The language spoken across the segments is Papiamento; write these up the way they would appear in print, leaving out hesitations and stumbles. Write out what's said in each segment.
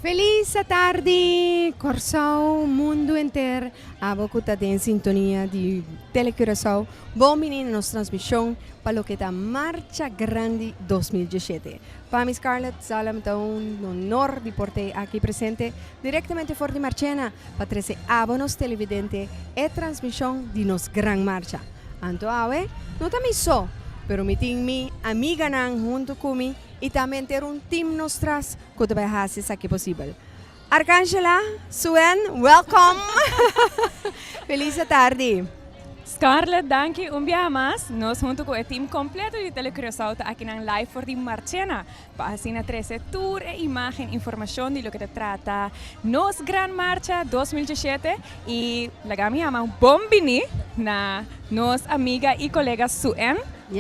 Felis atardi, Kòrsou, mundu henter, abo ku ta den sintonia di Tele Curaçao. Bon bini na nos transmishon pa loke ta Marcha Grandi 2017. Pa mi Scarlett Zalm ta un honor di por t'ei aki presente direktamente for di Marchena pa trese abo nos televidente e transmishon di nos gran marcha. Anto awe no ta mi so, pero mi tin mi amiganan huntu ku mi i tambe henter un team nos tras ku ta bai hasi esaki posibel. Arcangela, Suen, welcome! Felis atardi! Scarlett, danki un biaha mas. Nos hunto ku e team kompleto di Tele Curaçao ta akinan live for di Marchena pa asina trese tur e imagen, informashon di loke ta trata nos Gran Marcha 2017 i laga mi yama un bon bini na nos amiga i kolega Suen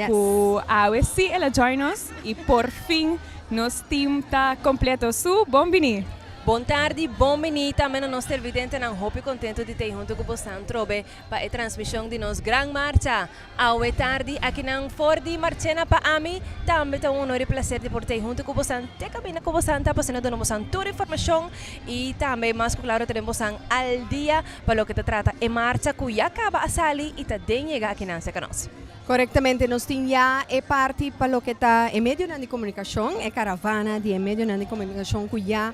ku awe si el a join nos i por fin nos team ta kompleto. Su, bon bini! Bon tardi, bon bini tambe na nos televidentenan. Hopi contento di t'ey hunto cu bosnan trobe pa e transmision di nos gran marcha awe tardi akinan for di Marchena. Pa ami tambe ta un honor y placer di por t'ey hunto cu bosnan te caminda cu bosnan ta pa asina duna bosnan tur informacion y tambe mas cu claro tene bosnan al dia pa loke ta trata e marcha cu ya caba a sali y ta den yega akinan cerca nos. Korektamente, nos tin ya e parti pa loke ta e medionan di komunikashon, e karavana di e medionan di komunikashon ku ya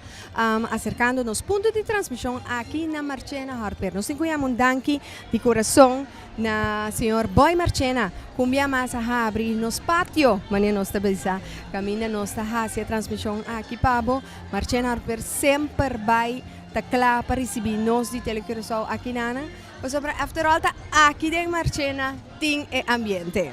aserkando nos punto di transmishon aki na Marchena Hardware. Nos tin ku yama un danki di kurason na señor Boy Marchena ku un bia mas a habri nos patio, manera nos ta bisa, kaminda nos ta hasi e transmishon aki pa bo. Marchena Hardware semper bai ta kla pa risibí nos di Tele Curaçao aki nan. Pasobra after all ta aki den Marchena tin e ambiente.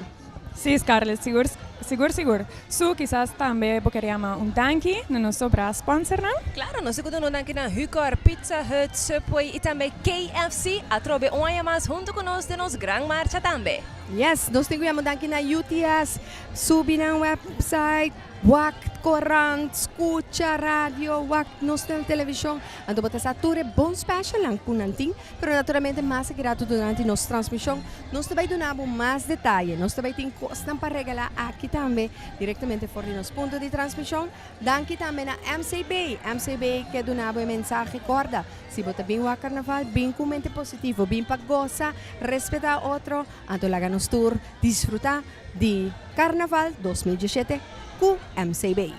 Sí, Scarlett, sigur, sigur, sigur. Su, kisas tambe bo ker yama un danki na nos sobrá sponsornan. Claro, nos ta duna un danki na Hucor, Pizza Hut, Subway y tambe KFC. Atrobe un aña mas hunto cu nos den nos gran marcha tambe. Yes, nos tin cu yama un danki na UTS. Subi nan website, wak corant, scucha radio, wak nos television. Anto bo ta sa tur e bon specialnan cu nan tin. Pero naturalmente mas aki rato durante nos transmision nos ta bay duna bo mas detaye. Nos ta bay tin cosnan pa regala aki tambe directamente for di nos punto di transmision. Danki tambe na MCB. MCB ke duna bo e mensahe corda, si bo ta bin wak carnaval bin cu mente positivo, bin pa goza, respeta otro, anto laga nos tur disfruta di Carnaval 2017 cu MCB.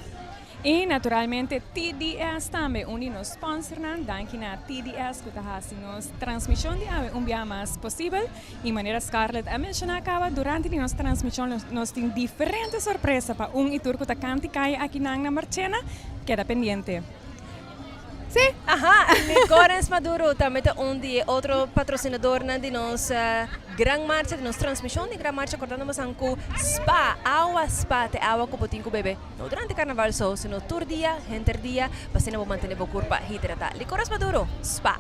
I naturalmente TDS tambe, un di nos sponsornan. Danki na TDS ku ta hasi nos transmishon di awe un bia mas posibel. I manera Scarlett a menshoná kaba, durante di nos transmishon nos tin diferente sorpresa pa un i tur ku ta kanti kai akinan na Marchena. Keda pendiente. Sí. Aha, Licores Maduro tambe ta un di e otro patrocinadornan di nos Gran Marcha, di nos transmision di Gran Marcha. Corda nos ku Spa, awa Spa ta e awa ku bo tin ku bebe no durante Carnaval so, sino tur dia, henter dia, pa asina bo mantene bo curpa hidrata. Licores Maduro, Spa.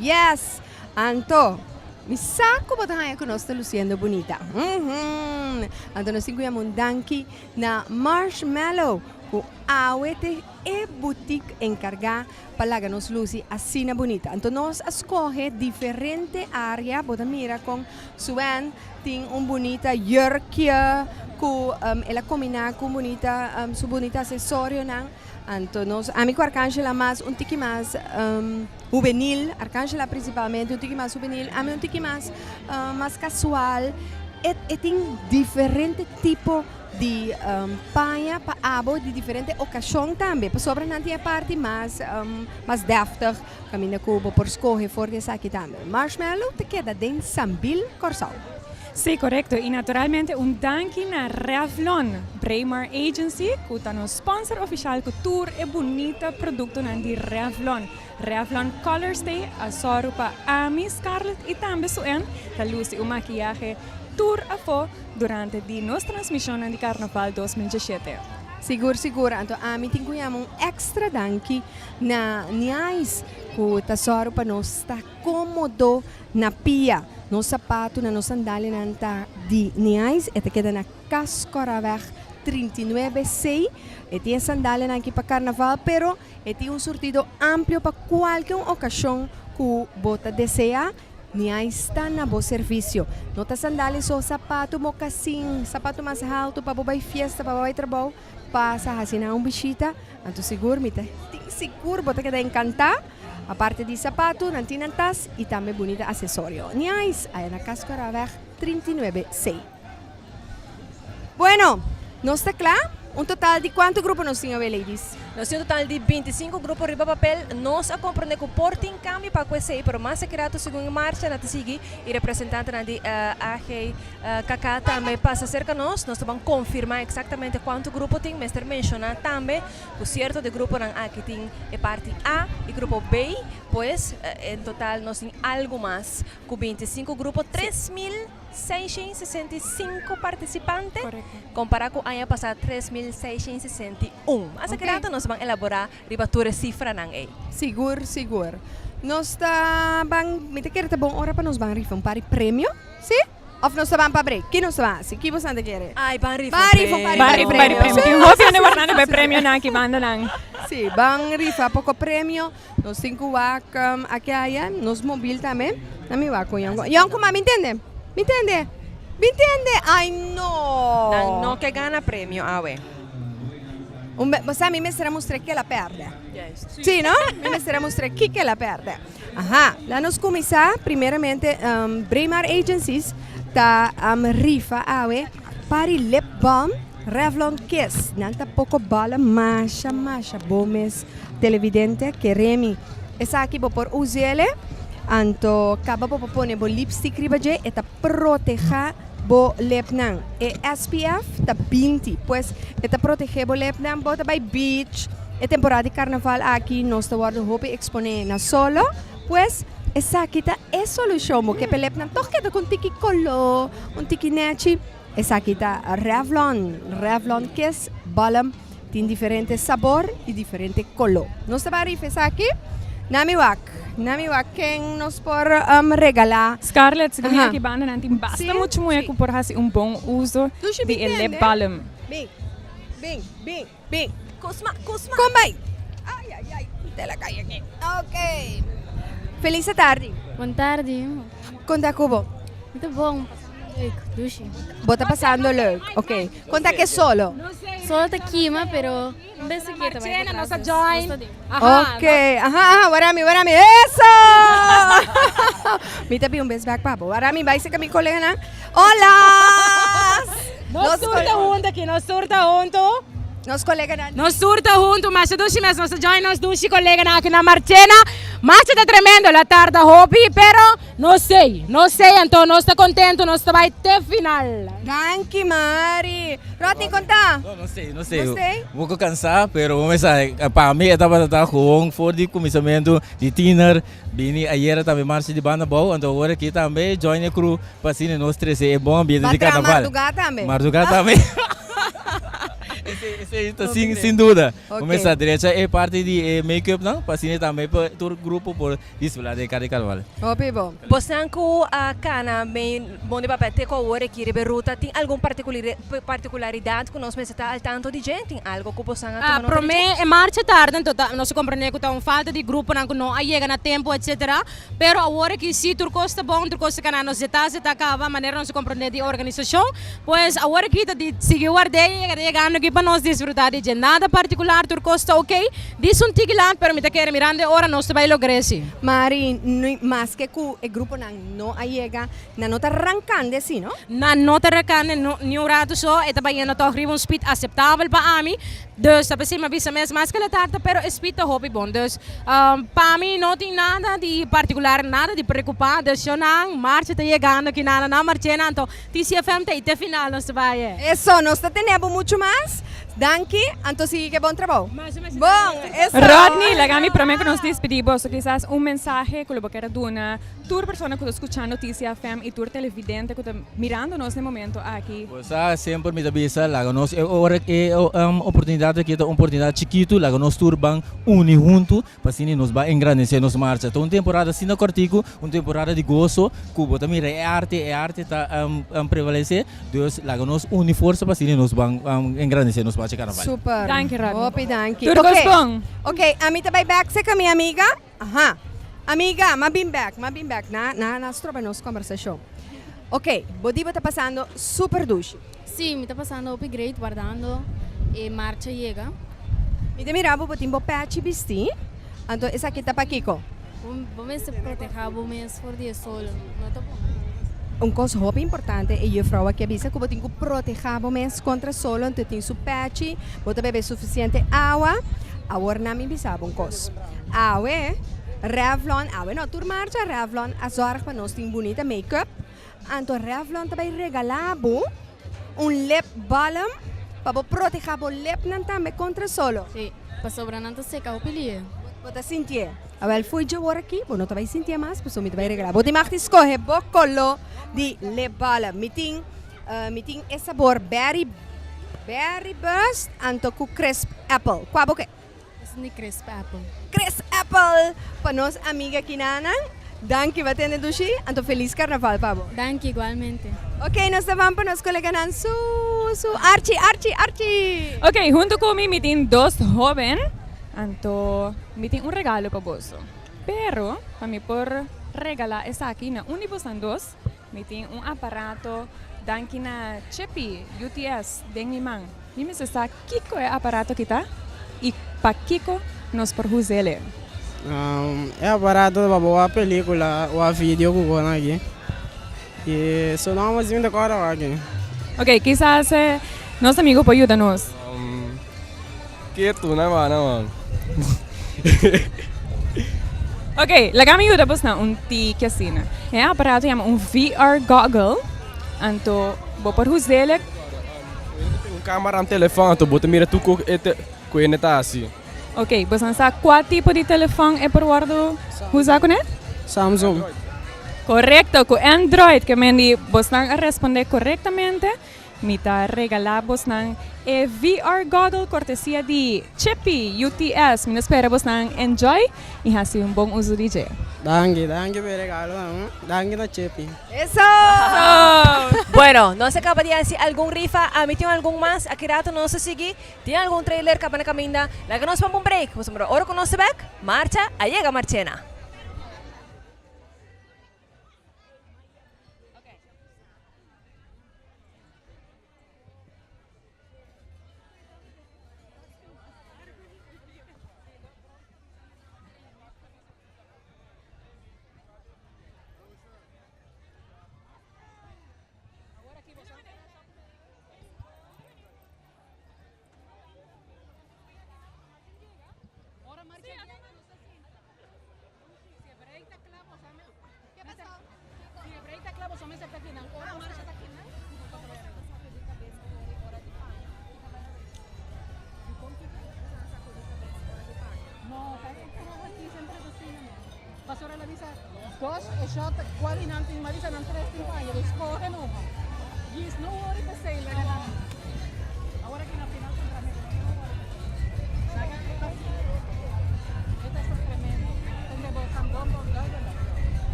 Yes! Anto, mi sa ku bo ta haña ku nos ta luciendo bunita. Uhum! Anto nos tin ku yama un danki na Marshmallow ku awe te E boutique encarga pa laga nos luci asina bunita. Anto nos a scoge diferente area, bo ta mira con Suen tin un bunita jurkje cu el a combina cu un bunita su bunita accesorionan. Anto nos, ami cu Arcangela mas un tiki mas hubenil, Arcangela principalmente un tiki mas hubenil, ami un tiki mas mas casual. E tin diferente tipo di paña pa abo di diferente okashon tambe, pasobra nan tin e parti mas mas deftig kaminda ku bo por skohe for di esaki tambe. Marshmallow ta keda den Sambil, Kòrsou. Sí, korekto. I naturalmente un danki na Revlon Braemar Agency ku ta nos sponsor ofishal ku tur e bunita produktonan di Revlon. Revlon Color Stay a sòru pa ami, Scarlett i tambe Suen ta lusi un makiyahe tur afó durante di nos transmisionnan di Carnaval 2017. Sigur sigur, anto ami tin ku yama un extra danki na Niais ku ta sòru pa nos ta kómodo na pia. Nos sapatunan, nos sandalianan ta di Niais, e ta keda na Kaskoraweg 39 C. E tin e sandalianan aki pa Carnaval, pero e tin un surtido amplio pa kualke un okashon ku bo ta deseá. Niais ta na bo servisio. No ta sandalia so, sapatu, mokasin, sapatu mas haltu pa bo bai fiesta, pa bo bai trabou. Pasa hasi nan un bishita, anto sigur mi ta tin sigur bo ta keda enkantá. Aparte di sapatu, nan tin nan tas i tambe bunita asesorio. Nice! Aya na Cascoraweg 39 C. Bueno, nos ta kla. Un total di kuantu grupo nos tin awe, ladies? Nos tin un total di 25 grupo riba papel. Nos a komprondé ku por tin kambio pa ku esei, pero mas aki rato segun e marcha nan ta sigui i representantenan di AG. Kaká tambe pasa serka nos, nos ta ban konfirmá eksaktamente kuantu grupo tin. Mester menshoná tambe ku sierto di gruponan aki tin e parti A i grupo B, pues en total nos tin algu mas ku 25 grupo, 3665 partisipante, kompará ku aña pasá 3661. Mas aki rato nos ta ban elaborá riba tur e sifranan ei. Sigur, sigur. Nos ta ban, mi ta kere ta bon ora pa nos ban rifa un par di premio. Sí? Of nos ta ban pa break? Ki nos ta ban hasi? Ki bosan ta kere? Ay, ban rifa Ban rifa un par Ban rifa un par di premio. Tin hopi hende wardando pa e premionan aki bandanan. Sí, ban rifa poko premio. Nos tin ku wak aki aya. Nos mobil tambe. Na mi wak ku Yonko. Yonko, ma mi tende. Mi tende. Mi tende. Ay, no. Nan no ke gana premio awe. Un be, bo sa mi mester a mustra ke el a pèrdè. Sí, no? Mi mester a mustra kiko el a pèrdè. Aha, laat nos kuminsá primeramente Braemar Agencies ta rifa awe pari lip balm Revlon Kiss. Nan ta poko bala masha masha bo mes televidente kere mi. Esaki bo por us'ele anto kaba bo por pone bo lipstick riba dje e ta proteha bo lipnan. E SPF ta 20, pues e ta protege bo lipnan. Bo ta bai beach, e temporada di carnaval aki nos ta wordo hopi expone na solo, pues esaki ta e solucion. Bo ke p'e lipnan toch keda ku un tiki kolo, un tiki nechi. Esaki ta Revlon, Revlon Kiss Balm. Tin diferente sabor y diferente color. Nos ta bay rifa esaki. Na mi wak, na mi wak ken nos por regala. Scarlett, segun mi aki banda nan tin basta mucho muhe cu por haci un bon uso di e lip balm. Bin, bin, bin, bin. Kusma, kusma. Con bay. Ay, ay, ay, te la cay aki. Ok. Feliz tardi. Bon tardi. Con ta cu bo? Mi ta bon, pasando leuk, dushi. Bo ta pasando leuk, ok. Kon ta ke solo? Solo ta kima pero un bes ta keta bai pa tras dus nos ta den. Ok, aha aha warami warami eso! Mi ta bin un bes bek pa bo. Warami bai seka mi koleganan. Hola! Nos tur ta hunto aki, nos tur ta hunto. Nos koleganan. Nos tur ta hunto, masha dushi mes nos ta join nos dushi koleganan aki na Marchena. Marcha ta tremendo, la tarda hopi pero. Nos sei, nos sei, anto nos ta contento, nos ta bay te final. Danki Mari. Rodney con ta? No, no sei, no sei. No sei? Un poco cansá, pero bo mester sa, pa mi e tabata ta gewoon for di cuminsamentu di tiener, bini ayera tambe marcha di banda abou, anto awor aki tambe join e crew pa asina nos trece e bon ambiente Ba di traha carnaval. mardugá tambe. Mardugá tambe. Esei, esei ta sin, sin duda. Bo Ok. mester drecha e parti di e make-up nan, pa asina tambe pa tur grupo por Disfruta di cada carnaval. Hopi bon. Bosnan ku a kana mei bon di papia te ku awor aki riba e ruta tin algun partikularidat ku nos mester ta al tanto di dje? Tin algo ku bosnan a tuma nota di dje? Prome e marcha tarde anto ta nos a komprende ku ta un falta di gruponan ku no a yega na tempu etcetera pero awor aki si tur kos ta bon tur kos ta kana nos deta se ta kaba manera nos a komprende di organisashon pues awor aki ta di sigui ward'é yega ta yegando aki pa nos disfruta di dje nada partikular tur kos ta oke. Dis un tiki lat, pero mi ta kere mirando e ora nos ta bai logr'é si. Mari, maske ku e gruponan no a yega, nan no ta rankando así, no? Nan no ta rankando ni un ratu so, e ta bayendo tòg riba un speed aseptabel pa ami. Dus ta p'esei mi a bisa mes, maske la tarda, pero e speed ta hopi bon. Dus, pa mi no tin nada di partikular, nada di preokupá. Dus shownan, marcha ta yegando aki nan, nan march'é nan. Anto TCFM ta ei te final nos ta bai e. Eso, nos ta tene bo muchu mas. Danki, anto sigui ke bon trabou. Bon, eso. Rodney, laga mi prome ku nos dispidi boso kisas un mensahe ku lo bo kier a duna tur persona ku ta skuchando TCFM i tur televidente ku ta mirando nos na e momento aki. Bo sa, semper mi ta bisa, laga nos e ora e oportunidat aki ta un oportunidat chikitu, laga nos tur ban uni huntu Pa asina nos bai engrandecer nos marcha. Ta un temporada asina cortico, un temporada di gozo, cu bo ta mira e arte, e arte ta prevalece. Dus laga nos uni forsa pa asina nos ban engrandecer nos marcha carnaval. Super. Danki Rodney. Hopi danki. Tur cos bon. Ok, ami ta bai bek cerca mi amiga. Aha. Amiga, m'a bin bek, m'a bin bek. Na, na, na stroba nos conversacion. Ok, bo di bo ta pasando super dushi. Sí, mi ta pasando hopi great wardando. e marcha yega. Mi ta mira bo bo tin bo pechi bisti, anto esaki ta pakiko? Bo mester proteha bo mes for di e sol, no ta bon. Un kos hopi importante e juffrouw aki a bisa ku bo tin ku proteha bo mes kontra solo, anto tin su pechi, bo ta bebe sufisiente awa. Awor nan mi bisa bo un kos, awe Revlon, awe no tur marcha Revlon a zorg pa nos tin bunita make up, anto Revlon ta bai regala bo un lip balm pa bo proteha bo lipnan tambe kontra solo. Sí, pasobra nan ta seka hopi lie. Bo ta sintié? Awel fo'i dje wor aki bo no ta bai sintié mas pasobra mi ta bai regalá. Bo tin mag di skohe bo koló di lip balm. Mi tin mi tin e sabor berry berry burst anto ku crisp apple. Kua bo ke? Esun di crisp apple. Crisp apple pa nos amiga kinanan. Danki pa tende dushi anto felis carnaval pa bo. Danki igualmente. Ok nos ta ban pa nos coleganan su su Archie Archie Archie. Ok hunto cu mi mi tin dos hoben anto mi tin un regalo pa boso pero pa mi por regala esaki na un di bosan dos mi tin un aparato danki na Chippy UTS den mi man. Mi mester sa kiko e aparato aki ta i pakiko nos por us'el. E aparato ta pa bo wak pelicula, wak video ku kos aki. I su nomber si mi ta korda wak aki. Ok, kisas nos amigo por yuda nos. Ketu, nan wak, nan wak. Ok, laga mi yuda bosnan un tiki asina. E aparato yama un VR goggle, anto bo por us'el. Un camera en telefon anto bo ta mira tur ku e te ku ene ta hasi. Ok, boso sa kua tipo di telefon e por wordo usa kuné? Samsung. Korekto, ku Android. Ke men di bosnan a responde korektamente. Mi ta regalá bosnan e VR goggle kortesia di Chippy UTS. Mi ta spera bosnan enjoy i hasi un bon uso di dje. Danki, danki pa e regalo nan. Danki na Chippy. Eso! Bueno, nos a caba di haci algun rifa, ami tin algun mas, aki rato nos ta sigui, tin algun trailer caba na caminda, laga nos pampa un break, pasobra ora cu nos ta bek, marcha a yega Marchena.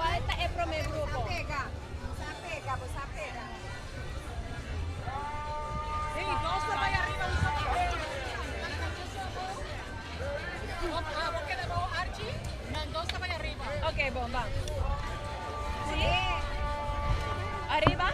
Cual ta e prome grupo? Ok, bon, ban. Sí? Ariba?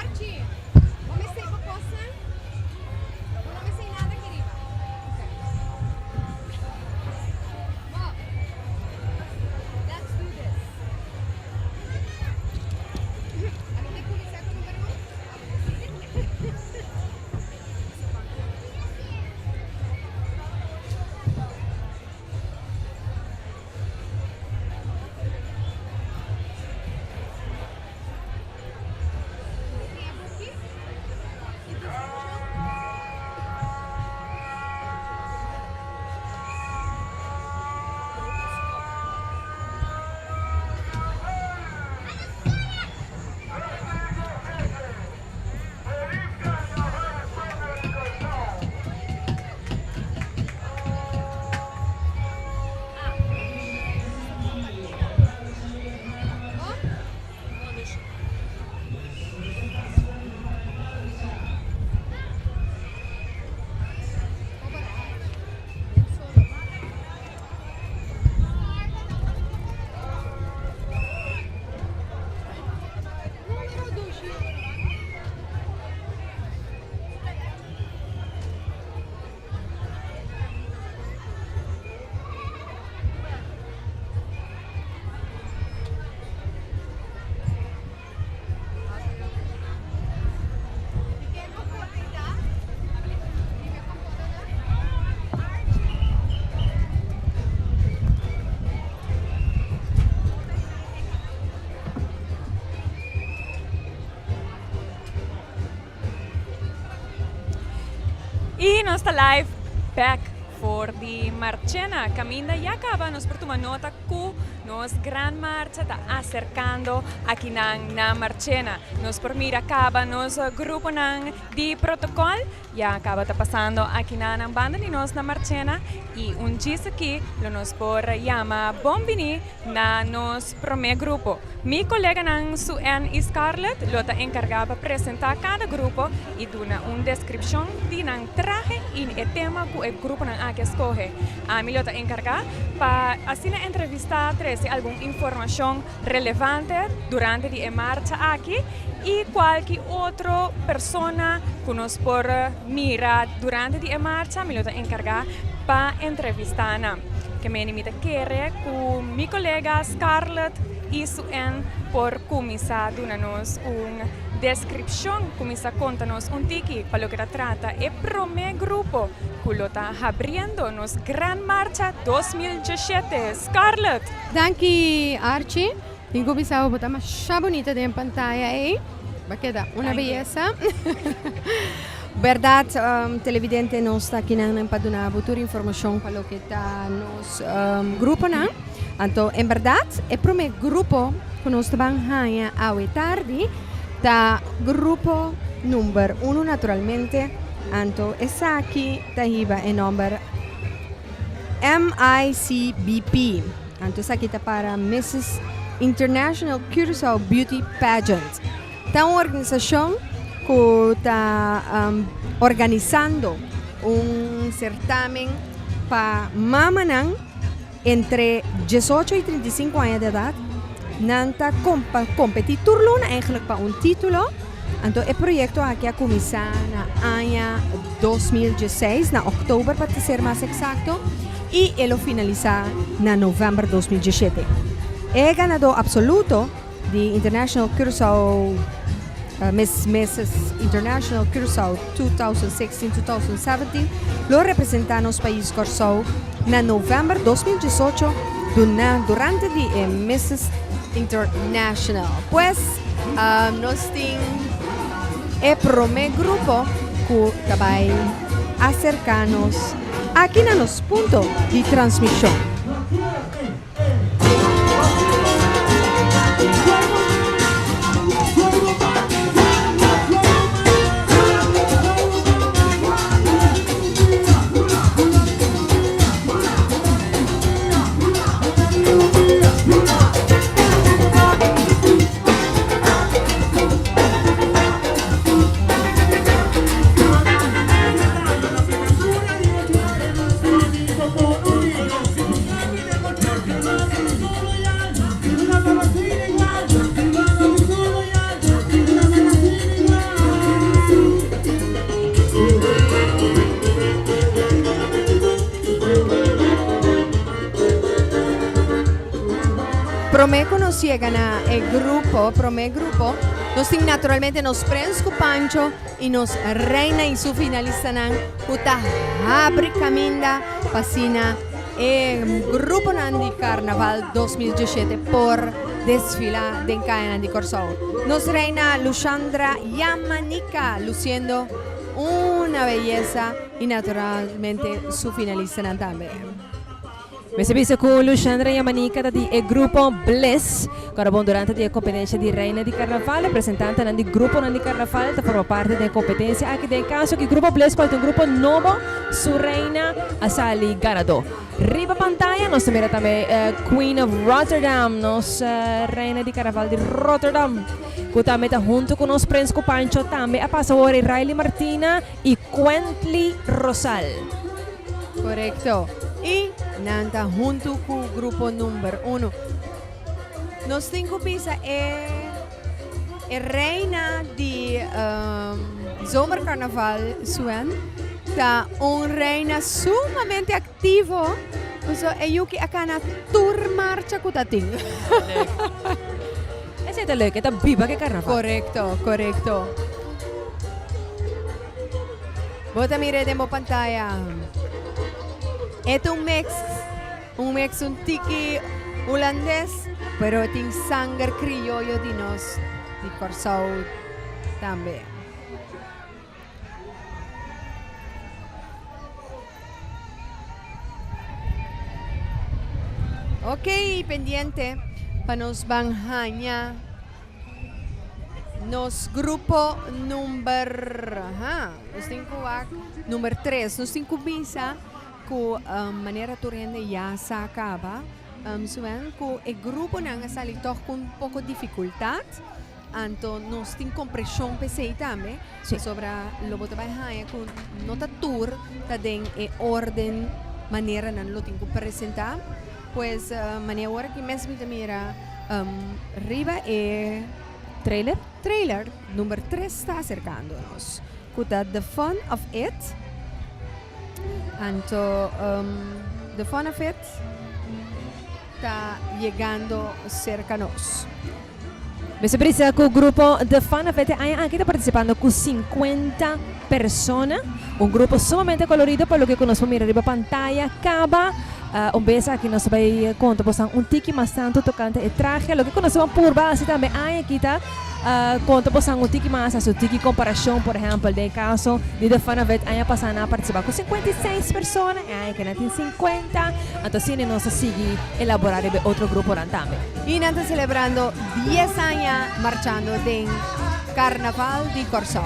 Archie, bo mester bo kosnan? nos ta live back for di Marchena. Caminda ya caba nos por tuma nota cu nos gran marcha ta acercando akinan na Marchena. Nos por mira caba nos gruponan di protocol Ya caba ta pasando aki na nan banda di nos na Marchena y un djis aki lo nos por yama bon bini na nos prome grupo. Mi coleganan Sue-Ann y Scarlett lo ta encarga pa presenta cada grupo y duna un descripcion di nan trahe y e tema cu e gruponan aki a scoge. Ami lo ta encarga pa asina entrevista trece algun informacion relevante durante di e marcha aki y cualki otro persona cu nos por mira durante di e marcha mi lo ta encarga pa entrevista nan. Ke meni mi ta kere cu mi colega Scarlett y Sue-Ann por cuminsa duna nos un descripcion, cuminsa conta nos un tiki pa loke ta trata e prome grupo cu lo ta habriendo nos gran marcha 2017. Scarlett! Danki Archie. Tin ku bisa bo bo ta masha bunita den pantaya ei. Ba keda una beyesa. Berdad televidente nos ta akinan pa duna bo tur informashon pa loke ta nos gruponan. Anto en berdad e prome grupo ku nos ta ban haña awe tardi ta grupo number uno naturalmente. Anto esaki ta hiba e nomber. MICBP. Anto esaki ta para Mrs. International Curaçao Beauty Pageant. Ta un organisashon ku ta organisando un sertamen pa mamanan entre diesocho i 35 aña di edat. Nan ta kompetí tur luna eigenlijk pa un título. Anto e proyekto aki a kuminsá na aña 2016, na òktober pa ser mas eksakto, i e lo finalisá na novèmber 2017. E ganadó apsoluto di International Curaçao Miss Mrs. International Curaçao 2016-2017 lo representá nos pais Kòrsou na novèmber 2018 durante di e Mrs. International. Pues nos tin e promé grupo ku ta bai aserká nos aki na nos punto di transmishon. Promé ku nos yega na e grupo, promé grupo, nos tin naturalmente nos Prens ku Pancho i nos Reina i su finalistanan ku ta habri kaminda pa asina e gruponan di Karnaval 2017 por desfilá den kayanan di Kòrsou. Nos Reina Lushandra Yamanika lusiendo una beyesa i naturalmente su finalistanan tambe. Mester bisa ku Lushandra Yamanika ta di e grupo Bliss. Ku bon durante di e kompetensia di Reina di Karnaval, representantenan di gruponan di karnaval ta forma parti den e kompetensia aki. Den e kaso aki grupo Bliss kual ta un grupo nobo, su reina a sali ganadó. Riba pantaya nos ta mira tambe Queen of Rotterdam, nos Reina di Karnaval di Rotterdam, ku tambe ta huntu ku nos Prins ku Pancho tambe a pasa wor e Riley Martina i Quently Rosal. Korekto. I nan ta huntu ku grupo number uno. Nos tin ku bisa e e reina di zomercarnaval Suen ta un reina sumamente aktivo. Pasobra e yuki a kana tur marcha ku ta tin. Esei ta leuk, e ta biba ku e karnaval. Korekto, korekto. Bo ta mira den bo pantaya. E ta un mix, un mix un tiki hulandes, pero e tin sanger krioyo di nos di Kòrsou tambe. Ok, pendiente pa nos ban haña nos grupo number, aha, nos tin ku wak number tres. Nos tin ku bisa ku manera tur hende ya sa kaba, Suen, ku e gruponan a sali tòg ku un poko difikultat. Anto nos tin kompreshon p'esei tambe, pasobra lo bo ta bai haña ku no ta tur ta den e orden manera nan lo tin ku presentá. Pues manera awor aki mes mi ta mira riba e Trailer? Trailer number tres ta aserkando nos, ku ta The Fun of It. Anto The Fun of It ta yegando serka nos. Mester bisa cu grupo The Fun of It e aña aki ta participando cu 50 persona. Un grupo sumamente colorido pa loke cu nos por mira riba pantaya caba. Un bes aki nos ta bay conta bosan un tiki mas tanto tocante e trahe. Loke cu nos ta purba haci tambe aña aki ta conta bosan un tiki mas, haci un tiki comparacion. Por ehempel den e caso di The Fun of It aña pasa nan a participa cu 56 persona, e aña aki nan tin 50. Anto asina nos ta sigui elabora riba e otro gruponan tambe. I nan ta selebrando dies aña marchando den Karnaval di Kòrsou.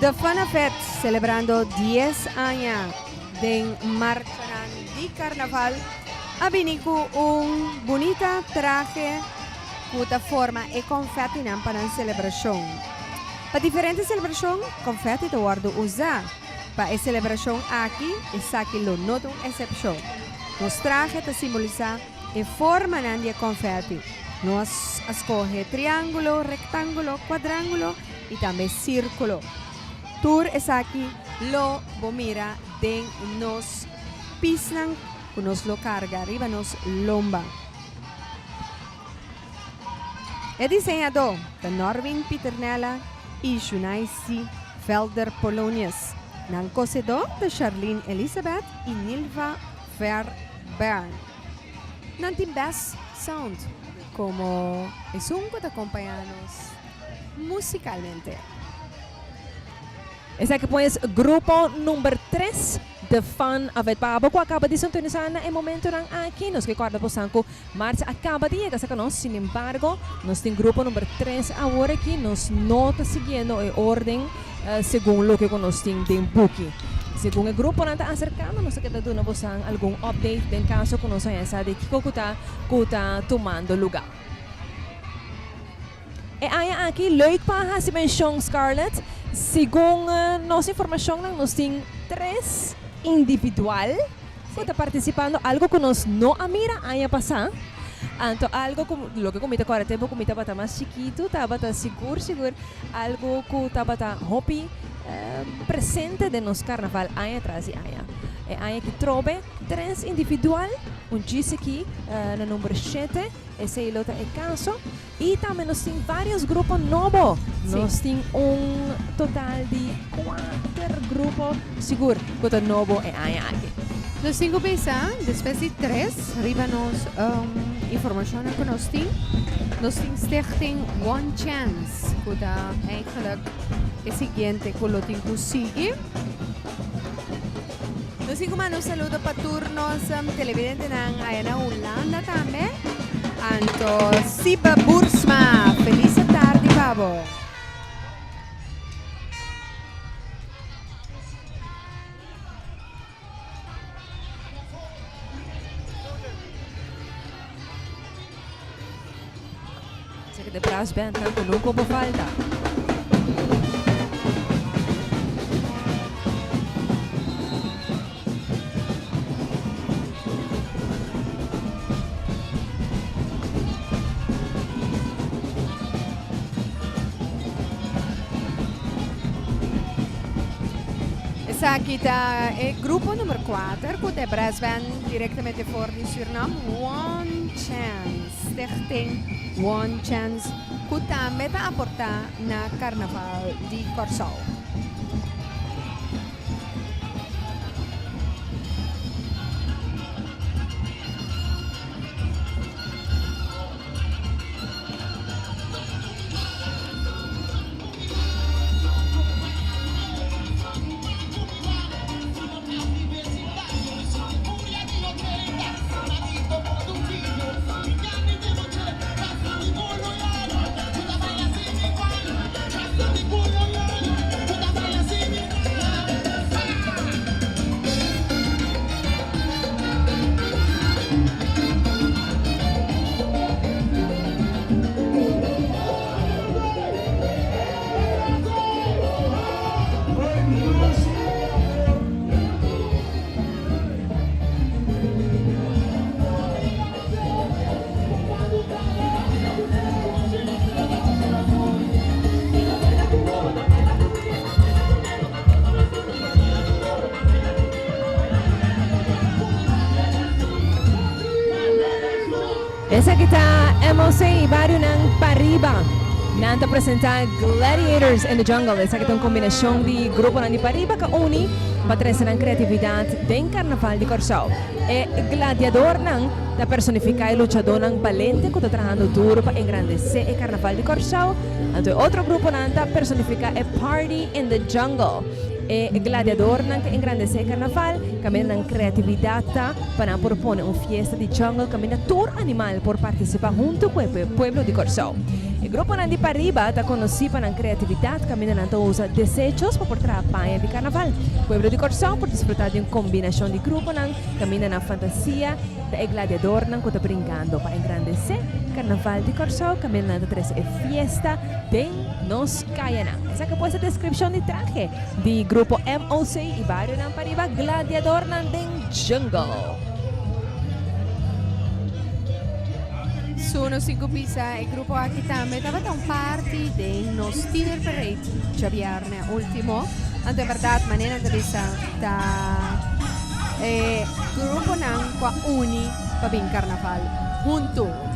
The Fun of It celebrando dies aña den marchanan di carnaval a bini cu un bunita trahe cu ta forma e confettinan pa nan celebracion. Pa diferente celebracion, confetti ta wordo usa. Pa e celebracion aki, esaki lo no ta un excepcion. Nos trahe ta simbolisa e formanan di e confetti. Nos a scoge triangulo, rectangulo, cuadrangulo y tambe circulo. Tur esaki lo bo mira den nos pisnan cu nos lo carga riba nos lomba. E diseñadó ta Norwin Pieternella y Shunaisi Velder Polonius. Nan kosedó ta Charlene Elizabeth y Nilva Fairbairn. Nan tin Best Sound komo esun ku ta kompañá nos musikalmente. Esaki pues grupo number tres The Fun of It. Pa abo ku a kaba di sintonisá na e momentonan aki, nos ke kòrda bosan ku Marcha a kaba di yega saka nos. Sinembargo, nos tin grupo number tres awor aki. Nos no ta siguiendo e orden segun loke ku nos tin den buki. Segun e gruponan ta aserkando, nos ta keda duna bosan algun update den kaso ku nos haña sa di kiko ku ta ku ta tumando lugá. E aña aki leuk pa hasi menshon Scarlett, segun nos informashonnan nos tin tres individual ku ta partisipando, algo ku nos no a mira aña pasá. Anto algo ku loke ku mi ta kòrda tempu ku mi tabata mas chikitu tabata sigur sigur algo ku tabata hopi presente den nos karnaval aña tras di aña. E aña aki trobe tres individual, un djis aki na number shete, esei lo ta e kaso. Y tambe nos tin varios grupo nobo. Nos tin un total di cuater grupo sigur cu ta nobo e aña aki. Nos tin cu bisa despues di tres riba nos informacionnan cu nos tin, nos tin Stichting One Chance cu ta eigenlijk e siguiente cu lo tin cu sigui. Nos tin cu manda un saludo pa tur nos televidentenan aya na Hulanda tambe. Anto Siba Boersma, feliz tardi pa bo. Esaki ta brass band nan ku nunka por falta. Esaki ta e grupo number 4 ku ta e brass band direktamente for di Surinam, One Chance, Stichting One Chance, ku tambe ta aportá na Karnaval di Kòrsou. Esaki ta MOC y barionan pariba. Nan ta presenta Gladiators in the Jungle. Esaki ta un combinacion di gruponan di pariba cu a uni pa trece nan creatividad den Carnaval di Corsou. E gladiadornan ta personifica e luchadornan balente cu ta trahando duro pa engrandece e Carnaval di Corsou. Anto e otro gruponan ta personifica e Party in the Jungle. E gladiadornan ta engrandece e Carnaval caminda nan creatividad ta pa nan por pone un fiesta di jungle caminda tur animal por participa hunto cu e pueblo di Corsou. E gruponan di pariba ta conoci pa nan creatividad caminda nan ta usa desechos pa por traha paña di Carnaval. Pueblo di Corsou por disfruta di un combinacion di gruponan caminda nan fantasia ta e gladiadornan cu ta bringando pa engrandece Carnaval di Corsou caminda nan ta trece e fiesta den nos cayanan. Esaki pues e descripcion di trahe di grupo MOC y barionan pariba gladiadornan den jungle. Su nos tin cu bisa e grupo aki tambe tabata un parti den nos Tiener Parade djabierne ultimo. Anto e berdad manera nan ta bisa ta e gruponan cu a uni pa bin carnaval hunto.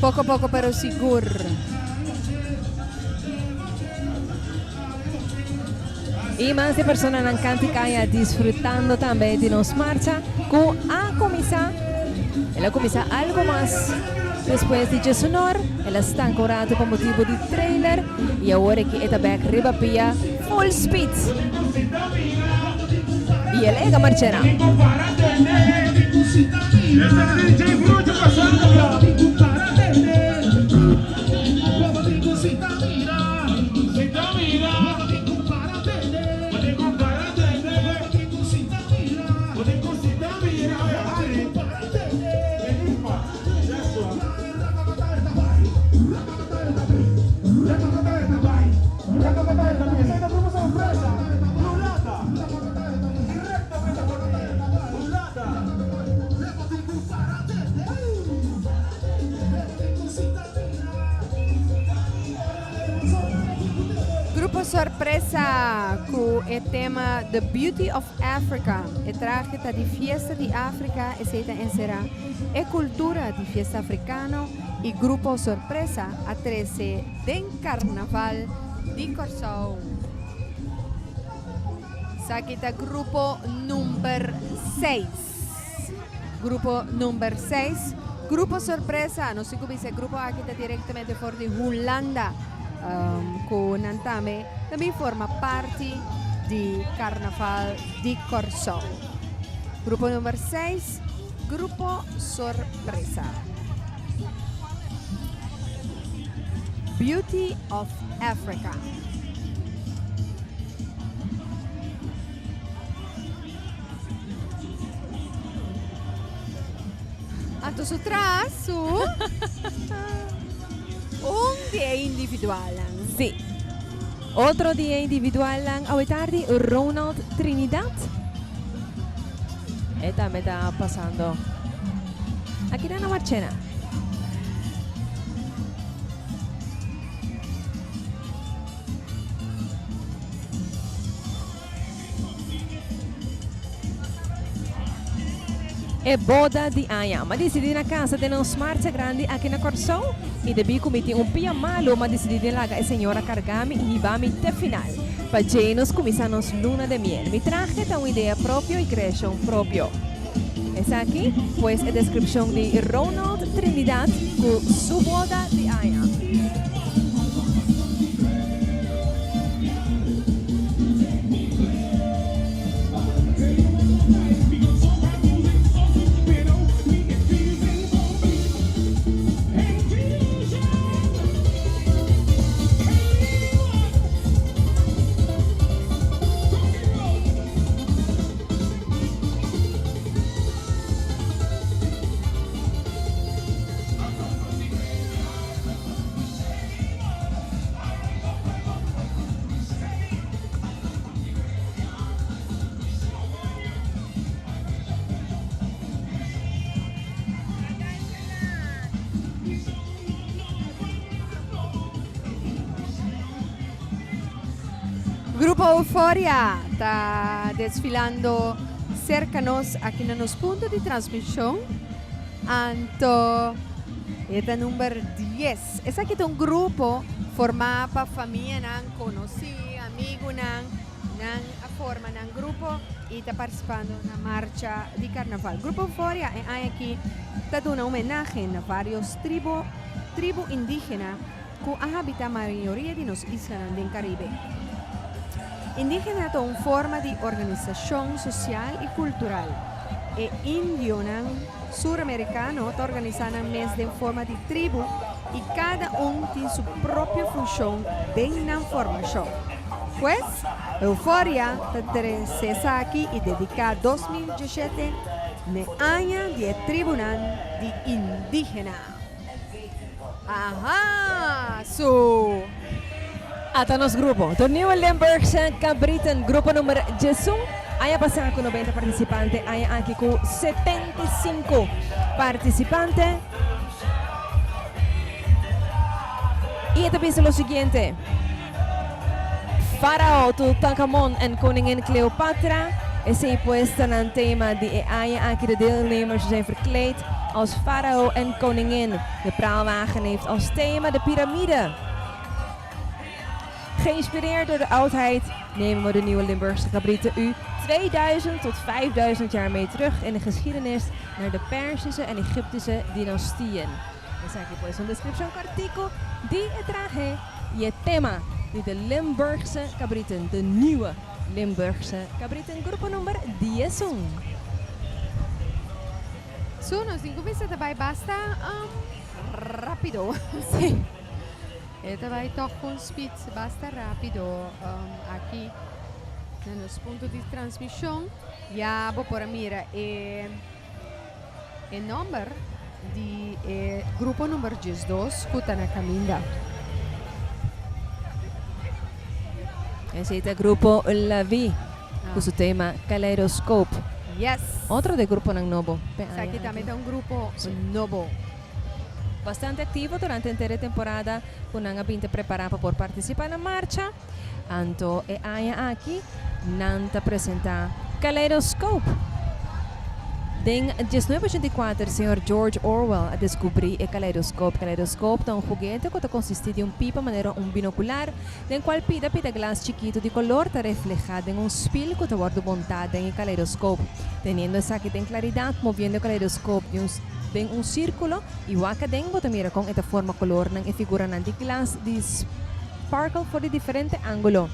Poco poco pero sigur. Y mas di personanan canti caya disfrutando tambe di nos marcha cu a cuminsa. El a cuminsa algo mas despues di djesunor. El a stanca un rato pa motibo di trailer y awor aki e ta bek riba pia full speed. Y el ega marchena. Grupo Sorpresa cu e tema The Beauty of Africa. E trahe ta di fiesta di Africa, esey ta encera e cultura di fiesta africano y Grupo Sorpresa a trece den Carnaval di Corsou. Esaki ta grupo number seis. Grupo number seis. Grupo Sorpresa, nos tin cu bisa e grupo aki ta directamente for di Hulanda, cu nan tambe ta bin forma parti di Carnaval di Corsou. Grupo number seis, Grupo Sorpresa. Beauty of Africa. Anto su tras su un di e individualnan. Sí. Otro di e individualnan awe tardi, Ronald Trinidad. E tambe ta pasando. Aki na Marchena. E boda di aña. M'a disidí na kasa den nos marcha grandi aki na Kòrsou i debí ku mi tin un pia malu m'a disidí di laga e señora karga mi i hiba mi te final. Pa djei nos kuminsá nos luna de miel. Mi trahe ta un idea propio i kreashon propio. Esaki pues e deskripshon di Ronald Trinidad ku su boda di aña. Grupo Euforia ta desfilando cerca nos aki na nos punto di transmision. Anto e ta number dies. Esaki ta un grupo formá pa famianan konosí, amigunan. Nan a forma nan grupo i ta partisipando na marcha di karnaval. Grupo Euforia e aña aki ta duna homenahe na vários tribo tribu indígena ku a habitá mayoria di nos islanan den Karibe. Indígena ta un forma di organisashon sosial i kultural. E indionan suramerikano ta organisá nan mes den forma di tribu i kada un tin su propio funshon den nan formashon. Pues, Euforia ta trese esaki i dediká 2017 n'e aña di e tribunan di indígena. Aha! Su. Ata nos grupo. De Nieuwe Limburgse Kabrieten, grupo number 11. Aña pasá ku 90 partisipante, aña aki ku 75 partisipante. I e ta bisa lo siguiente, Farao Tutankhamon en koningin Cleopatra, esei pues ta nan tema di e aña aki. De deelnemers zijn verkleed als farao en koningin. De praalwagen heeft als thema de piramide. Geïnspireerd door de oudheid nemen we de Nieuwe Limburgse Kabrieten u 2000 tot 5000 jaar mee terug in de geschiedenis naar de Perzische en Egyptische dynastieën. Esaki pues un descripcion cortico di e trahe y e tema di de Limburgse Kabrieten, de Nieuwe Limburgse Kabrieten, grupo number 11. Su, nos tin cuminsa ta bay basta um, rapido. Sí. E ta bay toch cu un speed basta rapido um, aki na nos punto di transmision. Ya bo por a mira e e nomber di e grupo number 12 cu ta na caminda. Esey ta grupo La Vie cu su tema Kaleidoscope. Yes. Otro de gruponan nobo. Esaki tambe ta un grupo nobo. Bastante activo durante henter e temporada cu nan a bin ta prepara pa por participa na marcha. Anto e aña aki nan ta presenta Kaleidoscope. Den 1984 señor George Orwell a descubri e kaleidoscope. Kaleidoscope ta un juguete cu ta consisti di un pipa manera un binocular den cual pida pida glas chikito di color ta refleha den un spiel cu ta wordo monta den e kaleidoscope. Teniendo esaki den claridad, moviendo e kaleidoscope di un den un circulo y wak aden bo ta mira con e ta forma colornan e figuranan di glas di sparkle for di diferente angulo.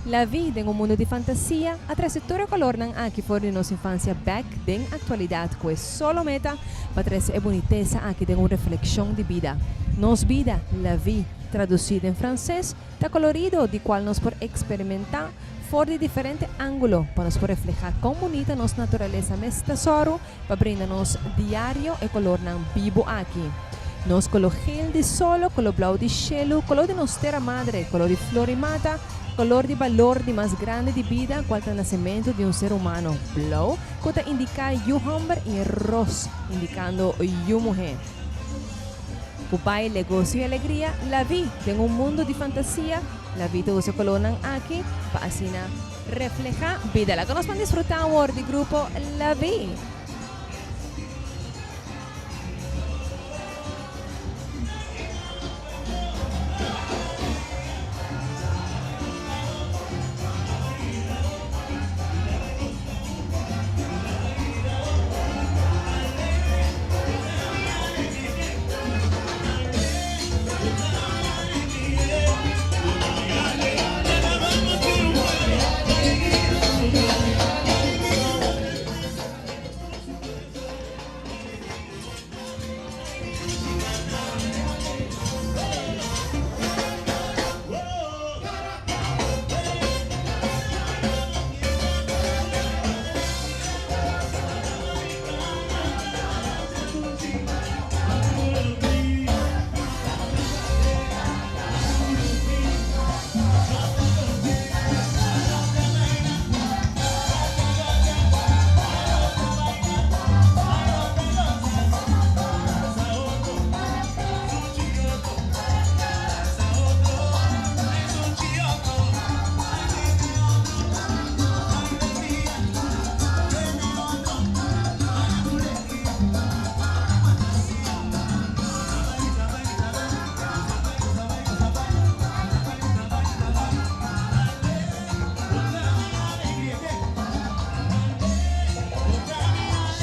La vi den un mundo di fantasia a trece tur e colornan aki for di nos infancia bek den actualidad cu e solo meta pa trece e bunitesa aki den un reflexion di bida. Nos bida, la vie, traduci den frances, ta colorido di cual nos por experimenta for di diferente angulo pa nos por refleha con bunita nos naturalesa mes ta soru pa brinda nos diario e colornan bibo aki. Nos color geel di solo, color blauw di shelu, color di nos tera madre, color di flor y mata. Color di balor di mas grandi di bida cual ta nacemento di un ser humano, blauw, cu ta indica yu homber y ros, indicando yu muhe. Cu baile, gozo y alegria, Lavi den un mundo di fantasia, Lavi ta usa colornan aki pa asina refleha bida. Laga nos ban disfruta awor di grupo Lavi.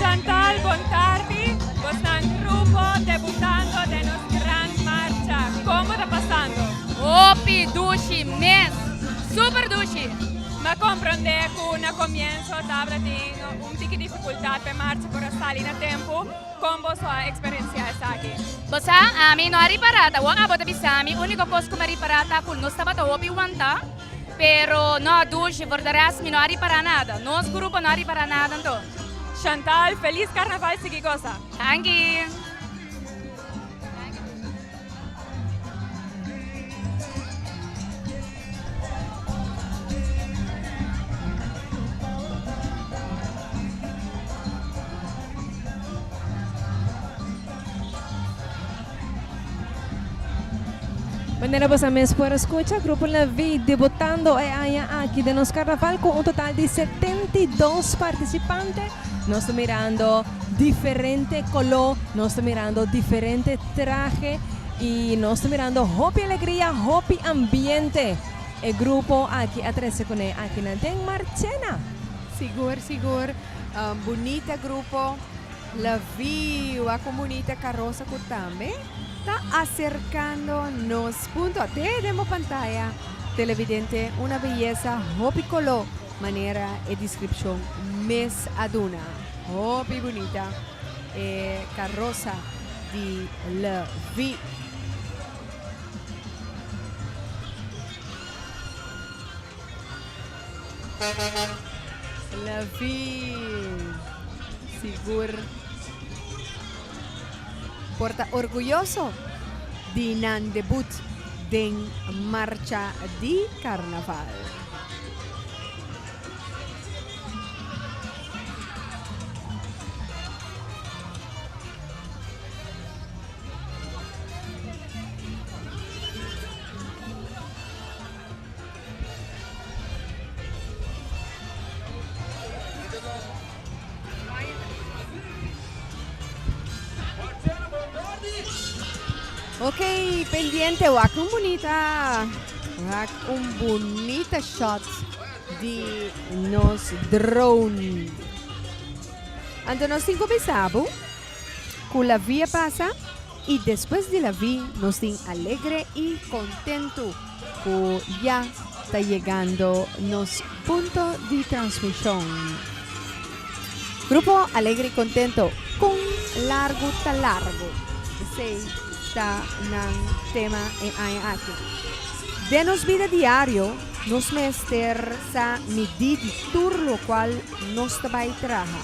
Chantal, bon tardi. Bosnan grupo debutando den nos gran marcha. Con bo ta pasando? Hopi dushi mes. Super dushi. M'a comprende cu na comienzo tabata tin un tiki dificultad p'e marcha por a sali na tempo. Con boso a experiencia esaki? Bo sa, ami no a ripara ta. Wak abo ta bisa mi, unico cos cu mi a ripara ta cu nos tabata hopi wanta, pero no, dushi, for de rest mi no a ripara nada. Nos grupo no a ripara nada anto. Chantal, feliz carnaval, sigui goza. Danki. Manera boso mes por a scucha, Grupo Levi debutando e aña aki den nos carnaval cu un total di 72 participante. Nos ta mirando diferente color, nos ta mirando diferente trahe y nos ta mirando hopi alegria, hopi ambiente. E grupo aki a trece cune aki na den Marchena. Sigur, sigur. Bunita grupo. La vi, wak un bunita karosa ku tambe ta aserkando nos punto. Te den bo pantaya, televidente, una beyesa hopi koló, manera e deskripshon mes a duna. Hopi bunita e karosa di La Vi. Lavi sigur por ta orguyoso di nan debut den marcha di carnaval. Ok, pendiente, wak un bunita, wak un bunita shot di nos drone. Anto nos tin ku bisa bo ku la via pasa i despues di la vi nos tin alegre i kontentu. Cu ya ta yegando nos punto di transmision. Grupo Alegre y Contento, Con largo ta largo. Esey ta nan tema e aña aki. Den nos bida diario nos mester sa midi di tur locual nos ta bay traha.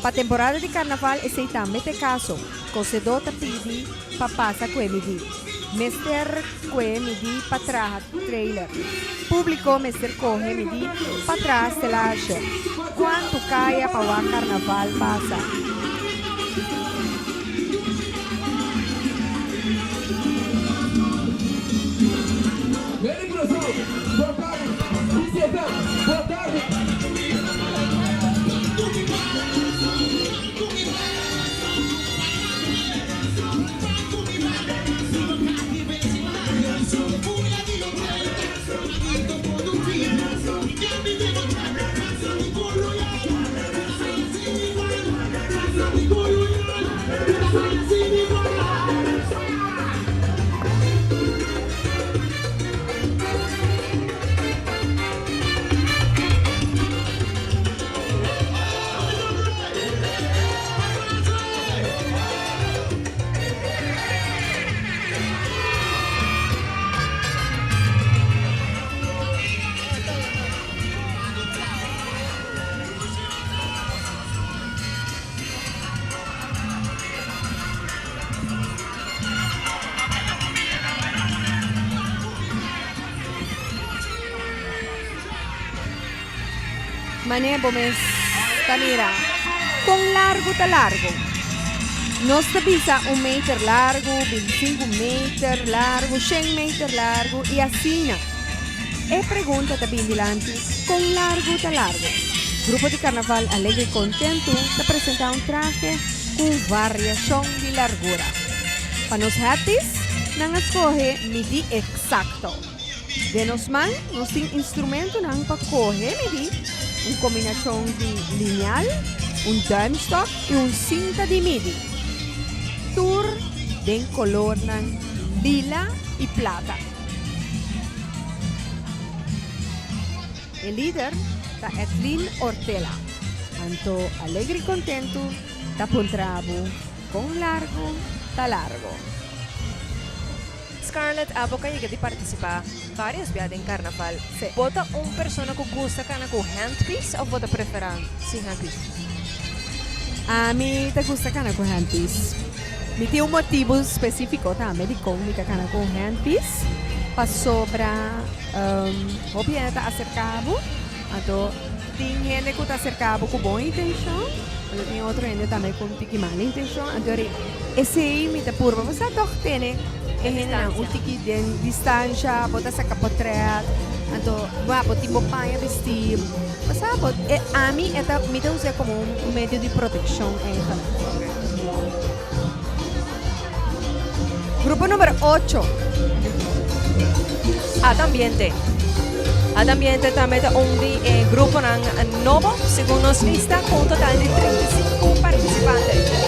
Pa temporada di carnaval esey tambe ta e caso. Cosedó ta pidi pa pasa cu e midi. Mester kue midí pa traha trailer. Públiko mester kohe midí pa traha stelage. Kuantu kaya pa wak karnaval pasa? Manera bo mes ta mira kon largu ta largu. Nos ta bisa un meter largu, bintisinku meter largu, shen meter largu i asina. E pregunta ta bin dilanti, kon largu ta largu? Grupo di Karnaval Alegre i Kontentu ta presentá un trahe ku variashon di largura. Pa nos hèpis, nan a skohe midí eksakto. Den nos man nos tin instrumentonan pa kohe midí, un kombinashon di lineal, un duimstok i un sinta di midi. Tur den kolornan lila i plata. E lider ta Edlin Ortela. Anto alegre i kontentu ta puntra bo kon largu ta largu. Scarlett, abo ka yega di partisipá vários bia den karnaval. Bo ta un persona ku gusta kana ku handpiece òf bo ta preferá sin handpiece? Ami ta gusta kana ku handpiece. Mi tin un motibu spesífiko tambe dikon mi ta kana ku handpiece, pasobra hopi hende ta aserká bo, anto tin hende ku ta aserká bo ku bon intenshon, anto tin otro hende tambe ku un tiki mal intenshon, anto Esei mi ta purba bo sa tog tene e hendenan un tiki den distansha, bo ta saka potret, anto bo bo tin bo paña bisti, bo sa bo e ami e ta mi ta us'é komo un medio di protekshon eigenlijk. Grupo number ocho. Ad Ambiente. Ad Ambiente tambe ta un di e gruponan nobo, segun nos lista, ku un total di 35 partisipante.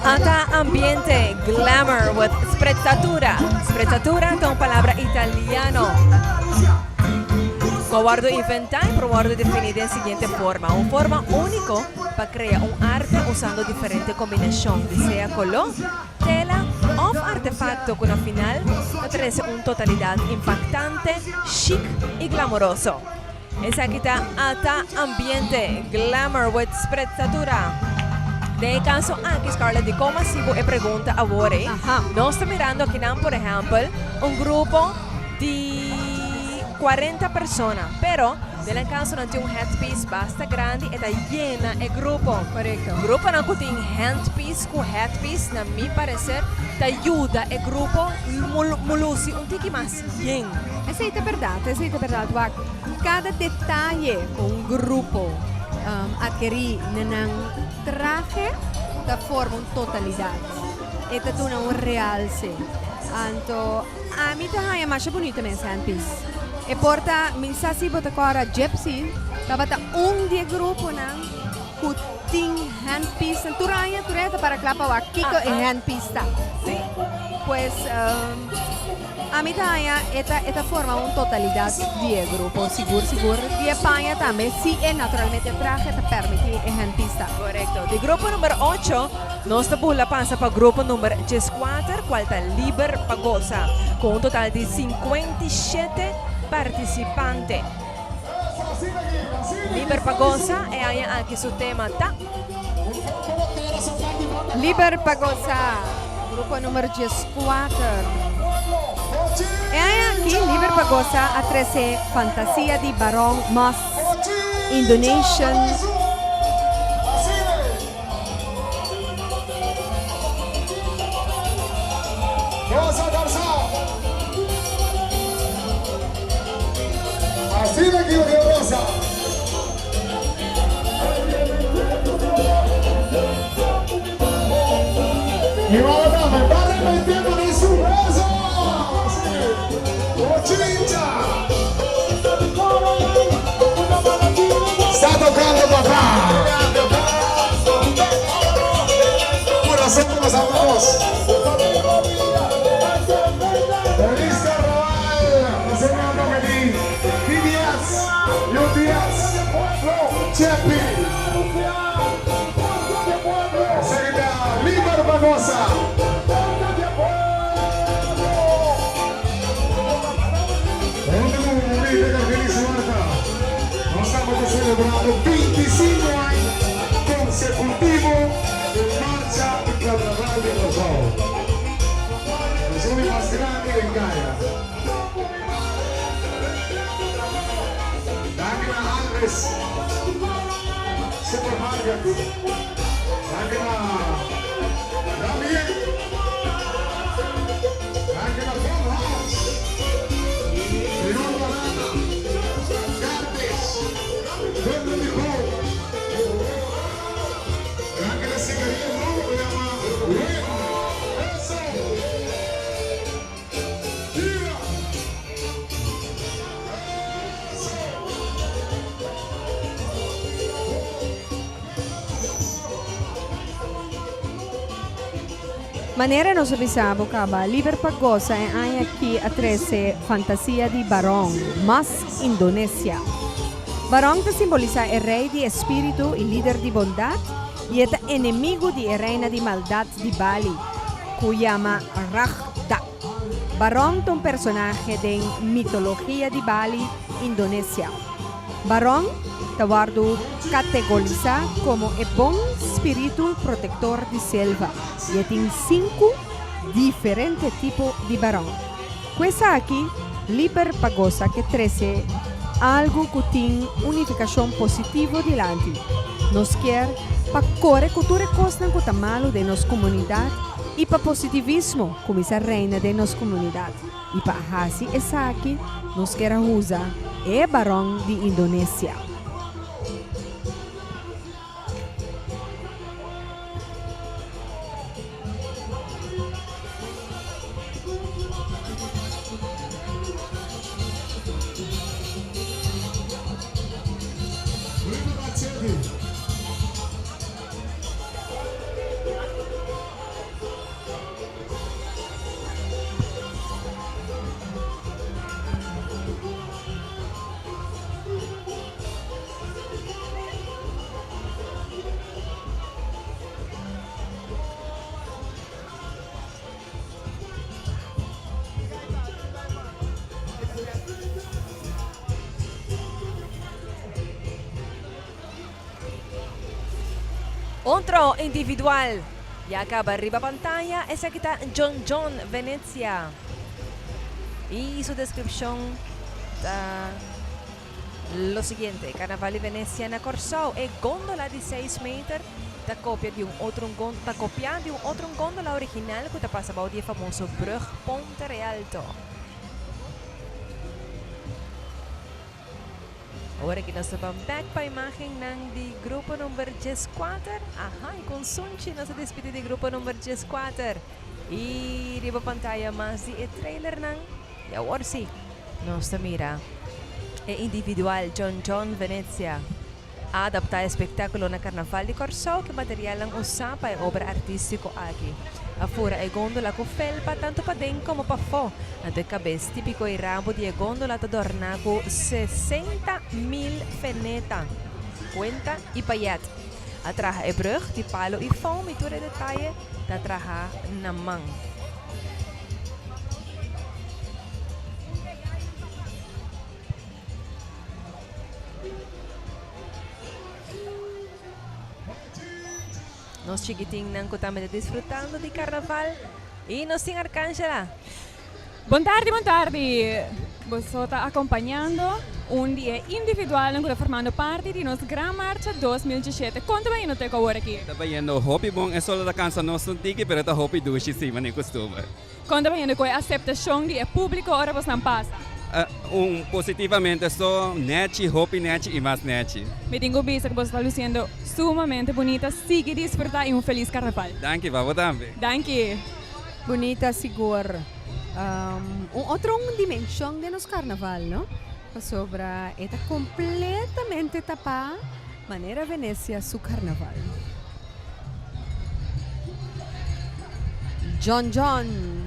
Ata ambiente glamour with sprezzatura. Sprezzatura ta un palabra italiano cu a wordo inventa y por wordo defini den siguiente forma, un forma unico pa crea un arte usando diferente combinacion di sea color, tela òf artefakto ku na final ta trese un totalidat impaktante, shik i glamoroso. Esaki ta Ata Ambiente, Glamour with Sprezzatura. Den e caso aki, Scarlett, di con a bo e pregunta awor, eh? Nos ta mirando akinan, por ehempel, un grupo di 40 persona, pero den e caso nan tin un headpiece basta grandi, e ta yena e grupo. Gruponan cu tin handpiece cu headpiece, na mi parecer, ta yuda e grupo luci un tiki mas yen. Esey ta berdad, esey ta berdad. Wak, cada detaye cu un grupo adkeri na nan trahe ta forma un totalidad. E ta duna un realce. Anto, ami ta haya masha bunita mes handpiece. E por ta, mi sa si bo ta cora Gypsy tabata un di e gruponan cu tin handpiece. Tur aña tur aña ta para cla pa wak kico e handpiece ta. Pues, Ami ta haña e ta e ta forma un totalidat di e grupo, sigur sigur di e paña tambe, si e naturalmente e trahe ta permiti e hentista. Korekto. Di grupo number ocho nos ta bula pasa pa grupo number dieskuater kual ta Liber pa Gosa ku un total di 57 partisipante. Liber pa Gosa e aña aki su tema ta. Liber pa Gosa, grupo number 14. E aña aki Liber pa Gosa a trece Fantasia di Barong Mas Indonesian. Manera nos a bisa bo caba, Liber pa Goza e aña aki a trece Fantasia di Barong, mas Indonesia. Barong ta simbolisa e rey di espiritu y lider di bondad y e ta enemigo di e reina di maldad di Bali, cu yama Ragda. Barong ta un personahe den mitologia di Bali, Indonesia. Barong ta wòrdu kategorisá komo e bon spiritu protektor di selva i e tin sinku diferente tipo di barong. Ku esaki, Liber pa gosa ke trese algu ku tin un nifikashon positivo dilanti. Nos kier pa kore ku tur e kosnan ku ta malu den nos komunidat i pa positivismo kuminsá reina den nos komunidat. I pa hasi esaki nos kier a usa e barong di Indonesia. Otro individual ya caba riba pantaya, esaki ta John John Venezia. Y su descripcion ta lo siguiente, Carnaval di Venecia na Corsou, e gondola di seis meter ta copia di un otro ta copia di un otro gondola original cu ta pasa bao di e famoso brug Ponte Rialto. Ora ki nos ta ban bek pa imagennan di grupo number dieskuater. Aha, y con sunchi nos ta despidi di grupo number dieskuater. Y riba pantaya mas di e trailernan. Y awor si, nos ta mira e individual John John Venezia. A adaptá e spektákulo na Karnaval di Kòrsou ku e materialnan usá pa e obra artístiko aki. A fura e góndola ku felpa tantu paden komo pafó. Anto e kabes típiko i rabo di e góndola ta dòrná ku 60,000 feneta, kuenta i payèt. A traha e brùg di palu i foam i tur e detaye ta trahá na man. Nos chikitinnan ku tambe ta disfrutando di karnaval i nos tin Arcangela. Bon tardi, bon tardi. Boso ta akompañando un di e individualnan ku ta formando parti di nos Gran Marcha 2017. Kon ta bayendo te ku awor aki? Ta bayendo hopi bon. E solo ta kansa nos un tiki, pero e ta hopi dushi si, manera kustumber. Kon ta bayendo ku e aseptashon di e públiko ora bosnan pasa? Un positivamente so, nèchi, hopi nèchi i mas nèchi. Mi tin ku bisa ku boso ta lusiendo sumamente bunita. Sigui disfrutá i un felis karnaval. Danki pa bo tambe. Danki. Bunita sigur. Un otro un dimenshon den nos karnaval, no? Pasobra e ta kompletamente tapá manera Venecia su karnaval. John John.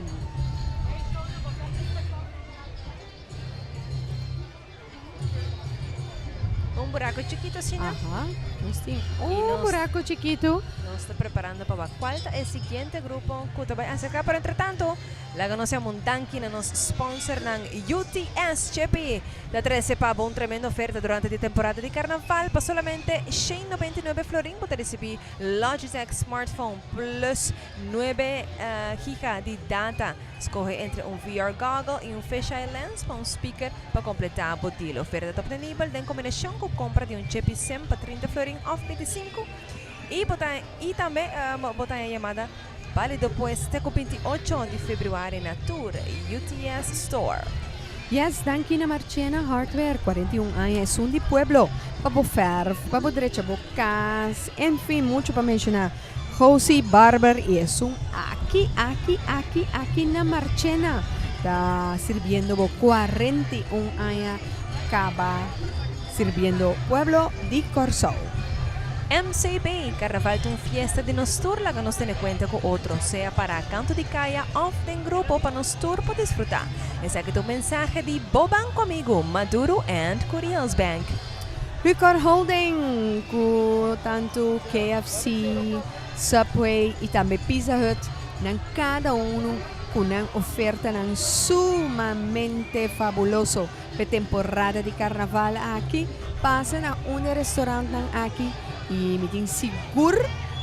Un buraco chikito asina. Aha, nos tin un buraco chikito. Nos ta preparando pa wak cual ta e siguiente grupo cu ta bay acerca, pero entretanto laga nos yama un danki na nos sponsornan UTS Chepi ta trece pa bo un tremendo oferta durante di temporada di carnaval. Pa solamente shen noventa i nuebe florin bo ta ricibi Logitech Smartphone plus nuebe giga di data. Scoge entre un VR goggle y un fisheye lens pa un speaker pa completa bo deal. Oferta ta obtenibel den combinacion cu compra di un chepi sim pa 30 florin of 25 y bo ta y tambe bo ta haña yamada balido pues te cu 28 di februari na tur UTS Store. Yes, danki na Marchena Hardware, 41 aña esun di pueblo, pa bo verf, pa bo drecha bo cas, en fin mucho pa menciona. Josie Barber y esun aki, aki, aki, aki na Marchena ta sirbiendo bo 41 aña caba sirbiendo pueblo di Corsou. MCB, Carnaval ta un fiesta di nos tur laga nos tene cuenta cu otro, sea para canto di caya of den grupo pa nos tur por disfruta. Esaki ta un mensahe di bo banco amigo Maduro and Curiels Bank. Lucor Holding ku tantu KFC, Subway i tambe Pizza Hut nan kada unu ku nan ofertanan sumamente fabuloso p'e temporada di karnaval aki. Pasa na un di e restorantnan aki i mi tin sigur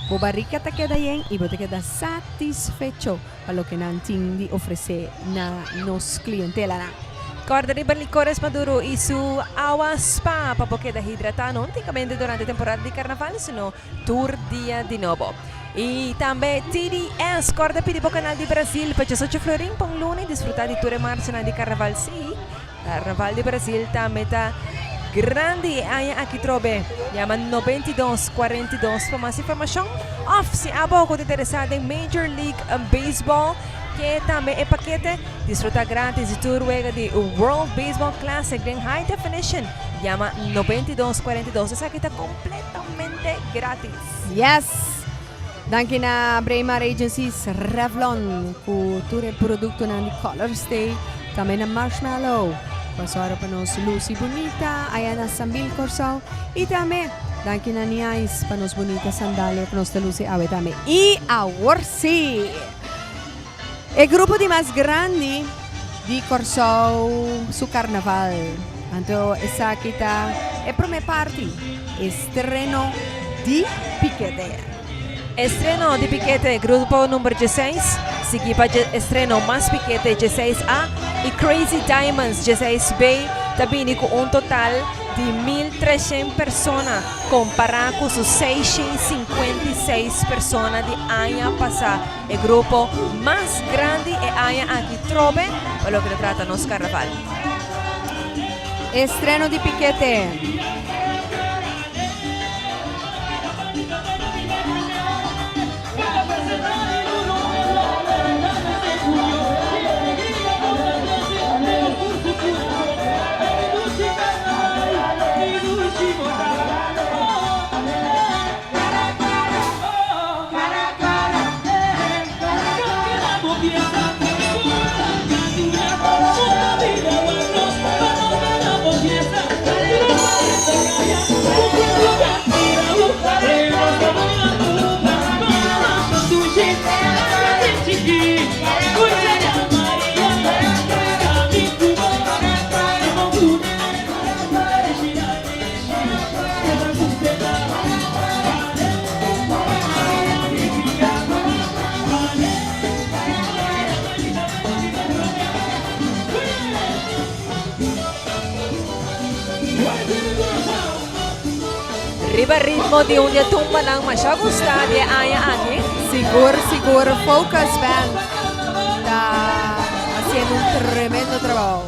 bo barika ta keda yen i bo ta keda satisfecho pa loke nan tin di ofresé na nos klientelanan. Kòrda riba Licores Maduro i su awa spa pa bo keda hidratá no únikamente durante temporada di karnaval sino tur dia di nobo. I tambe TDS, kòrda pidi bo kanal di Brasil pa diesocho florin pa un luna i disfrutá di tur e marchanan di karnaval. Sí, karnaval di Brasil tambe ta grandi e aña aki trobe. Yama 92 42 pa mas informashon òf si abo ku ta interesá den Major League Baseball ke tambe e pakete. Disfruta gratis di tur wega di World Baseball Classic den High Definition. Yama 92 42. Esaki ta completamente gratis. Yes! Danki na Braemar Agencies Revlon ku tur e produktonan di Color Stay. Tambe na Marshmallow ku a sòru pa nos lusi bunita aya na Sambil Kòrsou. I tambe danki na Niais pa nos bunita sandalia ku nos ta lusi awe tambe. I awor si! E grupo di mas grandi di Kòrsou su karnaval. Anto esaki ta e promé parti, estreno di Pikete. Estreno di Pikete grupo number dieseis, sigui pa Estreno Mas Pikete dieseis A y Crazy Diamonds dieseis B ta bini cu un total di 1300 persona compara cu su 656 persona di aña pasa. E grupo mas grandi e aña aki trobe pa loke ta trata nos carnaval. Estreno di Pikete. Riba ritmo di un di e tumbanan masha gusta di e aña aki. Sigur, sigur, Focus Band ta haciendo un tremendo trabao.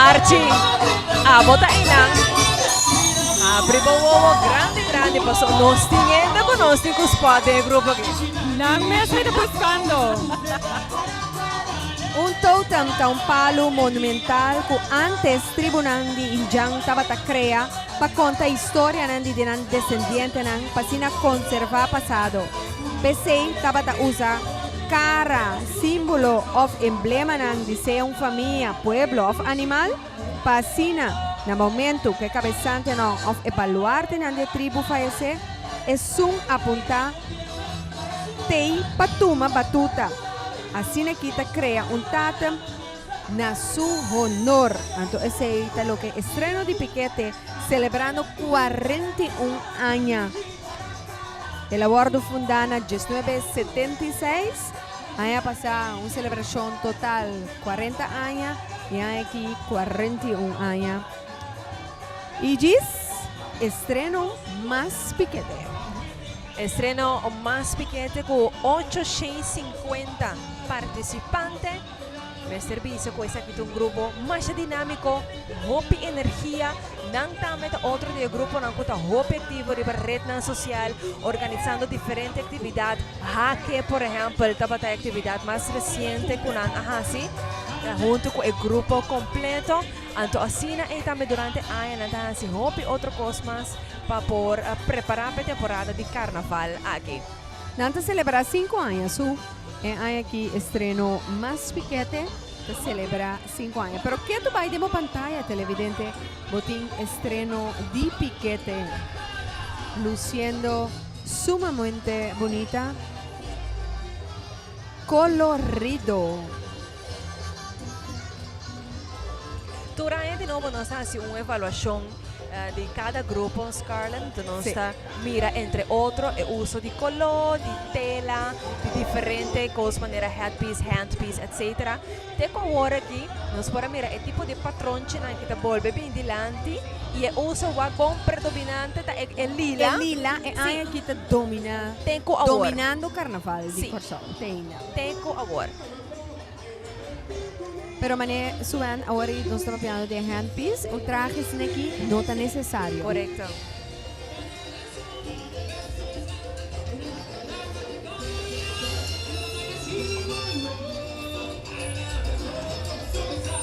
Archie, abo ta einan. Abri bo wowo grandi grandi paso nos tin hende ku nos tin ku spot den e grupo aki. Nan mes mi ta buscando. Un totem ta un palu monumental ku ántes tribunan di indjan tabata krea pa konta historianan di nan desendientenan pa asina konservá pasado. P'esei tabata usa kara, símbolo òf emblemanan di sea un famia, pueblo òf animal pa asina na momentu ku e kabesantenan òf e baluartenan di e tribu fayesé, esun apuntá t'ei pa tuma batuta. Asina ki ta krea un tatem na su honor. Anto esei ta loke estreno di Pikete selebrando 41 aña. El a wòrdu fundá na 1976. Aña pasá un selebrashon total 40 aña i aña aki 41 aña. I djis estreno mas Pikete. Estreno mas Pikete ku 850 partisipante. Mester bisa ku esaki ta un grupo masha dinámiko, hopi energia. Nan tambe ta otro di e gruponan ku ta hopi aktivo riba retnan sosial, organisando diferente aktividat. Hake, por ehèmpel, tabata e aktividat mas resiente ku nan a hasi huntu ku e grupo kompleto. Anto asina ei tambe durante aña nan ta hasi hopi otro kos mas pa por prepará pa e temporada di karnaval aki. Nan ta selebrá sinku aña su. E aña aki estreno Mas Pikete ta selebrá sinku aña. Pero ke tu bai den bo pantaya televidente bo tin estreno di Pikete luciendo sumamente bunita, colorido. Tur aña di nobo nos ta hasi un evaluashon di kada grupo, Scarlett. Nos ta mira entre otro e uso di koló, di tela, di diferente kos manera headpiece, handpiece, etcetera. Te ku awor aki nos por a mira e tipo di patronchinan ki ta bolbe bin dilanti i e uso wak bon predominante ta e lila. E lila e aña aki ta domina, Te ku awor. dominando karnaval di Kòrsou te ainda. Te ku awor. Pero mane Suen, awor i nos ta papiando di e handpiece, un trahe sneki no ta necesario. Correcto.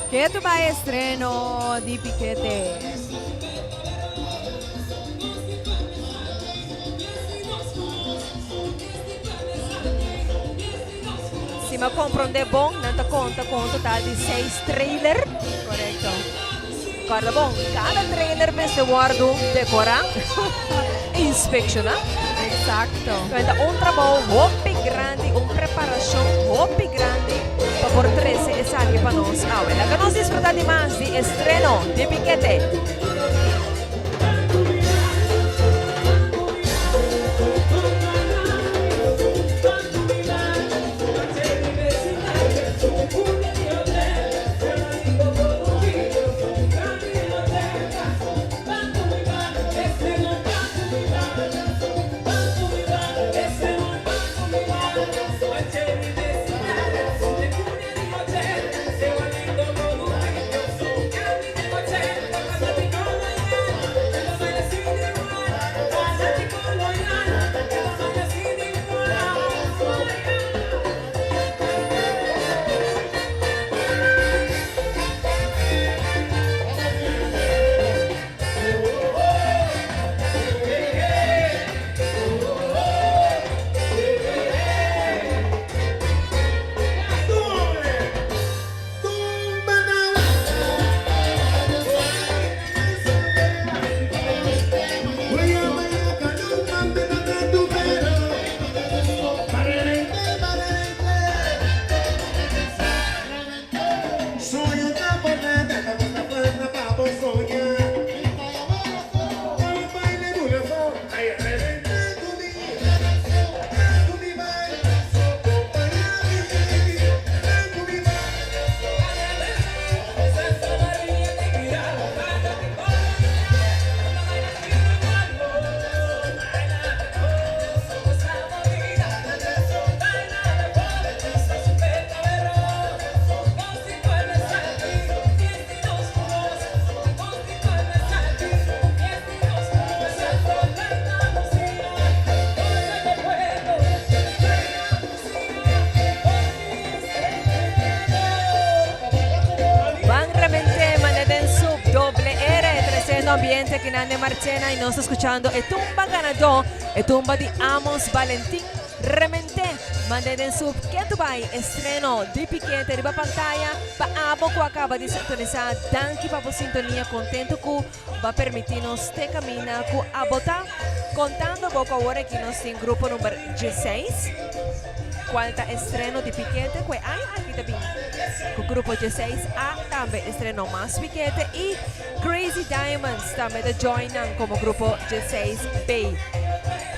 Ke tu bai estreno di Pikete? Si mi a komprondé bon, nan ta konta ku un total di seis trailer. Korekto. Kòrda bon, kada trailer mester wòrdu dekorá, inspekshoná. Eksakto. Nan ta un trabou hopi grandi, un preparashon hopi grandi pa por trese esaki pa nos awe. Laga nos disfrutá di mas di estreno di Pikete. Ban remente mane den sub doble R treciendo ambiente aki nan den Marchena y nos ta scuchando e tumba ganador, e tumba di Amos Valentin Remente mane den sub Ketu Bai estreno di Pikete riba pantaya pa abo cu a caba di sintonisa danki pa bo sintonia contento cu bo a permiti nos te camina cu abo ta contando bo cu awor aki nos tin grupo number dieseis cual ta estreno di Pikete cu e aña aki ta bin cu grupo dieseis a tambe estreno mas Pikete y Crazy Diamonds tambe ta join nan como grupo dieseis B.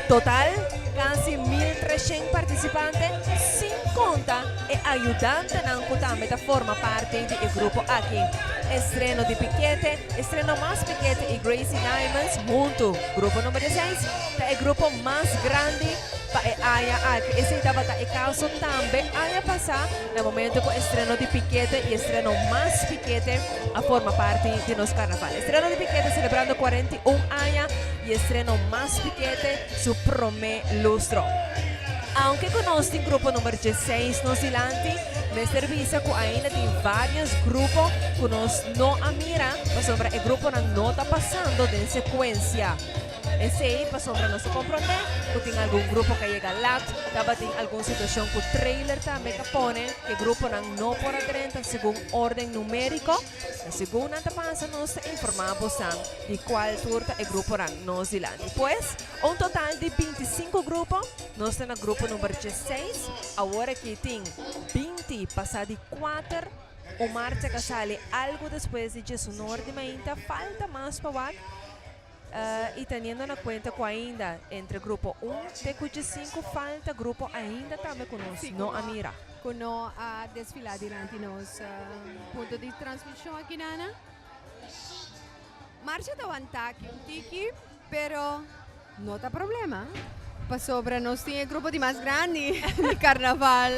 Total casi 1300 participante sin conta e ayudantenan cu tambe ta forma parti di e grupo aki. Estreno di Pikete, estreno mas Pikete y Gracie Diamonds hunto. Grupo number dieseis ta e grupo mas grandi pa e aña aki. Esey tabata e caso tambe aña pasa na momento cu estreno di Pikete y estreno mas Pikete a forma parti di nos carnaval. Estreno di Pikete celebrando 41 aña y estreno mas Pikete su prome lustro. Aunke cu nos tin grupo number dieseis nos dilanti, mester bisa cu ainda tin varios grupo cu nos no a mira pasobra e gruponan no ta pasando den secuencia. Esey pasobra nos ta comprende cu tin algun grupo cu a yega lat, tabatin algun situacion cu trailer tambe ta pone cu e gruponan no por a drenta segun orden numerico. Na segun nan ta pasa nos ta informa bosan di cual tur ta e gruponan nos dilanti. Pues, un total di 25 grupo, nos ta na grupo number 16, awor aki tin 20 pasa di 4, un marcha ka sali algo despues di 19 di mainta, falta mas pa wak. Y teniendo na cuenta cu ainda entre grupo un te cu 15 falta grupo ainda tambe cu nos no a mira. Cu no a desfila dilanti nos punto di transmision aki nana. Marcha ta wanta aki un tiki, pero no ta problema, pasobra nos tin e grupo di mas grandi di carnaval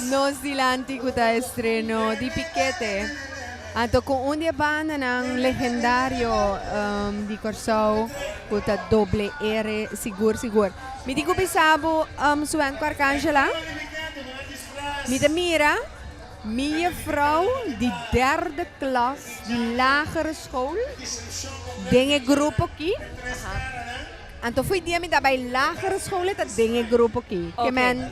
nos dilanti cu ta estreno di Pikete. Anto cu un di e bandanan legendario di Corsou cu ta Doble R sigur sigur. Mi tin cu bisa bo Suenco Arcangela, mi ta mira Mi juffrouw di derde klas di lagere school den e grupo ki. Anto fo'i dia mi ta bai lagere school e ta den e grupo ki. Ke men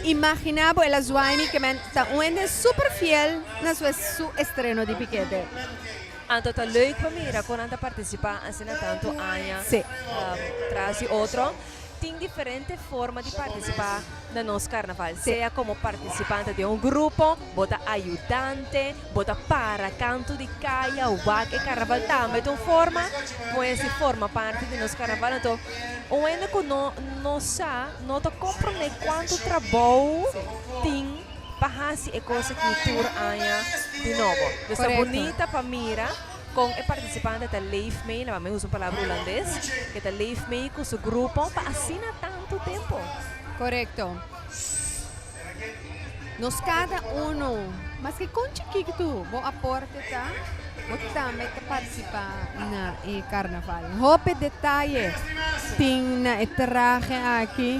imagina bo el a zwaai mi ke men ta un hende super fiel na su su estreno di Pikete. Anto ta leuk pa mira kon nan ta participa asina tanto aña tras di otro. Tin diferente forma di participa na nos carnaval, sea como participante den un grupo, bo ta ayudante, bo ta para canto di caya, wak e carnaval tambe ta un forma, pues di forma parti di nos carnaval. Anto un hende cu no no sa no ta comprende cuanto trabou tin pa haci e cos aki tur aña di nobo. Dus ta bunita pa mira. Kon e partisipante ta leef mee, laga mi usa un palabra hulandes, ke ta leef mee ku su grupo pa asina tantu tempu. Korekto. Nos kada unu, maske kon chikitu bo aporte ta, bo tambe ta partisipá na e karnaval. Hopi detaye tin na e trahe aki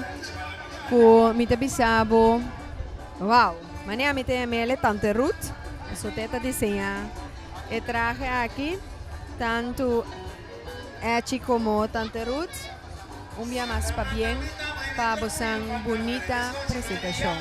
ku mi ta bisa bo, wow! Manera mi ta yam'el e Tante Ruth, pasobra e ta diseñá. E trahe aki, tantu Echi komo Tante Ruth, un bia mas pabien pa bosan bunita presentashon.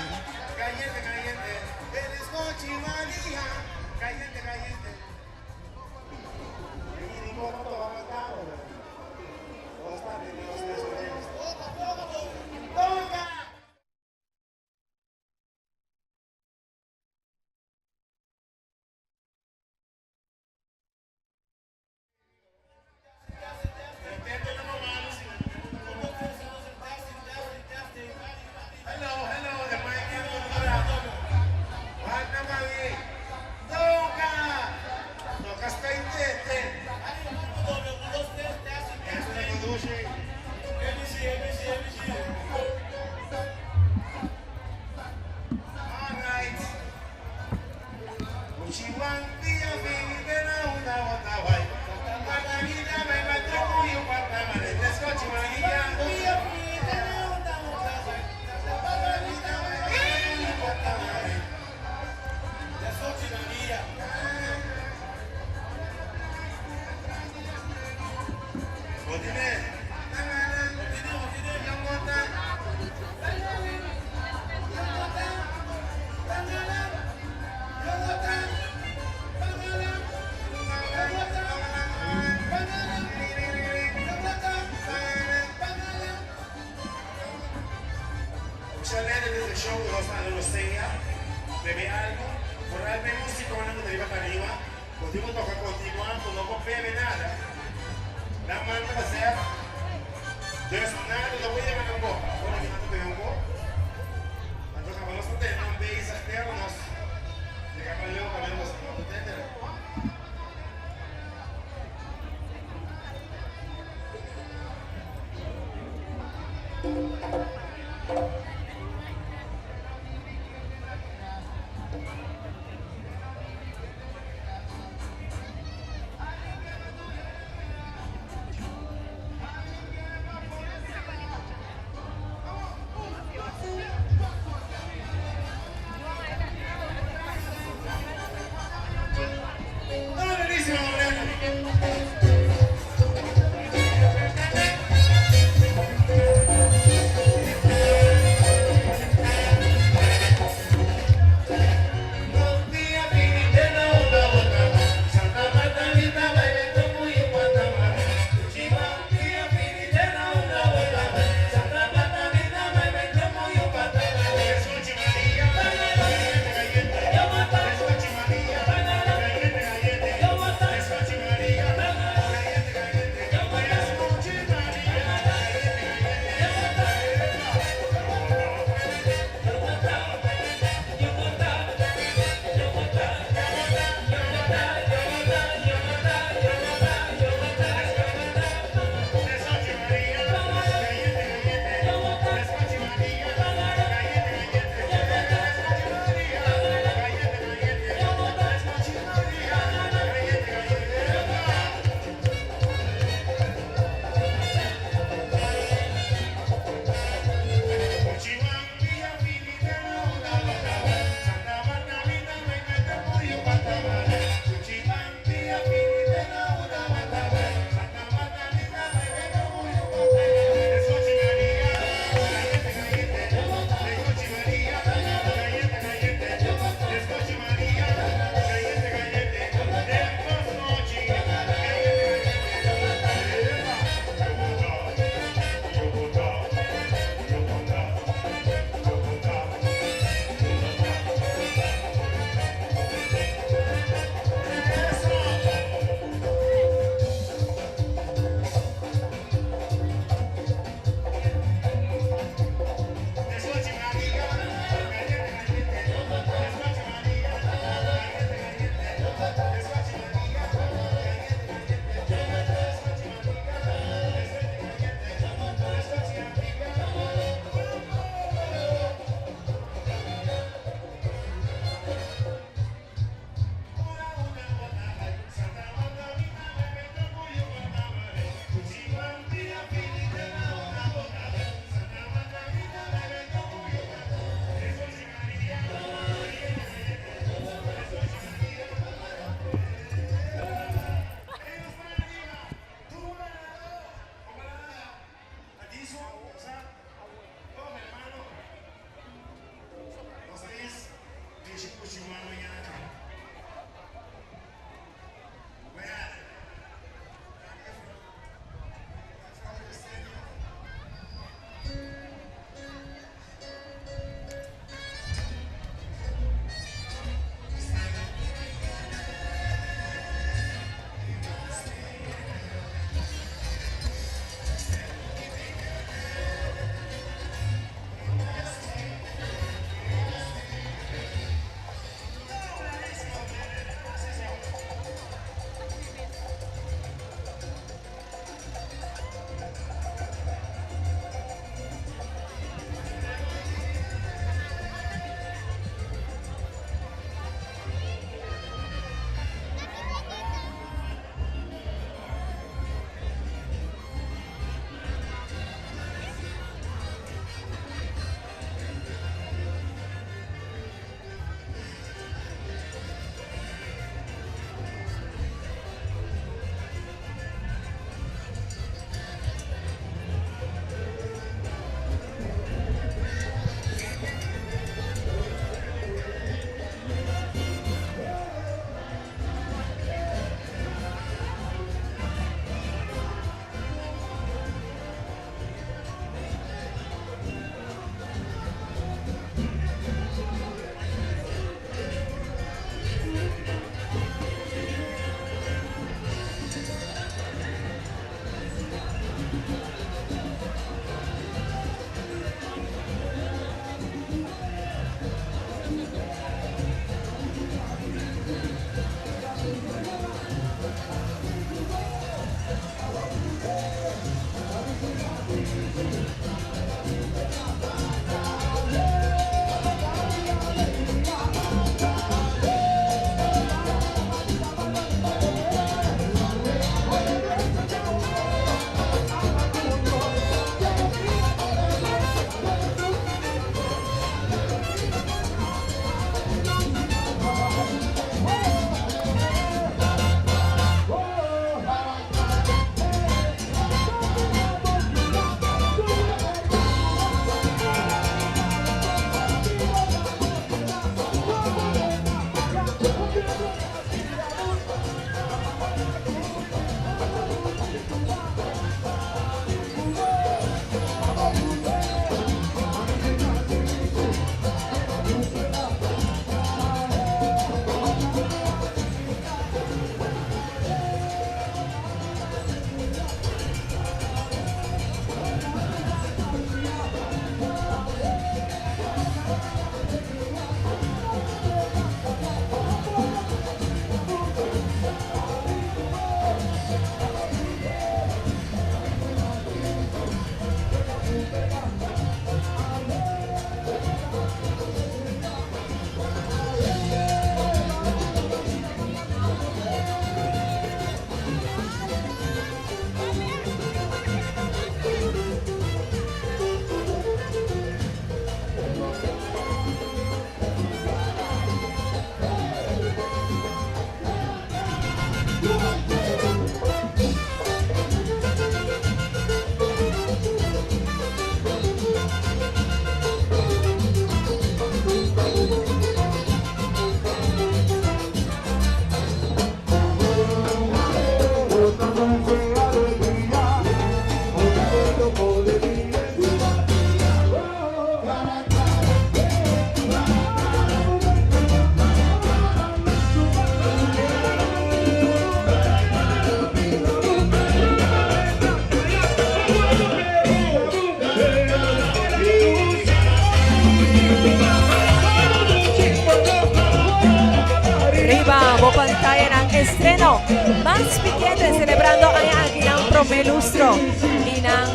estreno Mas Pikete celebrando aña aki nan prome lustro y nan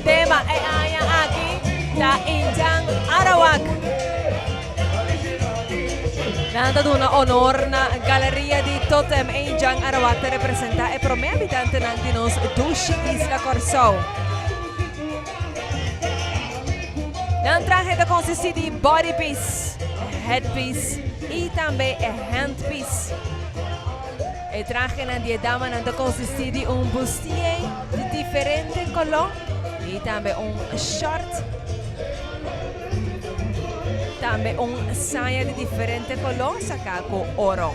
tema e aña aki ta Injan Arawak. Nan ta duna honor na Galeria di Totem e Injan Arawak ta representa e prome habitantenan di nos dushi isla Kòrsou. Nan trahe ta konsisti di body piece, head piece i tambe e hand piece. E trahenan di e damanan ta konsisti di un bustier di diferente koló i tambe un short, tambe un saya di diferente koló saká ku oro.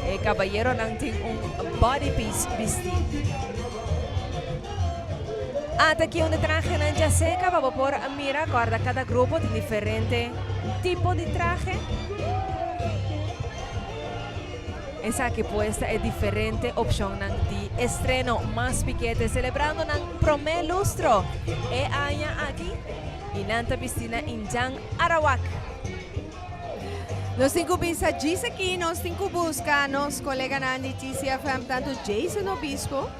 E kabayeronan tin un body piece bisti. Ata ki un di trahenan dja seka pa bo por mira. Kòrda kada grupo tin diferente tipo di trahe. Esaki pues ta e diferente opshonnan di estreno Mas Pikete selebrando nan promé lustro e aña aki i nan ta bisti na Indjan Arawak. Nos tin ku bisa djis aki nos tin ku buska nos koleganan di TCFM tantu Jason Obispo,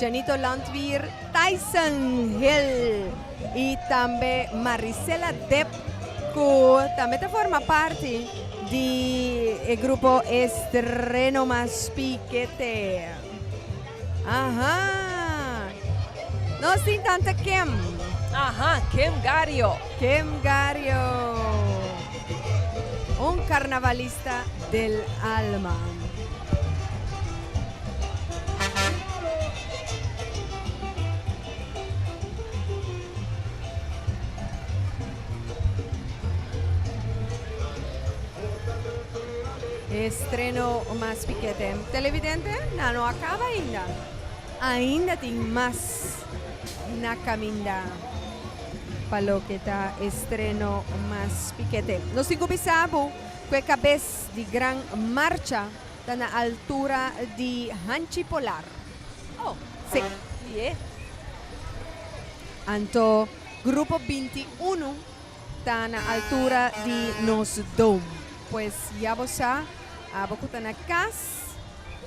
Janito Landweer, Tyson Hill y tambe Marisela Depp cu tambe ta forma parti di e grupo Estreno Mas Pikete. Aha! Nos tin tanta Kim. Aha, Kim Gario. Kim Gario. Un carnavalista del alma. Estreno mas pikete. Televidente, nan no a kaba ainda. Ainda tin mas na kaminda pa loke ta estreno mas pikete. Nos tin ku bisa bo ku e kabes di gran marcha ta na altura di Hanchi Polar. Oh, Sí. Ie. Anto Grupo 21 ta na altura di nos Dome. Pues ya bo sa, abo ku ta na kas,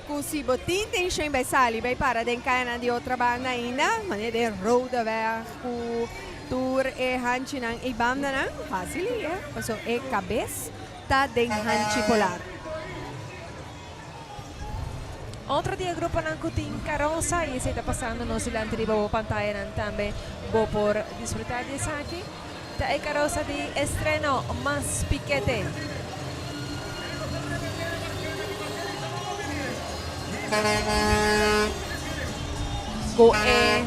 ku si bo tin intencion bai sali bai para den kayanan di otra banda ainda, manera den Rodeweg ku tur e hanchinan ei bandanan, haci lihe, pasobra e kabes ta den Hanchi Polar. Otro di e gruponan ku tin karosa i esei ta pasando nos dilanti riba bo pantayanan tambe bo por disfruta di esaki ta e karosa di estreno Mas Pikete. Ku e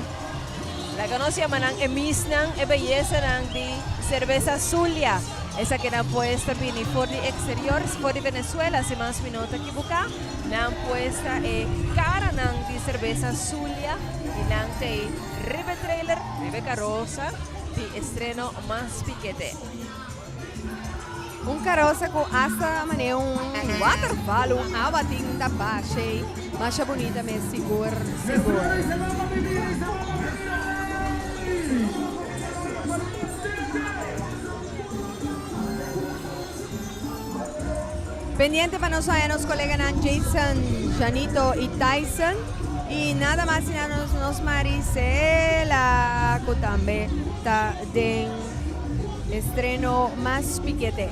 laga nos yama nan e misnan e beyesanan di Cerveza Zulia. Esakinan pues ta bini for di exterior, for di Venezuela si mas mi no ta kibuká. Nan pues ta e karanan di Cerveza Zulia i nan ta ei riba e trailer, riba e karosa di estreno Mas Pikete. Un karosa ku asta manera un waterval, un awa tin ta basha ei. Masha bunita mes sigur sigur. Pendiente pa nos haya nos coleganan Jason, Janito y Tyson. Y nada mas y nada menos nos Marisela, cu tambe ta den estreno Mas Pikete.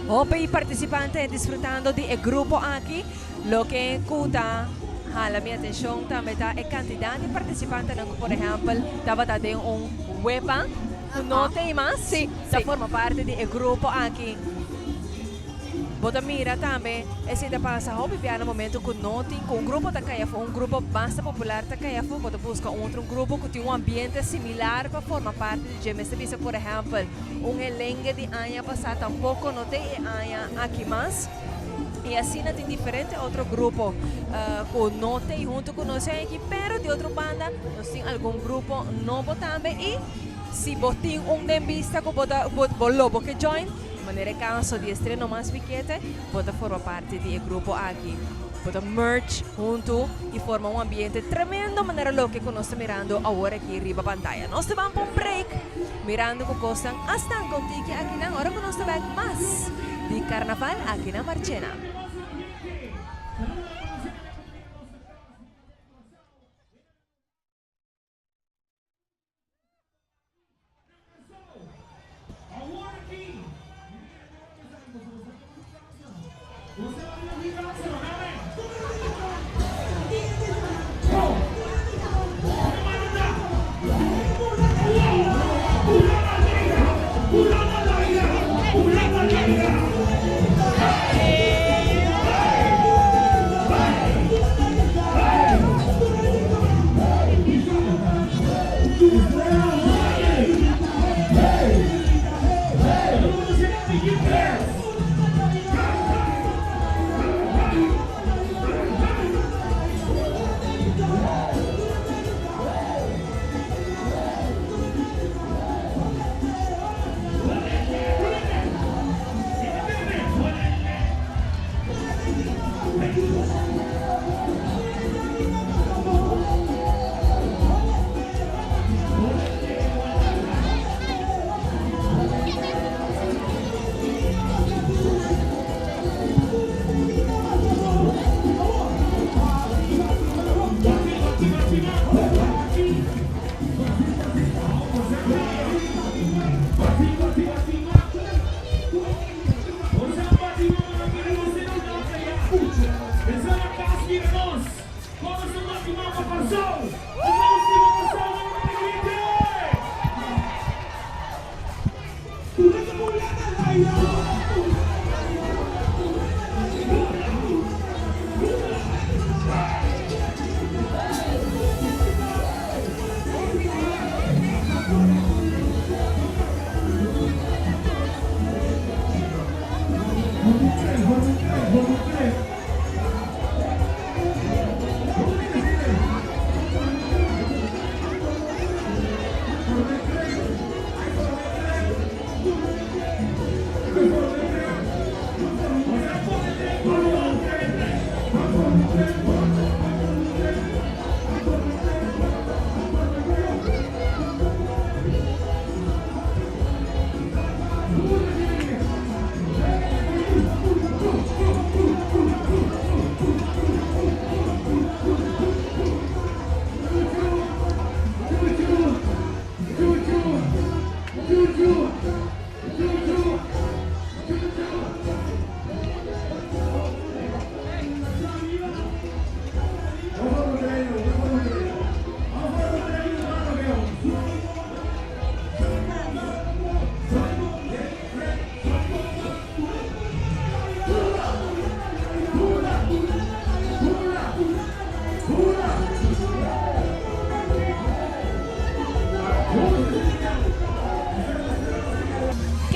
Hopi participante disfrutando di e grupo aki. Loke cu ta hala mi atencion tambe ta e cantidad di participantenan cu por ehempel tabata den un wepa cu no t'ey mas, ta forma parti di e grupo aki. Bo ta mira tambe esei ta pasa hopi bia na momento cu no tin cu un grupo ta cay afo, un grupo basta popular ta cay afo, bo ta busca un otro grupo cu tin un ambiente similar pa forma parti di dje. Mester bisa por ehempel un helengue di aña pasa tampoco no t'ey e aña aki mas y asina tin diferente otro grupo cu no t'ey hunto cu nos e aña aki, pero di otro banda nos tin algun grupo nobo tambe y si bo tin un den bista cu bo ta bo lo bo ke join. Manera e caso di estreno mas pikete, bo ta forma parti di e grupo aki. Bo ta merge hunto y forma un ambiente tremendo manera loke cu nos ta mirando awor aki riba pantaya. Nos ta ban pa un break mirando cu cosnan a stanca un tiki akinan ora cu nos ta bek mas di Carnaval aki na Marchena.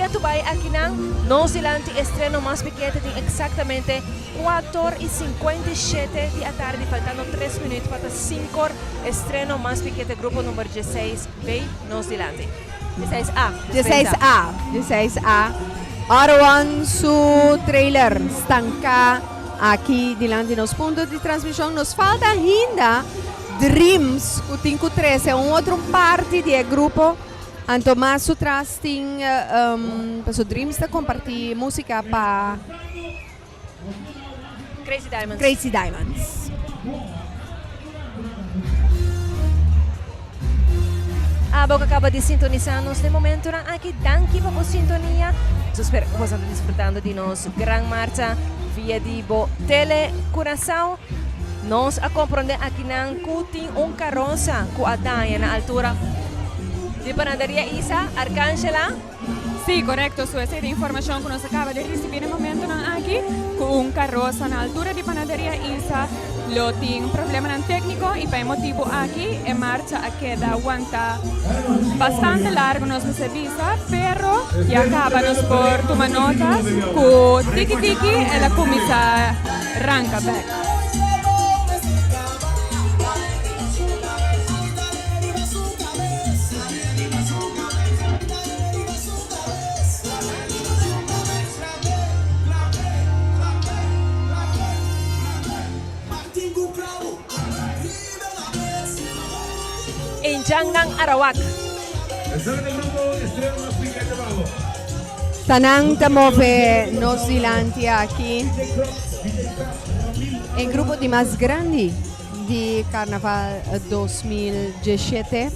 Ketu bai akinan, nos dilanti estreno mas pikete tin eksaktamente kuator i 57 di atardi faltando tres minuut pa ta sinkor estreno mas pikete grupo number dieseis B nos dilanti. Dieseis A. Dieseis A. Dieseis A. Arwan su trailer stanká aki dilanti nos punto di transmishon. Nos falta ainda Dreams ku tin ku trese un otro parti di e grupo. Anto mas su tras tin paso Dreams ta comparti musica pa Crazy Diamonds. Crazy Diamonds. Abo ku akaba di sintonisá nos den momentunan aki, danki pa bo sintonia. Nos spera ku boso ta disfrutando di nos gran marcha via di bo Tele Curaçao. Nos a komprondé akinan ku tin un karosa ku a daña na altura di Panaderia Isa, Arcángela. Sí, korekto, su esei ta informashon ku nos a kaba di risibí na e momentunan aki, ku un karosa na altura di Panaderia Isa lo tin problemanan tékniko i pa e motibu aki e marcha a keda wantá bastante largu nos mester bisa, pero ya kaba nos por tuma nota ku tiki tiki el a kuminsá ranka bèk. Indjannan Arawak. Tanan ta move nos dilanti aki. E grupo di mas grandi di Carnaval 2017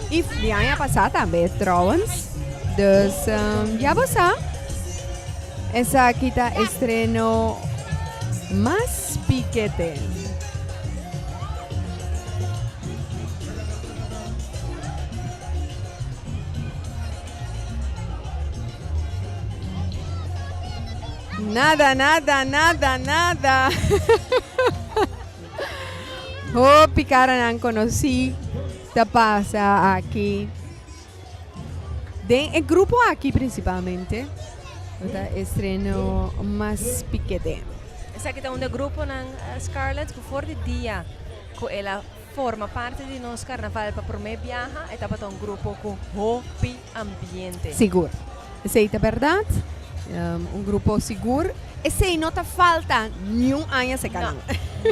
y di aña pasá tambe trouwens. Dus ya bo sa, esaki ta estreno mas pikete. Nada, nada, nada, nada. Hopi karanan konosí ta pasa aki. Den e grupo aki prinsipalmente ta estreno mas pikete. Esaki ta un di e gruponan Scarlett ku for di dia ku el a forma parti di nos karnaval pa promé biaha e tabata un grupo ku hopi ambiente. Sigur. Esei ta bèrdat. Un grupo sigur. Esei no ta falta niun aña seca nan.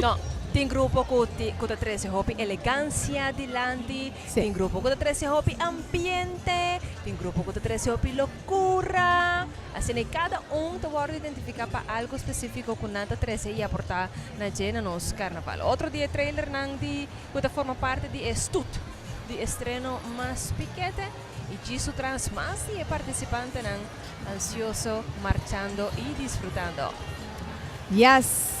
No, no. Tin grupo ku ku ta trese hopi elegansia dilanti, tin grupo ku ta trese hopi ambiente, tin grupo ku ta trese hopi lokura. Asina i kada un ta wòrdu identifiká pa algu spesífiko ku nan ta trese i aportá na dje na nos karnaval. Otro di e trailernan di ku ta forma parti di e stut di estreno mas pikete i djis su tras mas di e partisipantenan ansioso marchando i disfrutando. Yes!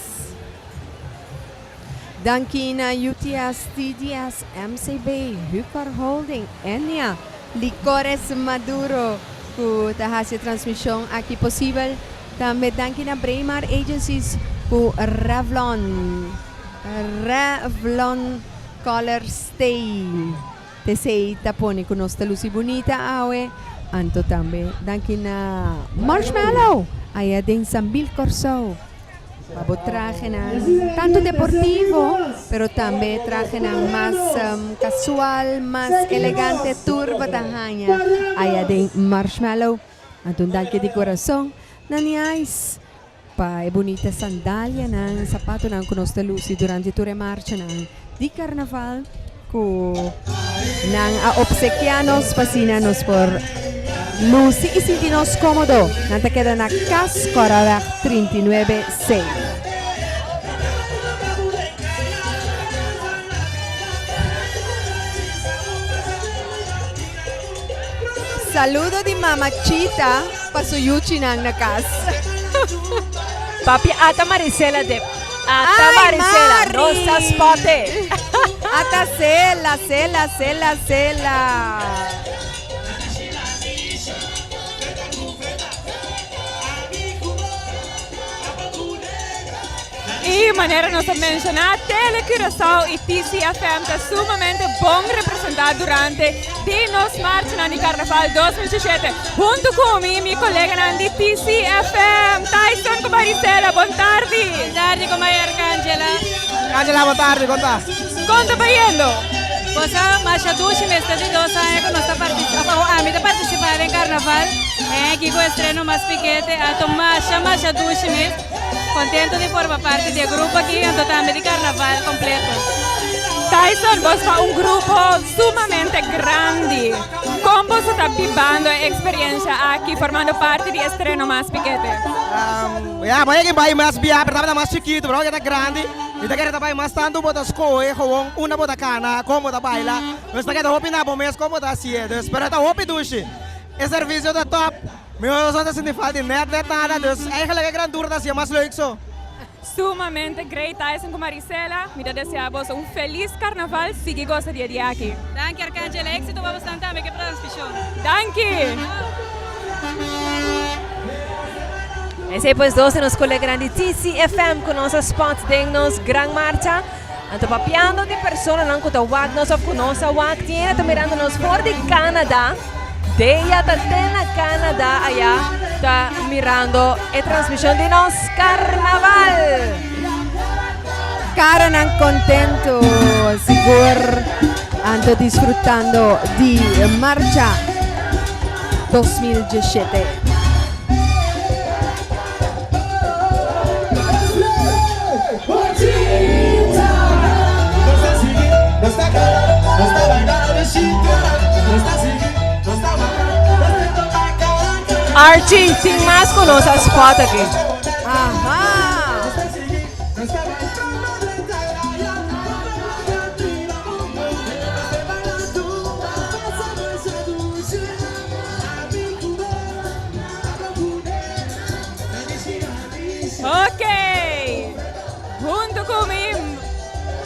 Danki na UTS, TDS, MCB, Hucor Holding, Ennia, Licores Maduro ku ta hasi e transmishon aki posibel. Tambe danki na Braemar Agencies ku Revlon, Revlon Color Stay. T'esei ta pone ku nos ta lusi bunita awe. Anto tambe danki na Marshmallow aya den Sambil Kòrsou pa bo trahenan tantu deportivo pero tambe trahenan mas kasual, mas elegante tur bo ta haña aya den Marshmallow. Anto un danki di kurason na Niais pa e bunita sandalianan, sapatonan ku nos ta lusi durante tur e marchanan di karnaval ku nan a opsekiá nos pa asina nos por lusi i sinti nos kómodo. Nan ta keda na Kas Kòraweg 39 C. Saludo di Mama Chita pa su yuchinan na kas. Papi ata Marisela de ata Ay, Marisela Mari! no sa spote. Ata Sela, Sela, Sela, Sela. Y manera nos a menciona, Tele Curaçao y TCFM ta sumamente bon representa durante di nos marchanan di Carnaval 2017. Hunto cu mi, mi coleganan di TCFM, Tyson cu Marisela, bon tardi. Bon tardi, compañera Arcangela. Angela, bon tardi, con ta? Con ta bayendo? Cosa masha dushi mester di dos aña cu nos ta participa, o ami ta participa den Carnaval. En aki cu estreno mas pikete, anto masha masha dushi mes. Contento di forma parti di e grupo aki anto tambe di carnaval completo. Tyson, bos ta un grupo sumamente grandi. Kon boso ta bibando e eksperiencia aki formando parti di estreno Mas Pikete? Ya, bo yega bai mas bia, pero tabata mas chikitu, pero awor ta grandi. Mi ta kere ta bai mas tantu bo ta skohe gewoon unda bo ta kana, kon bo ta baila. Nos ta keda hopi na bo mes kon bo ta hasié. Dus, pero e ta hopi dushi. E servisio ta top. Mi no ta sinti falta di nèt nèt nada. Dus, eigenlijk e grandura ta hasié mas leuk so. Sumamente great Tyson cu Marisela, mi ta desea boso un feliz carnaval, sigui goza di e dia aki. Danki Arcangela, exito pa bosnan tambe cu e transmision. Danki! Esey pues dos di nos coleganan di TCFM cu nos a spot den nos gran marcha. Anto papiando di personanan cu ta wak nos of cu nos a wak, tin hende ta mirando nos for di Canada. Deya ta te na Canada aya ta mirando e transmision di nos carnaval. Caranan contento, sigur anto disfrutando di marcha 2017. Archie, tin mas ku nos a spot aki. Aha! Ok! Hunto ku mi,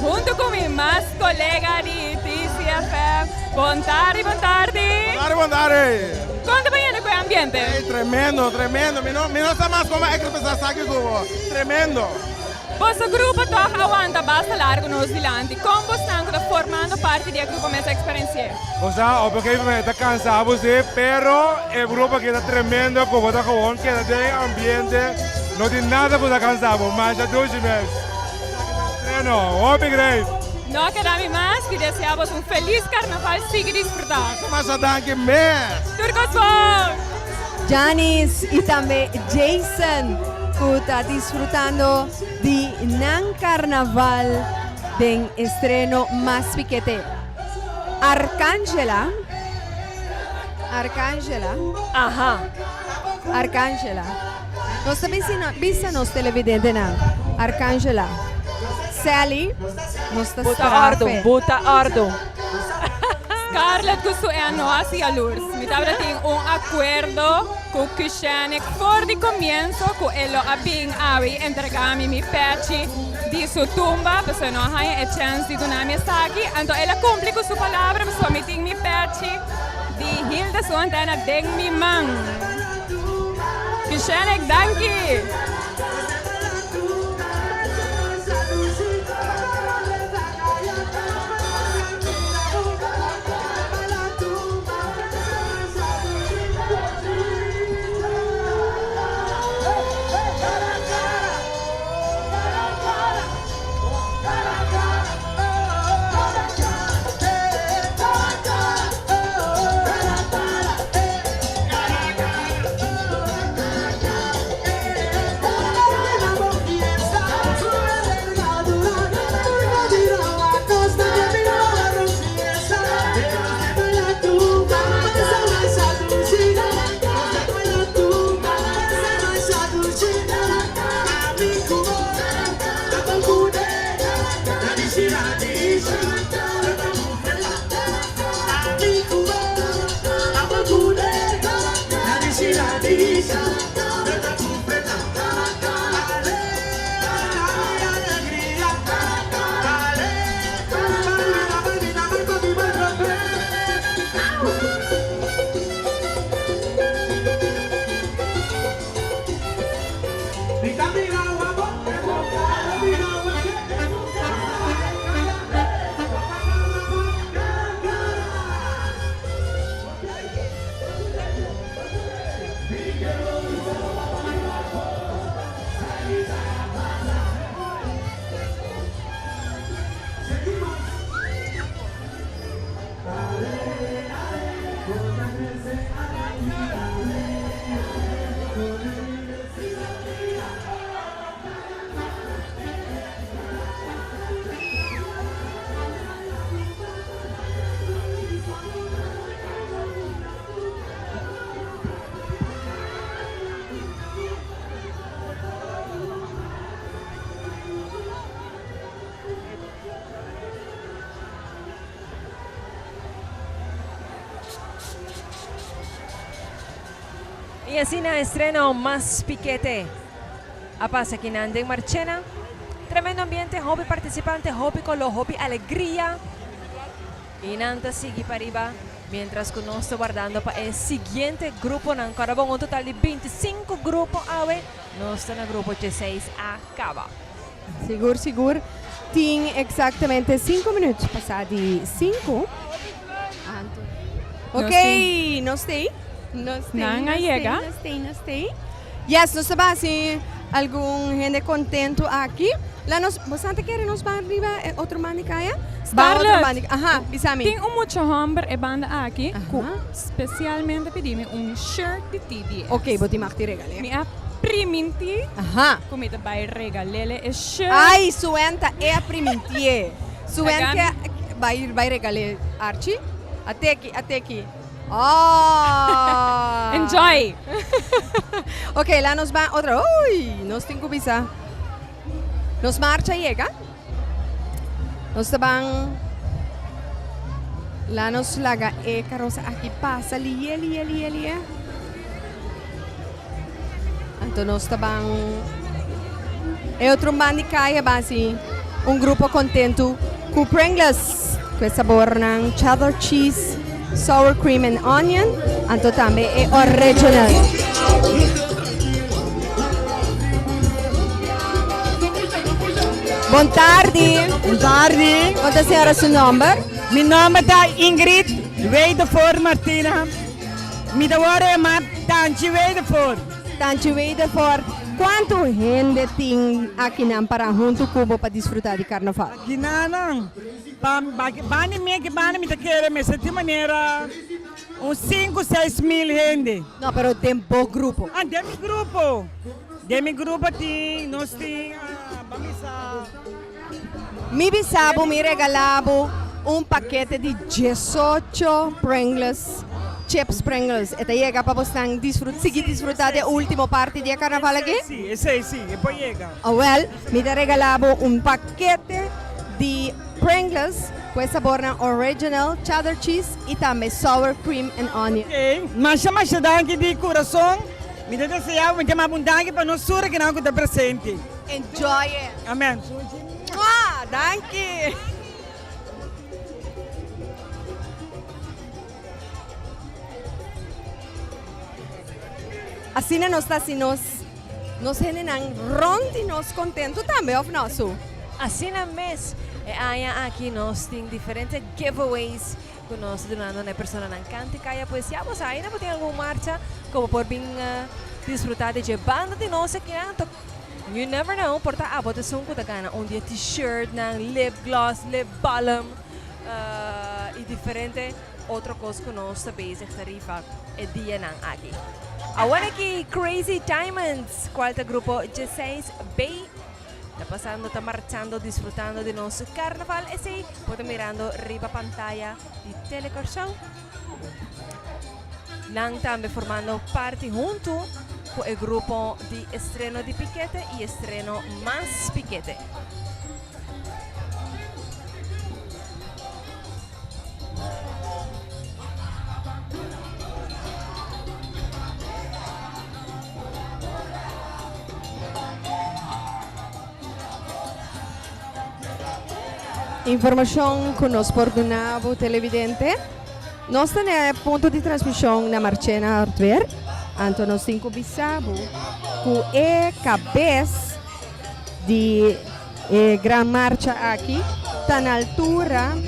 hunto ku mi mas kolega di TCFM. Bon tardi, bon tardi. Bon tardi, bon tardi. Kon ta bayendo ku e ambiente? Ey, tremendo, tremendo. Mi no, mi no sa mas komo ekspresá esaki ku bo. Tremendo. Boso grupo tòg a wanta basta largu nos dilanti. Kon bosnan ku ta formando parti di e grupo mes a eksperensi'é? Bo sa, op un gegeven moment ta kansa bo si, pero e grupo aki ta tremendo ku bo ta gewoon keda den e ambiente, no tin nada ku ta kansa bo, masha dushi mes. Esaki ta estreno, hopi great! No a keda mi mas di desea boso un felis karnaval, sigui disfrutá! Masha danki mes! Tur kos bon! Janice y tambe Jason cu ta disfrutando di nan carnaval den estreno Mas Pikete. Arcangela, Arcangela, Aha. Arcangela. Nos ta bisa, bisa nos televidentenan, Arcangela, Sally, nos ta Bo ta spera ordo, fe. bo ta ordo. Scarlett ku su en no hasi yalurs. Mi tabata tin un akuerdo ku Kushenik for di komienso ku e lo a bin awe i entrega mi mi pechi di su tumba, pasobra e no a haña e chèns di duna mi esaki. Anto el a kumpli ku su palabra, pasobra mi tin mi pechi di Hilda su antena den mi man. Kushenik, danki! Y asina estreno Mas Pikete a pasa akinan den Marchena. Tremendo ambiente, hopi participante, hopi color, hopi alegria. Y nan ta sigui pariba mientras cu nos ta wardando pa e siguiente gruponan. Cora bon, un total di 25 grupo awe, nos ta na grupo 16 a caba. Sigur sigur, tin exactamente 5 minuut pasa di 5. Anto. Ok, nos tei. Nos tei, Nan a nos tei, yega. nos tei, nos tei. Yes, nos ta hasi algun hende contento aki. La nos, boso ta kere nos ban riba e otro man di kaya? Ban otro Scarlett, man di, aha, bisa mi. Tin un mucha homber e banda aki cu specialmente pidi mi un shirt di TBS. Ok, bo tin mag di regal'é. Mi a priminti Aha. cu mi ta bay regal'ele e shirt. Ay, Suen ta e a primintié. Suen Laga ke bay bay regal'é Archie. Ateki, ateki. Oh! Enjoy! Ok, la nos ban otro. Uy, nos tin cu bisa. Nos marcha yega. Nos ta ban la nos laga e karosa aki pasa liye, liye, liye, liye. Anto nos ta ban e otro ban di kaya ban si un grupo kontentu ku Pringles ku e sabornan cheddar cheese, sour cream and onion, anto tambe e original. Bon tardi. Bon tardi. Kon ta señora su nomber? Mi nomber ta Ingrid Wedervoort Martina. Mi ta wòrdu yamá Tanchi Wedervoort. Tanchi Wedervoort, kuantu hende tin akinan para huntu ku bo pa disfrutá di karnaval? Akinanan, pa banda mi aki banda mi ta kere mester tin manera un sinku, 6000 hende. No, pero den bo grupo. Ah, den mi grupo. Den mi grupo tin, nos tin, ban bisa. Mi bisa bo, mi regala bo un pakete di 18 Pringles, chips Pringles. E ta yega pa bosnan disfrut, sigui disfruta di e ultimo parti di e carnaval aki? Esei si, esei si, e por yega. Awel, mi ta regala bo un pakete di Pringles ku e sabornan original, cheddar cheese y tambe sour cream and onion. Ok, masha masha danki di kurason. Mi ta desea bo, mi ta manda un danki pa nos tur akinan ku ta presente. Enjoy it. Amen. Mwah! Danki. Asina nos ta hasi nos nos hendenan rond di nos contento tambe of no Su? Asina mes, e aña aki nos tin diferente giveaways cu nos ta dunando na e personanan cante caya. Pues ya bo sa, ainda bo tin algun marcha cu bo por bin disfruta di dje banda di nos akinan. You never know, por ta abo ta esun cu ta gana un di e t-shirtnan, lip gloss, lip balm y diferente otro cos cu nos ta bezig ta rifa e dianan aki. Awor aki Crazy Diamonds, cual ta grupo 16 B, ta pasando, ta marchando, disfrutando di nos carnaval. Esey bo ta mirando riba pantaya di Tele Corsou. Nan tambe formando parti huntu ku e grupo di estreno di Pikete i estreno Mas Pikete. Informashon ku nos por duna bo televidente. Nos ta na e punto di transmishon na Marchena Hardware, anto nos tin ku bisa bo ku e kabes di e gran marcha aki ta na altura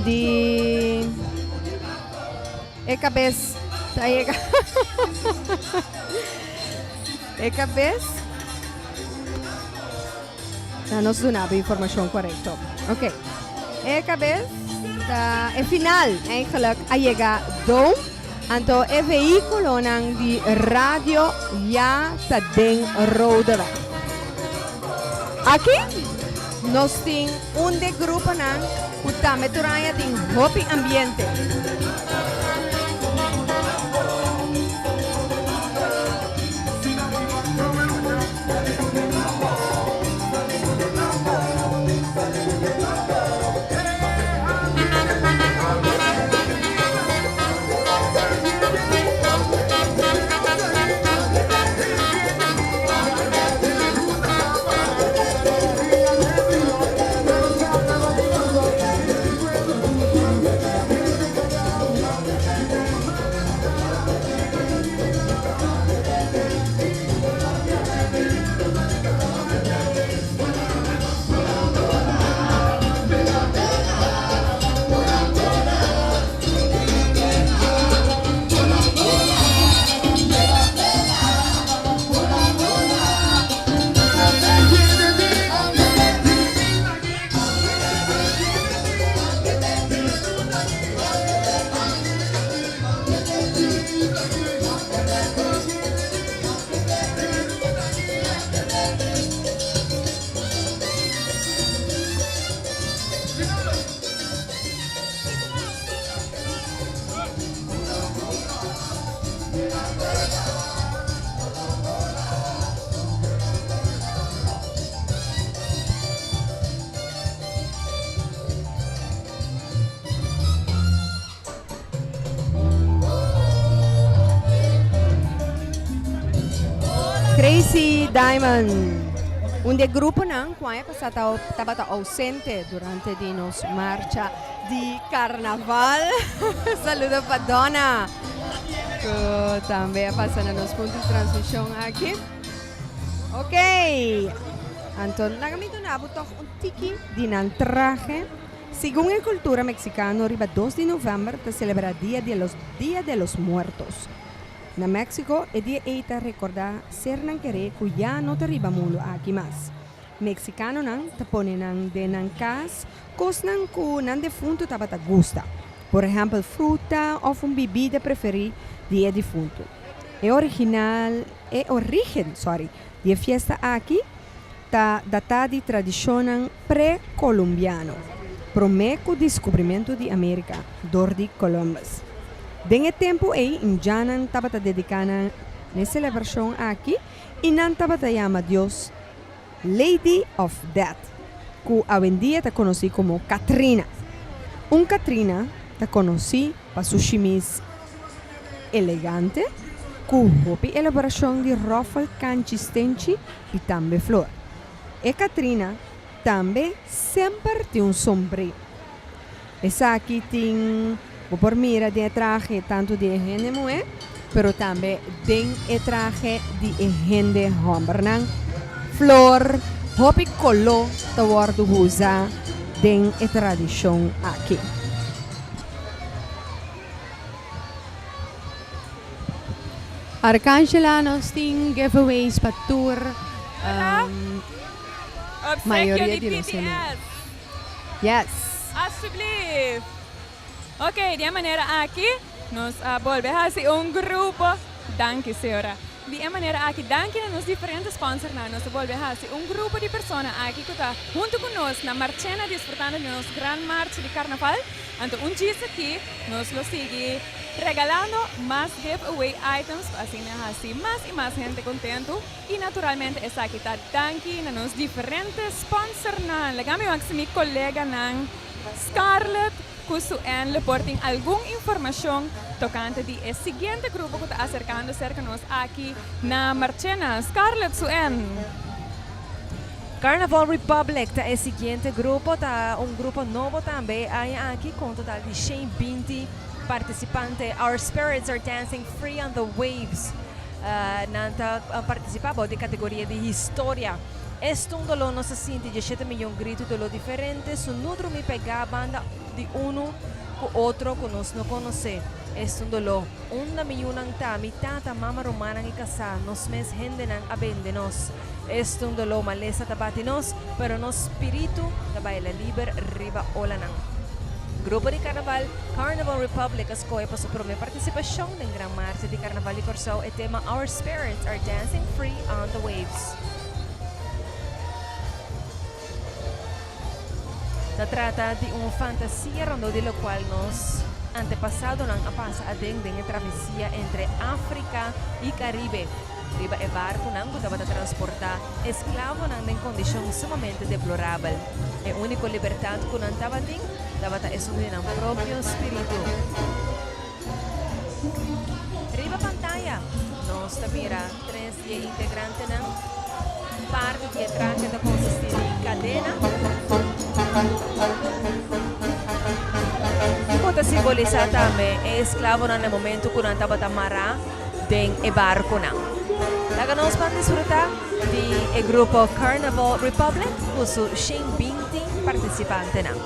di e kabes ta yega e kabes Na nos duna bo informacion corecto. Ok. E cabes ta e final eigenlijk a yega Dome. Anto e vehiculonan di radio ya ta den Rodeweg. Aki nos tin un de gruponan cu tambe tur aña tin hopi ambiente. Crazy Diamond, un di e gruponan ku aña pasá tabata ousente durante di nos marcha di karnaval. Saludo pa Donna ku tambe a pasa na nos punto di transmishon aki. Ok, anto laga mi duna bo tòg un tiki di nan trahe. Segun e kultura meksikano riba dos di novèmber ta selebrá Dia de los Dia de los Muertos. Na Mexico e dia ei ta rekordá sernan keré ku ya no ta riba mundu aki mas. Meksikanonan ta pone nan den nan kas kosnan ku nan defuntu tabata gusta, por ehèmpel fruta òf un bibida preferí di e difuntu. E original e orígen, sorry, di e fiesta aki ta datá di tradishonnan pre-kolumbiano, promé ku diskubrimentu di Amerika dor di Columbus. Den e tempu ei indjannan tabata dediká na e selebrashon aki i nan tabata yama dios Lady of Death, ku awendia ta konosí komo Katrina. Un Katrina ta konosí pa su shimis elegante ku hopi elaborashon di ròfel kanchi stenchi i tambe flor. E Katrina tambe semper tin un sombré. Esaki tin, bo por mira den e trahe tantu di e hende muhé, pero tambe den e trahe di e hende hòmbernan. Flor, hopi koló ta wòrdu usa den e tradishon aki. Arcangela nos tin giveaways pa tur mayoria di nos hende. Yes. Alsjeblieft. Ok, di e manera aki nos a bolbe hasi un grupo. Danki señora. Di e manera aki danki na nos diferente sponsornan nos a bolbe hasi un grupo di persona aki ku ta huntu ku nos na Marchena disfrutando di nos gran marcha di karnaval. Anto un djis aki nos lo sigui regalando mas give away items pa asina hasi mas y mas hende contento y naturalmente esaki ta danki na nos diferente sponsornan. Laga mi wak si mi coleganan Scarlett cu su Enle por tin algun informacion tocante di e siguiente grupo cu ta acercando cerca nos aki na Marchena. Scarlett, su En. Carnival Republic ta e siguiente grupo, ta un grupo nobo tambe e aña aki cu un total di 120 participante. Our Spirits Are Dancing Free on the Waves. Nan ta participa bou di categoria di historia. Estun doló nos a sinti 17 miyon gritu doló diferente, su no drumi pegá banda di unu cu otro cu nos no conoce. Estun doló. Unda mi yunan ta, mi tata, mama, rumannan i kasá, nos mes hendenan a bende nos. Esta un doló, malesa ta bati nos, pero nos spiritu ta baila liber riba olanan. Grupo di karnaval Carnival Republic a skohe pa su promé partisipashon den Gran Marcha di Karnaval di Kòrsou e tema Our Spirits Are Dancing Free on the Waves. Ta trata di un fantasia rondó di lokual nos antepasadonan a pasa aden den e travesia entre Afrika i Karibe riba e barkunan ku tabata transportá esklavonan den kondishon sumamente deplorabel. E úniko libertat ku nan tabatin tabata esun di nan propio spiritu. Riba pantaya nos ta mira tres di e integrantenan. Parti di e trahe ta konsistí di kadena ku ta simbolisá tambe e esklavonan na e momentu ku nan tabata mará den e barkunan. Laga nos ban disfrutá di e grupo Carnival Republic ku su 120 partisipantenan.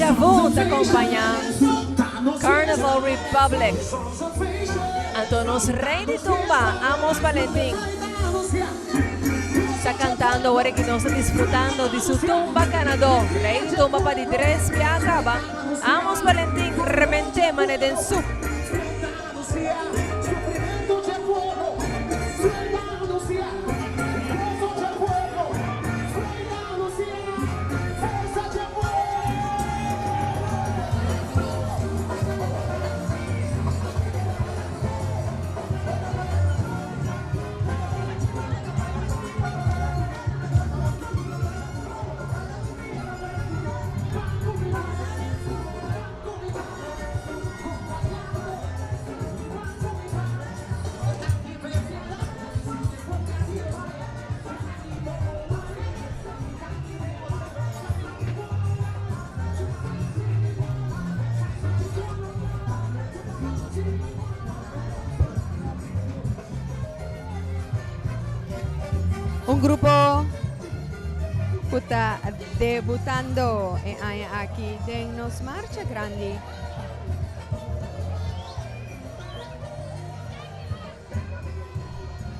Deja Vu ta acompaña Carnival Republic. Anto nos rey di tumba, Amos Valentin, ta cantando awor aki nos ta disfrutando di su tumba ganador. Rey di tumba pa di tres bia caba. Amos Valentin remente mane den su. Un grupo ku ta debutando e aña aki den nos marcha grandi.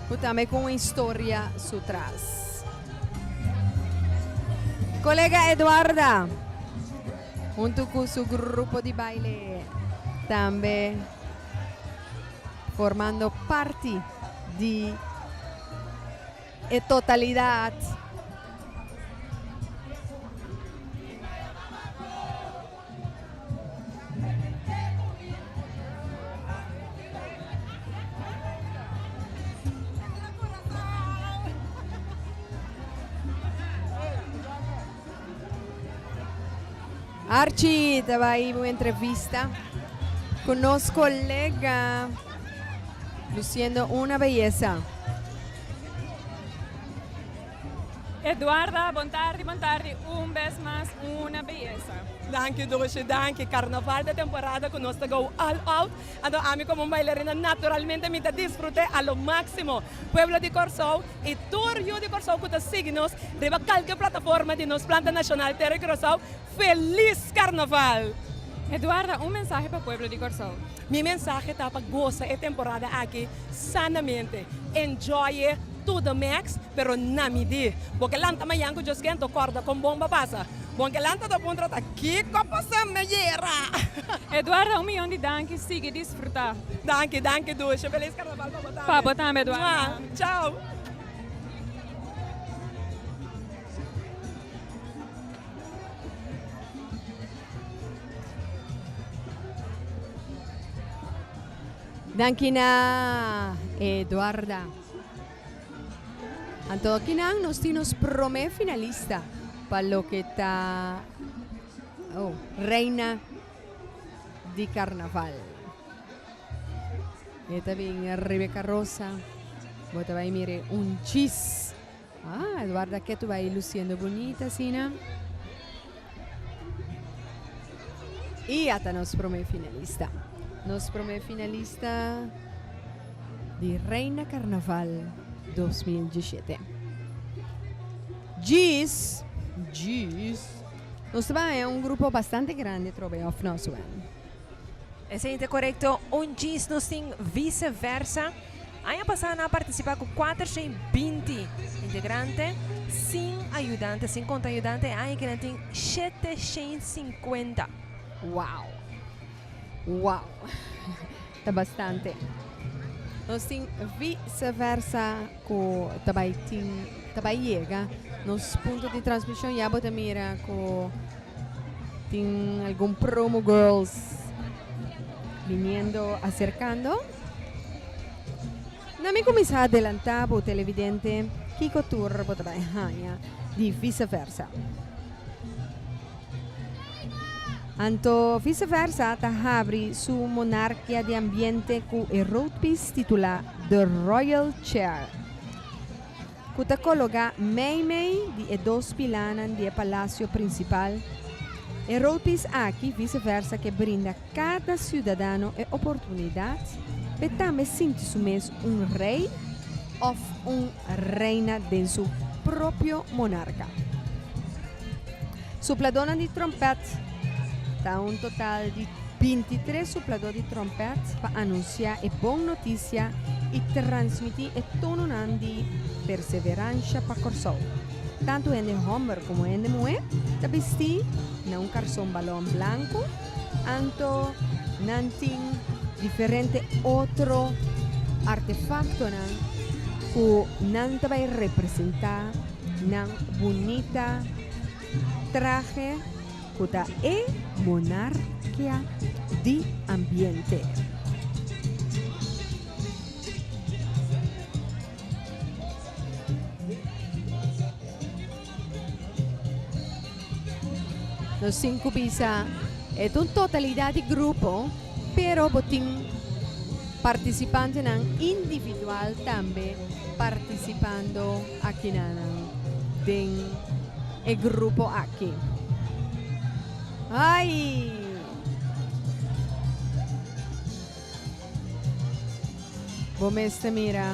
Ku tambe ku un historia su tras. Kolega Eduarda huntu ku su grupo di baile tambe formando parti di e totalidat. Archie ta bai un entrevista cu nos colega luciendo una belleza. Eduarda, bon tardi, bon tardi un bes mas una beyesa. Danki Doshe, danki. Carnaval ta temporada cu nos ta go all out, anto ami como un bailarina naturalmente mi ta disfrute a lo maximo. Pueblo di Corsou y tur yu di Corsou cu ta sigui nos riba calke plataforma di nos planta nacional Tera di Curaçao, Feliz Carnaval! Eduarda, un mensahe pa pueblo di Corsou. Mi mensahe ta pa gosa e temporada aki sanamente. Enjoy e to the max, pero na midi. Bo ke lanta mañan ku Dios kento, kòrda kon bon bo pasa. Bon ke lanta ta puntra ta kiko pasa meyera. Eduarda, un miyon di danki, sigui disfruta. Danki, danki Dusha. Feliz Carnaval pa bo tambe. Pa bo tambe, Eduarda. Mua. Chao. Danki na Eduarda. Anto akinan nos tin nos prome finalista pa loke ta oh, reina di carnaval. E ta bin Rebecca Rosa. Bo ta bai mire un chis. Ah, Eduarda ketu bai luciendo bunita asina. Y ata nos prome finalista. Nos prome finalista di Reina Carnaval 2017. Djis, djis. Nos ta bai un grupo bastante grandi atrobe, of no, Suen? Esei ta korekto, un djis nos tin vice versa. Aña pasá nan a partisipá ku 420 integrante sin ayudante, sin konta ayudante. E aña aki nan tin 750. Wow! Wow! Ta bastante. Nos tin vice versa ku ta bai tin ta bai yega nos punto di transmishon. Ya bo ta mira ku tin algun promo girls biniendo aserkando. Na mi kuminsá adelantá bo televidente kiko tur bo ta bai haña di Vice Versa. Anto Vice Versa ta habri su monarkia di ambiente ku e roadpiece titulá The Royal Chair, ku ta kologá meimei di e dos pilanan di e palasio prinsipal. E roadpiece aki Vice Versa ke brinda Kada siudadano e oportunidat p'e tambe sinti su mes un rei òf un reina den su propio monarka. Supladónan di trompèt. Ta un total di 23 supladó di tròmpèt pa anunsiá e bon notisia i transmití e tononan di perseveransha pa Kòrsou. Tantu hende hòmber komo hende muhé ta bistí na un karson balòn blanku, anto nan tin diferente otro artefaktonan ku nan ta bai representá nan bunita trahe ku ta e monarkia di ambiente. Nos tin ku bisa e ta un totalidat di grupo, pero bo tin partisipantenan individual tambe partisipando akinanan den e grupo aki. Ai! Bo mester mira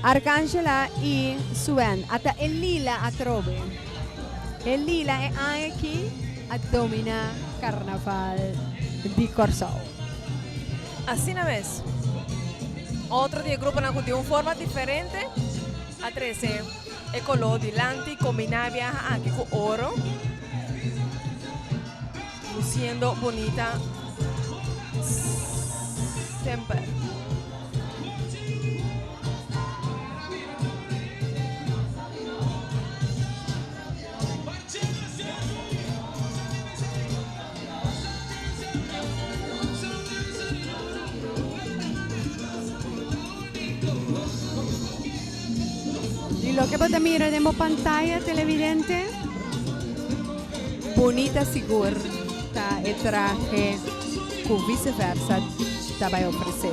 Arcangela y Suen. Ata e lila atrobe. E lila e aña aki a domina carnaval di Corsou. Asina mes. Otro di e gruponan cu di un forma diferente a trece e color dilanti combina e biaha aki cu oro. Luciendo bonita semper. Di loke bo ta mira den bo pantaya televidente, bunita sigur ta e trahe ku Vice Versa ta bai ofresé.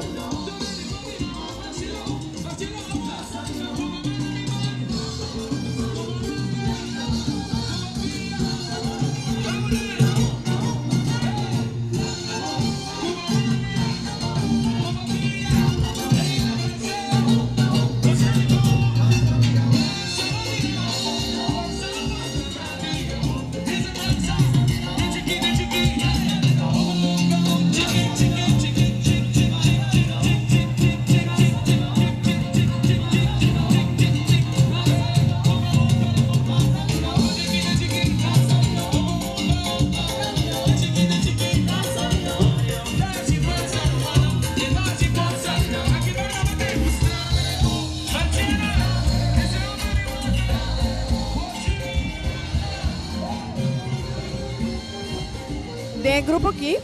Den e grupo aki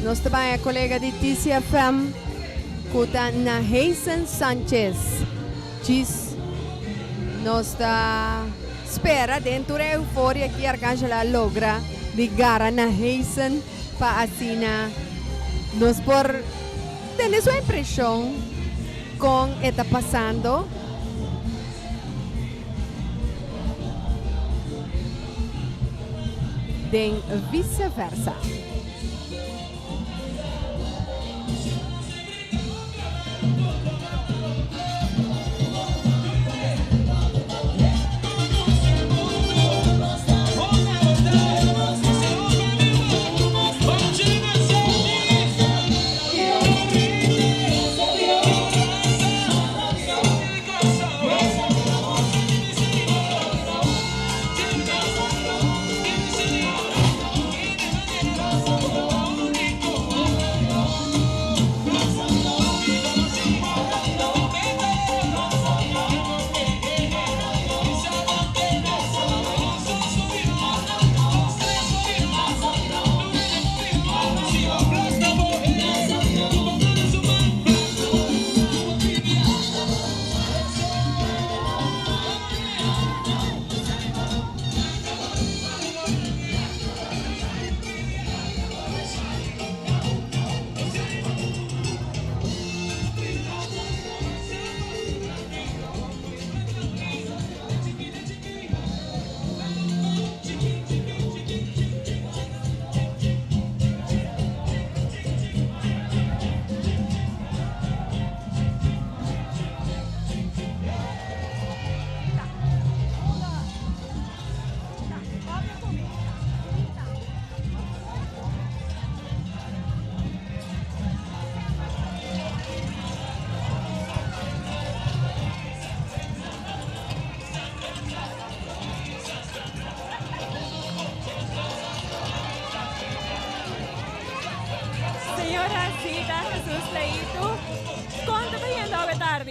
nos ta baña kolega di TCFM ku ta Naheisen Sanchez. Djis nos ta spera den tur e euforia aki Arcangela a logra di gara Naheisen pa asina nos por tene su impresion con e ta pasando. Den Vice Versa.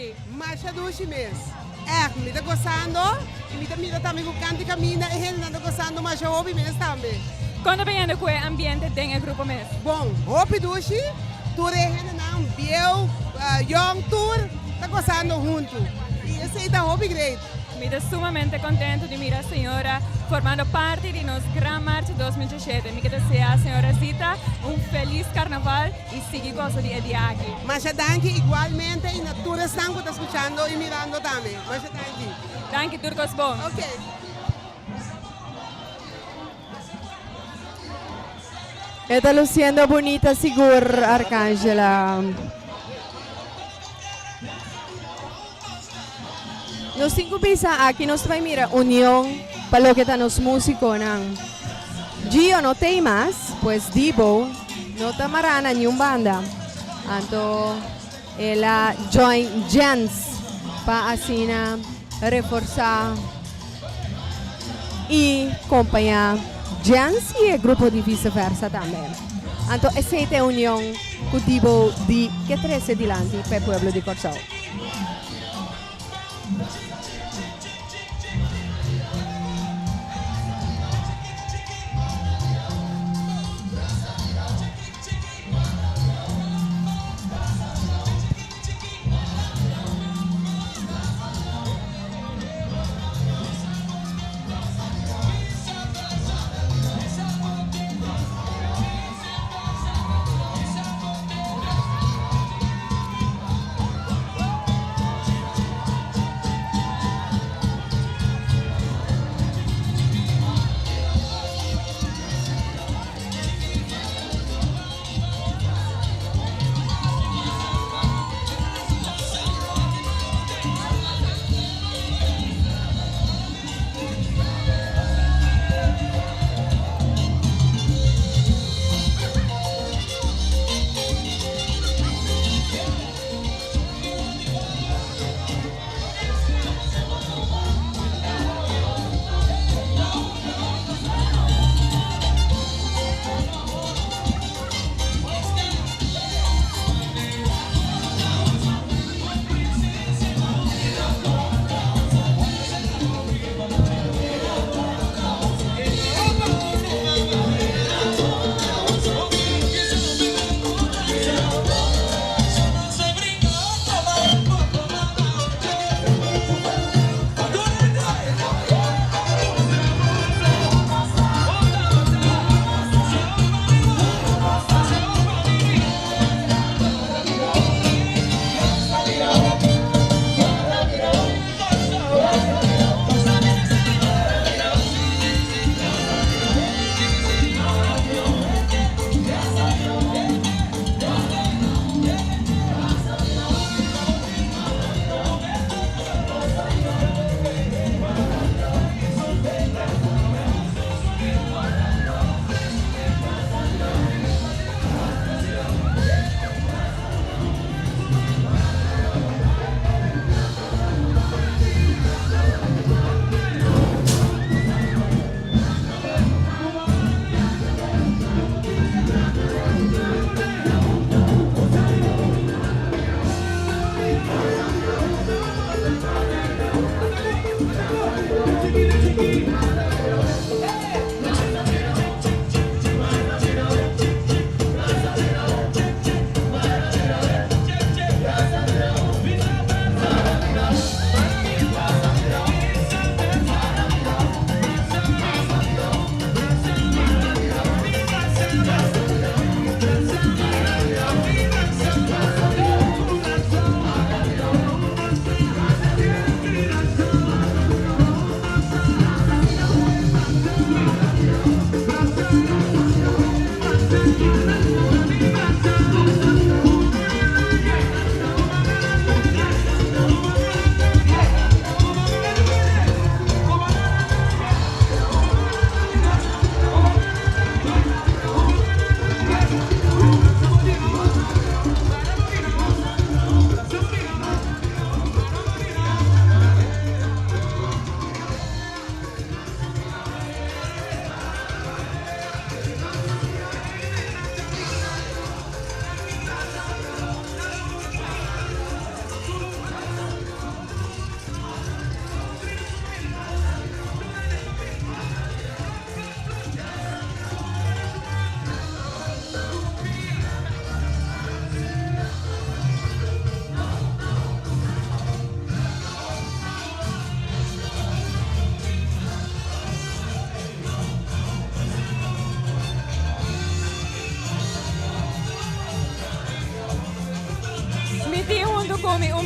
sinti? Masha dushi mes. Echt, mi ta gosando y mi ta mira tambe cu canta y caminda e hendenan ta gosando masha hopi mes tambe. Con ta bayendo cu e ambiente den e grupo mes? Bon, hopi dushi. Tur e hendenan, bieu, yong, tur ta gosando hunto y esey ta hopi great. Mi ta sumamente contento di mira señora formando parti di nos Gran Marcha 2017. Mi ke desea señora Zita un feliz carnaval y sigui goza di e dia aki. Masha danki igualmente y na tur esnan cu ta scuchando y mirando tambe. Masha danki. Danki tur cos bon. Ok. E ta luciendo bunita sigur Arcangela. Nos tin cu bisa aki nos ta bay mira union pa loke ta nos musiconan. Gio no t'ey mas, pues Dibo no ta mara na niun banda. Anto el a join Jens pa asina reforsa y compaña Jens y e grupo di Vice Versa tambe. Anto esey ta e union cu Dibo di ke trece dilanti pa e pueblo di Corsou.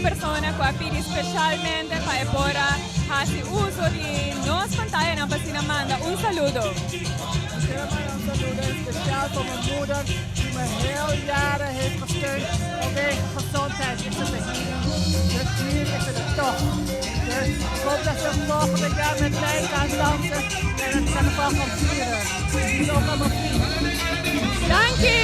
un persona ku a pidi spesialmente pa e por a hasi uso di nos pantayanan pa asina manda un saludo. Mi quiero manda un saludo especial pa mi moeder die me heel jaren heeft gesteund vanwege gezondheid is het de healing. Dus hier is het de toch. Dus ik hoop dat ze volgende jaar met mij kan dansen en het carnaval kan vieren. Dus ook aan mijn vriend. Danki!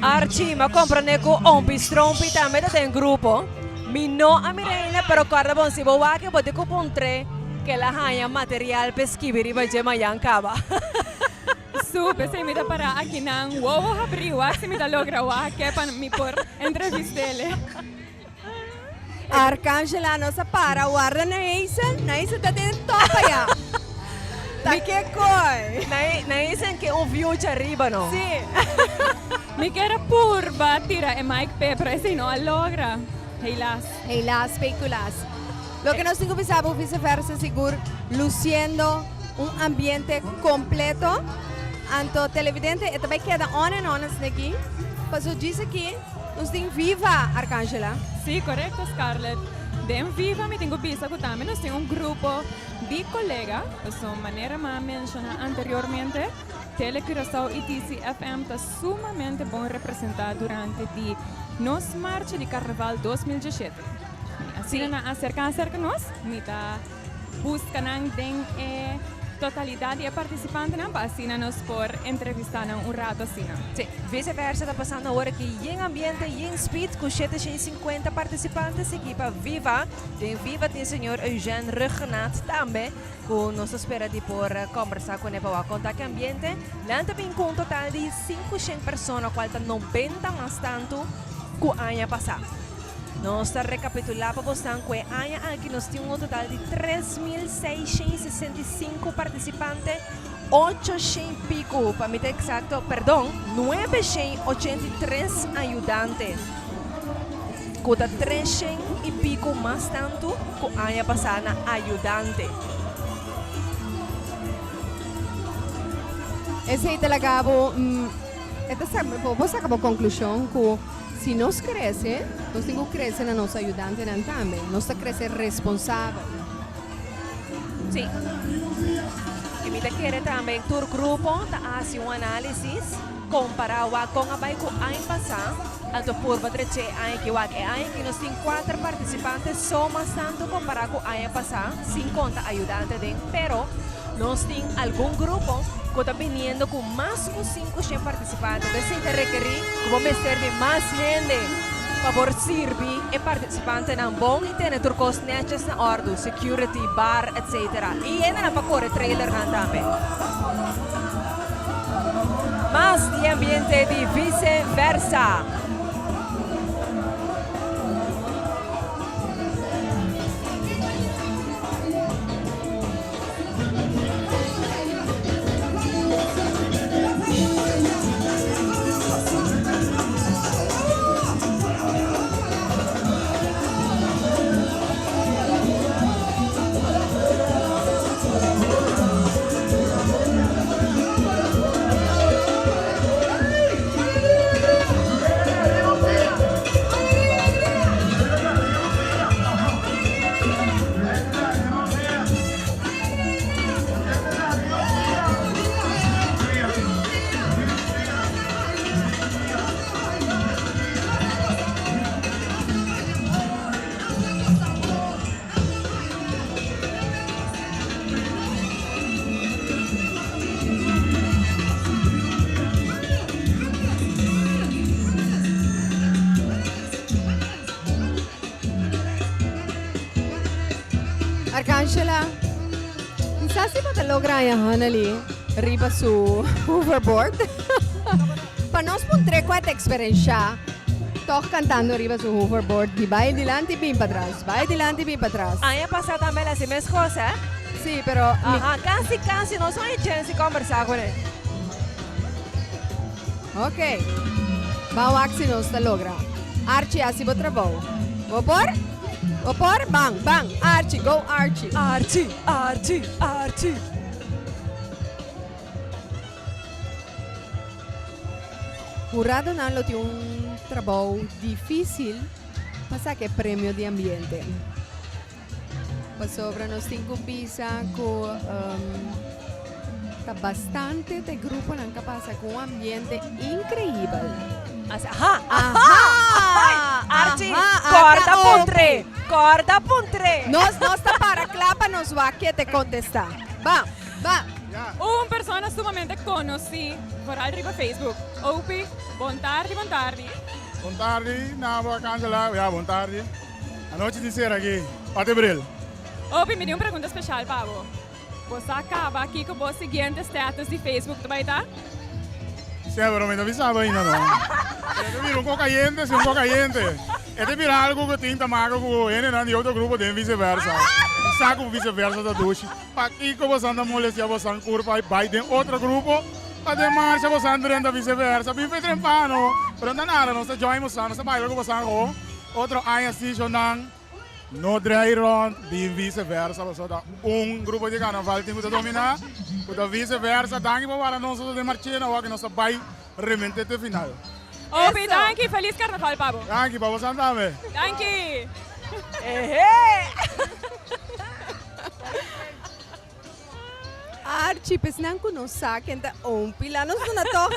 Archie, m'a comprende cu Ompi Strompi tambe ta den grupo. Mi no a mira ainda, pero corda bon, si bo wak e bo tin cu puntr'e ke el a haña material p'e skibi riba dje mañan caba. Su, p'esei mi ta para akinan wowo habrí wak si mi ta logra wak ke pa mi por entrevist'ele. Arcangela nos a para warda Naisen, Naisen ta den top aya. Ta ke koi. Naisen ke un view djariba no. Si. Mi kier a purba tira e mic p'e pero esei no a logra. Helaas. Helaas peculaas. Loke nos tin ku bisa bo viceversa sigur luciendo un ambiente completo. Anto televidente e ta bai keda on en on esaki paso djis aki. Nos tin Viva, Arcangela. Sí, korekto Scarlett. Den Viva mi tin ku bisa ku tambe nos tin un grupo di kolega, pasobra manera mi a menshoná anteriormente, Tele Curaçao i TCFM ta sumamente bon representá durante di nos marcha di Karnaval 2017. Asina nan a aserká aserka nos, mi ta. Buska nan den e totalidat di e partisipantenan pa asina nos por entrevistá nan un rato asina. Sí, vice versa ta pasando awor aki yen ambiente, yen speed ku 750 partisipante sigui pa Viva. Den Viva tin señor Eugène Ruggenaath tambe ku nos ta spera di por kombersá kuné pa wak konta ki ambiente. Nan ta bin ku un total di 500 persona kual ta 90 mas tantu ku aña pasá. Nos ta rekapitulá pa bosnan ku e aña aki nos tin un total di 3665 partisipante, 800 piku, pa mi ta eksakto, perdon, 983 ayudante, ku ta 300 i piku mas tantu ku aña pasá na ayudante. Esei ta laga bo, e ta sa, bo saka bo konklushon ku. Si nos krese, nos tin ku krese na nos ayudantenan tambe. Nos ta krese responsabel. Sí. I mi ta kere tambe tur grupo ta hasi un análisis, kompará wak kon a bai ku aña pasá, anto purba drecha e aña aki wak. E aña aki nos tin kuater partisipante so mas tantu kompará ku aña pasá, sin konta ayudante den, pero nos tin algun grupo ku ta biniendo ku mas ku 500 partisipante. Esei ta rekerí ku bo mester di mas hende pa por sirbi e partisipantenan bon i tene tur kos nètjes na òrdu, security, bar, etc. I hendenan pa kore trailernan tambe. Mas di e ambiente di Vice Versa. Arcangela, mi sa si bo ta logra haña Hanneli riba su hoverboard. Pa nos puntr'é kua ta eksperenshá tòg kantando riba su hoverboard di bai dilanti bin patras, bai dilanti bin patras. Aña pasá tambe el a hasi meskos, eh? Sí, pero mi. Aha, kasi kasi nos no hay chèns di kòmbersá kuné. Ok, ban wak si nos ta logra. Archie, hasi bo trabou. Bo por? Bo por? Ban, ban. Archie, go Archie. Archie, Archie, Archie. Huradonan lo tin un trabou difícil pa saca e premio di ambiente. Pasobra nos tin cu bisa cu ta bastante te gruponan ca pasa cu un ambiente increibel. Aha! Aha! Archie, corda puntre! Corda puntre! Nos nos ta para cla pa nos wak ke te contesta. Ba! Ba! Un persona sumamente conoci vooral riba Facebook. Opie, bon tardi, bon tardi. Bon tardi, Nabo, Arcangela. Ya, bon tardi. Anochi tin ser aki, Pati Bril. Opie, mi tin un pregunta special pa bo. Bo sa caba kico bo siguiente status di Facebook ta bay ta? Sè, pero mi ta bisa bo ainda no. E ta bira un ko cayente, si un ko cayente. E ta bira algo cu tin ta maka cu hendenan di otro grupo den vice versa. Mi sa cu vice versa ta dushi. Pakiko bosan ta molestia bosan kurpa i bai den otro grupo? Pa den marcha bosan drenta vice versa. Bin fe trempano. Pero no ta nada, nos ta join bosan, nos ta baila ku bosan ho. Otro aña si shonnan no drei rond, bin vice versa pasobra ta un grupo di karnaval tin ku ta domina, ku ta vice versa. Danki pa wara nos den marchena awor ku nos ta bai remente te final. Hopi danki, felis karnaval pa bo. Danki pa bosan tambe. Danki. Archie, pesnan ku no sa ken ta Ompie, la nos duna tòg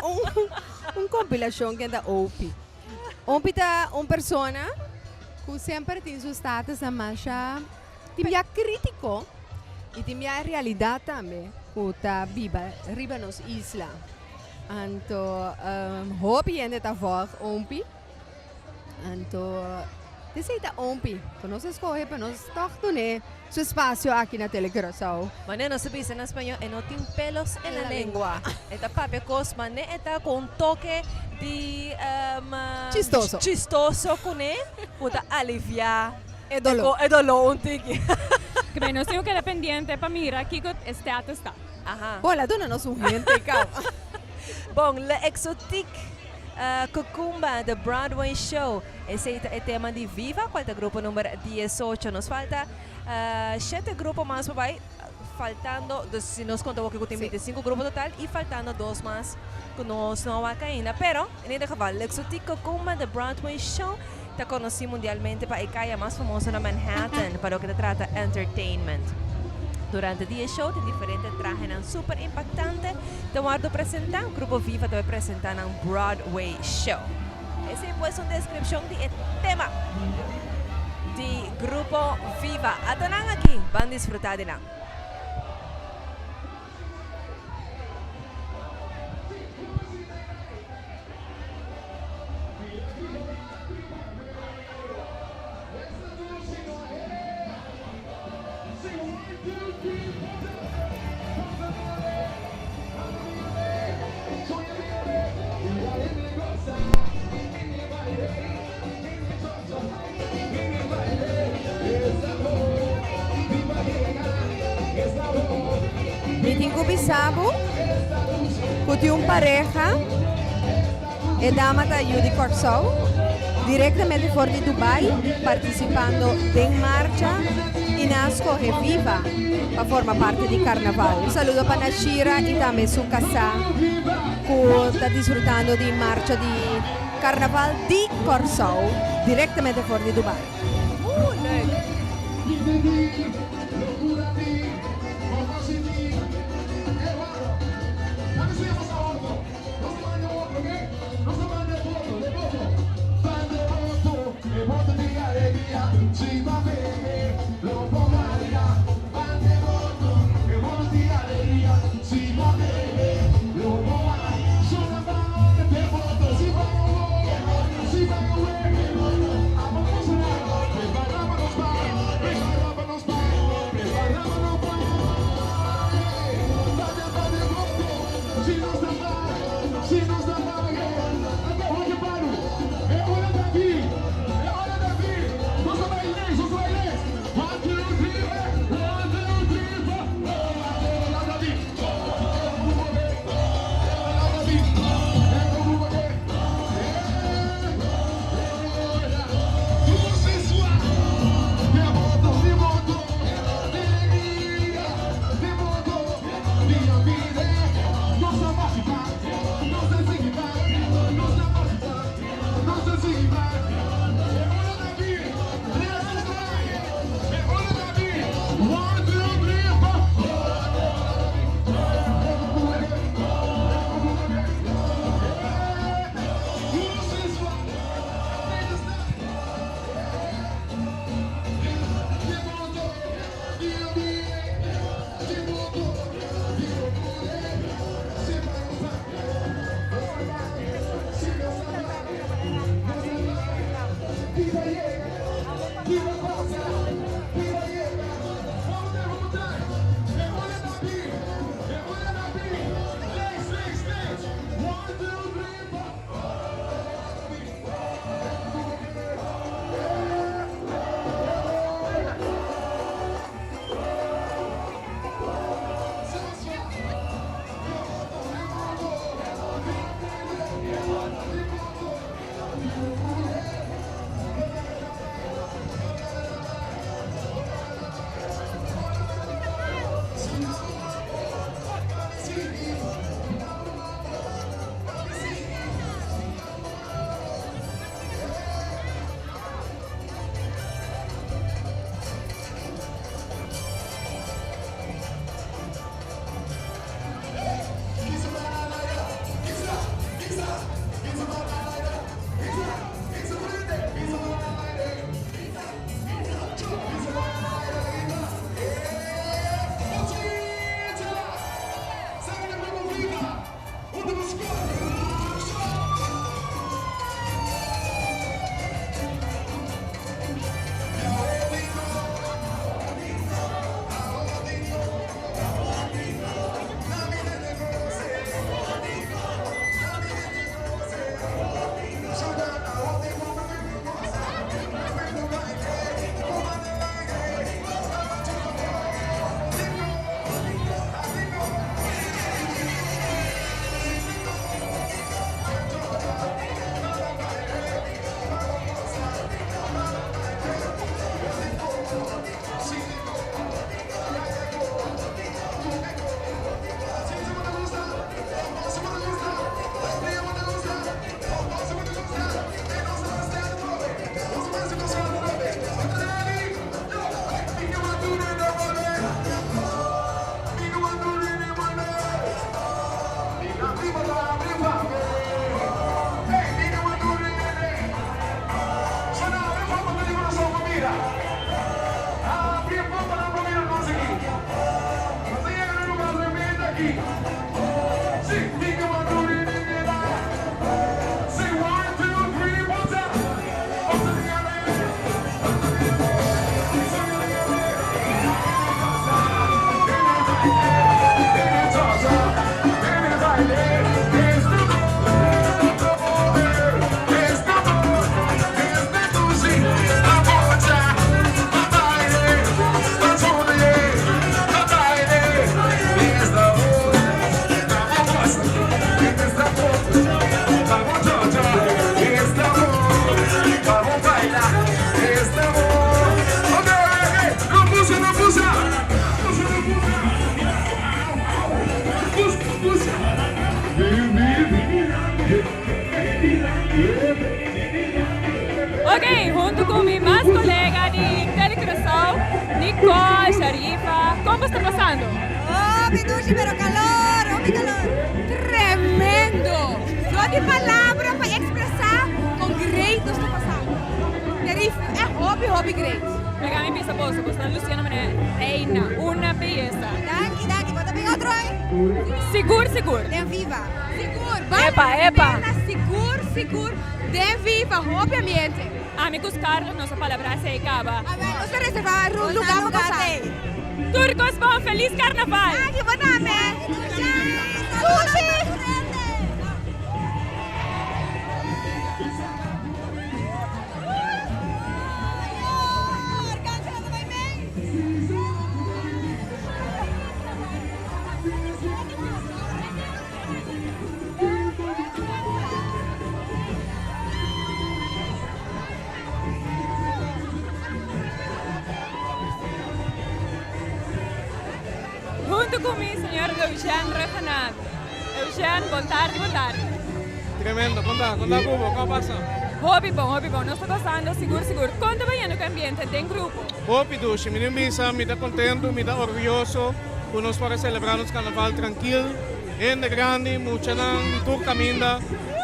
un un kompilashon ken ta Ompie. Ompie ta un persona ku semper tin su statusnan masha tin bia krítiko i tin bia realidat tambe ku ta biba riba nos isla. Anto hopi hende ta vòlg Ompie. Anto esei ta Ompi ku nos a skohe pa nos tòg dun'é su espasio aki na Tele Curaçao. Manera nos ta bisa na spañó, e no tin pelos en la lengua. E ta papia kos, mane e ta ku un toke di Chistoso. chistoso kuné ku ta aliviá E doló. E doló un tiki. Kibé nos tin ku keda pendiente pa mira kiko e status ta. Aha. Bon, la duna nos un hente kaba. Bon, Le Exotique. Cucumba, The Broadway Show. Esey ta e tema di Viva, cual ta grupo number 18. Nos falta shete grupo mas pa bay, faltando, dus si nos conta awor cu tin 25 grupo total y faltando dos mas cu nos no a wak ainda. Pero, en ieder geval, Luxotic Cucumba, The Broadway Show ta conoci mundialmente pa e caya mas famoso na Manhattan pa loke ta trata entertainment. Durante di e show tin diferente trahenan super impactante ta wordo presenta. Grupo Viva ta bay presenta nan Broadway Show. Esey pues un descripcion di e tema di Grupo Viva. Ata nan aki, ban disfruta di nan. Mi tin ku bisa bo ku tin un pareha, e dama ta yu di Kòrsou, direktamente for di Dubai, partisipando den marcha i nan a skohe Viva pa forma parti di karnaval. Un saludo pa Nashira i tambe su kasá ku ta disfrutando di marcha di Karnaval di Kòrsou direktamente for di Dubai. Ooh leuk. Nicole, Sharifa, kon bo sta pasando? Hopi dushi pero calor, hopi calor. Tremendo! No tin palabra pa expresa con great nos ta pasando. Terif e hopi hopi great. Mega mi bisa boso, boso ta luciendo manera reina, una belleza. Danki, danki. Bo ta bin otro aña? Sigur, sigur. Den Viva. Sigur. Bal Epa, epa. pena, sigur, sigur. Den Viva, hopi ambiente. Ami ku Scarlett nos a palabrá esei kaba. Awel, nos ta reservá un lugá pa pasá. Tur kos bon, felis karnaval! Danki bo tambe! Sushi! Hunto cu mi señor Eugène Raganath. Eugène, bon tardi, bon tardi. Tremendo, con ta? Con ta cu bo? Con a pasa? Hopi bon, hopi bon. Nos ta gozando sigur sigur. Con ta bayendo cu e ambiente den grupo? Hopi dushi. Mi tin bisa mi ta contento, mi ta orguyoso cu nos por a celebra nos carnaval trankil. Hende grandi, muchanan di tur caminda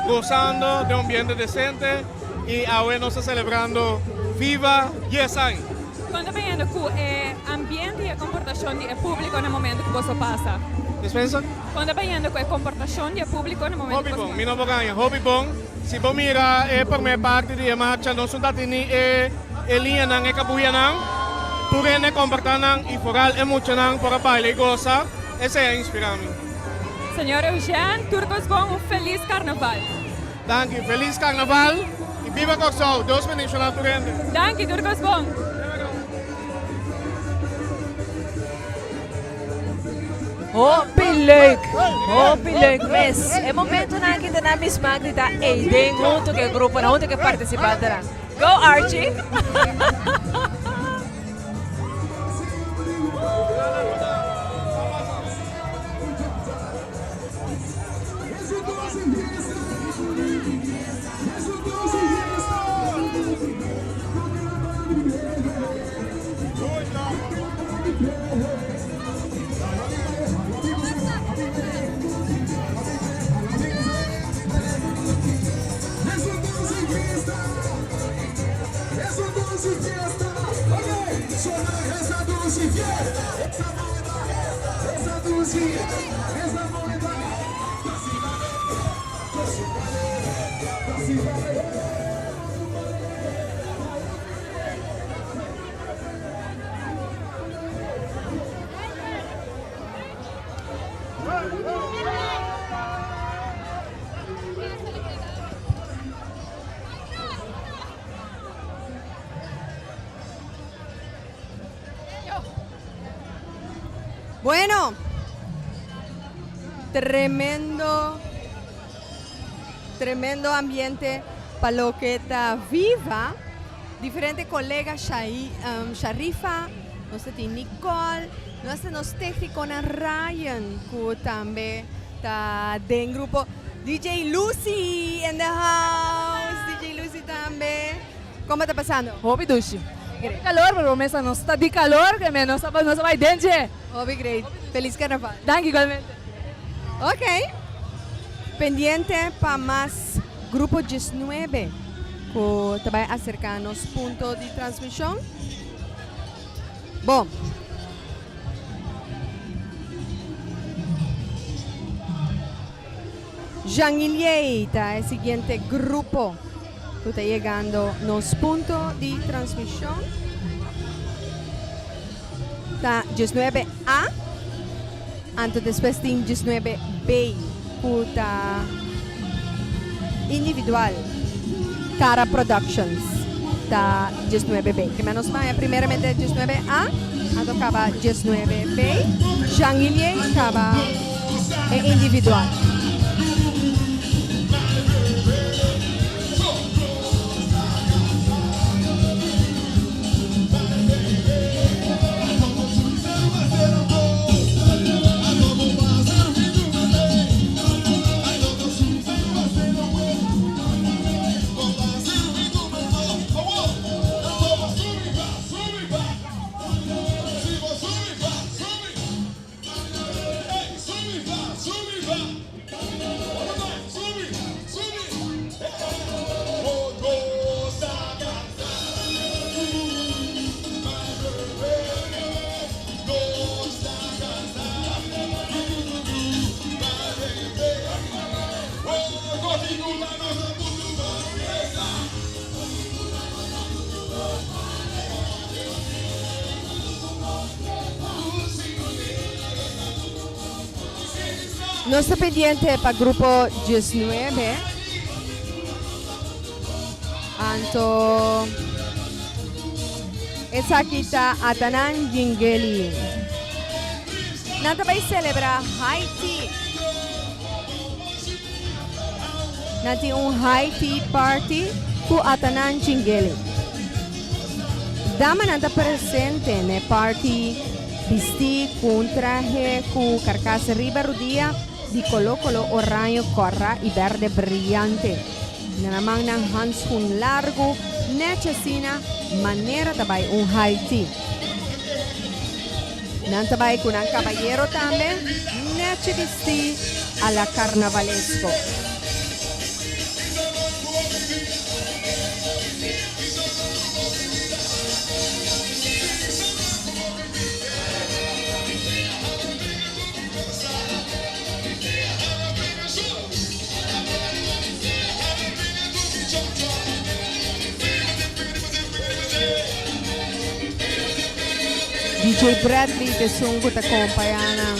gozando den un ambiente decente y awe nos ta celebrando Viva dies aña. Con ta bayendo cu e ambiente y e comportacion di e publico na momento cu boso pasa? Dispensa? Con ta bayendo cu e comportacion di e publico na momento cu boso pasa? Hopi bon, mi no por gaña, hopi bon. Si bo mira e prome parti di e marcha nos no ta tini e e liñanan, e cabuyanan. Tur hende comporta nan y foral e muchanan por a baila y goza. Esei a inspirá mi. Señor Eugène, tur kos bon, un felis karnaval. Danki, felis karnaval i biba Kòrsou. Dios bendishoná tur hende. Danki, tur kos bon. Hopi leuk, hopi leuk mes. E momentonan aki ta na mi smaak di ta eiden hunto ku e gruponan, hunto ku e partisipantenan. Go Archie! Bueno, tremendo, tremendo ambiente pa loke ta Viva. Diferente colega Shai, um, Sharifa, nos ta tin Nicole, nos ta nos tecniconan Ryan cu tambe ta den grupo. DJ Lucy in the house, DJ Lucy tambe. Como ta pasando? Hopi dushi. Hopi calor, pero mesa nos ta di calor, que me nos ta nos ta bay den dje. Hopi great. Feliz carnaval. Danki igualmente. Ok. Pendiente pa mas Grupo 19 cu ta bay acerca nos punto di transmision. Bon. Jean Iliey ta e siguiente grupo cu ta yegando nos punto di transmision. Ta 19 A, anto despues tin 19 B cu ta individual. Cara Productions ta 19 B. Ke men nos baña primeramente 19 A, anto caba 19 B. Jean Iliey caba e individual. Nos ta pendiente pa grupo 19. Anto esaki ta Atanan Jingeli. Nan ta bai celebra High Tea. Nan tin un High Tea Party ku Atanan Jingeli. Damanan ta presente n'e party bistí ku un trahe ku karkas riba rudia di koló koló oraño kòrá i bèrdè briante. Nan a man nan hanskun largu nèchi asina manera ta bai un high tea. Nan ta bai ku nan kabayero tambe nèchi bistí a la karnavalesko. DJ Bradley t'esun ku ta kompañá nan.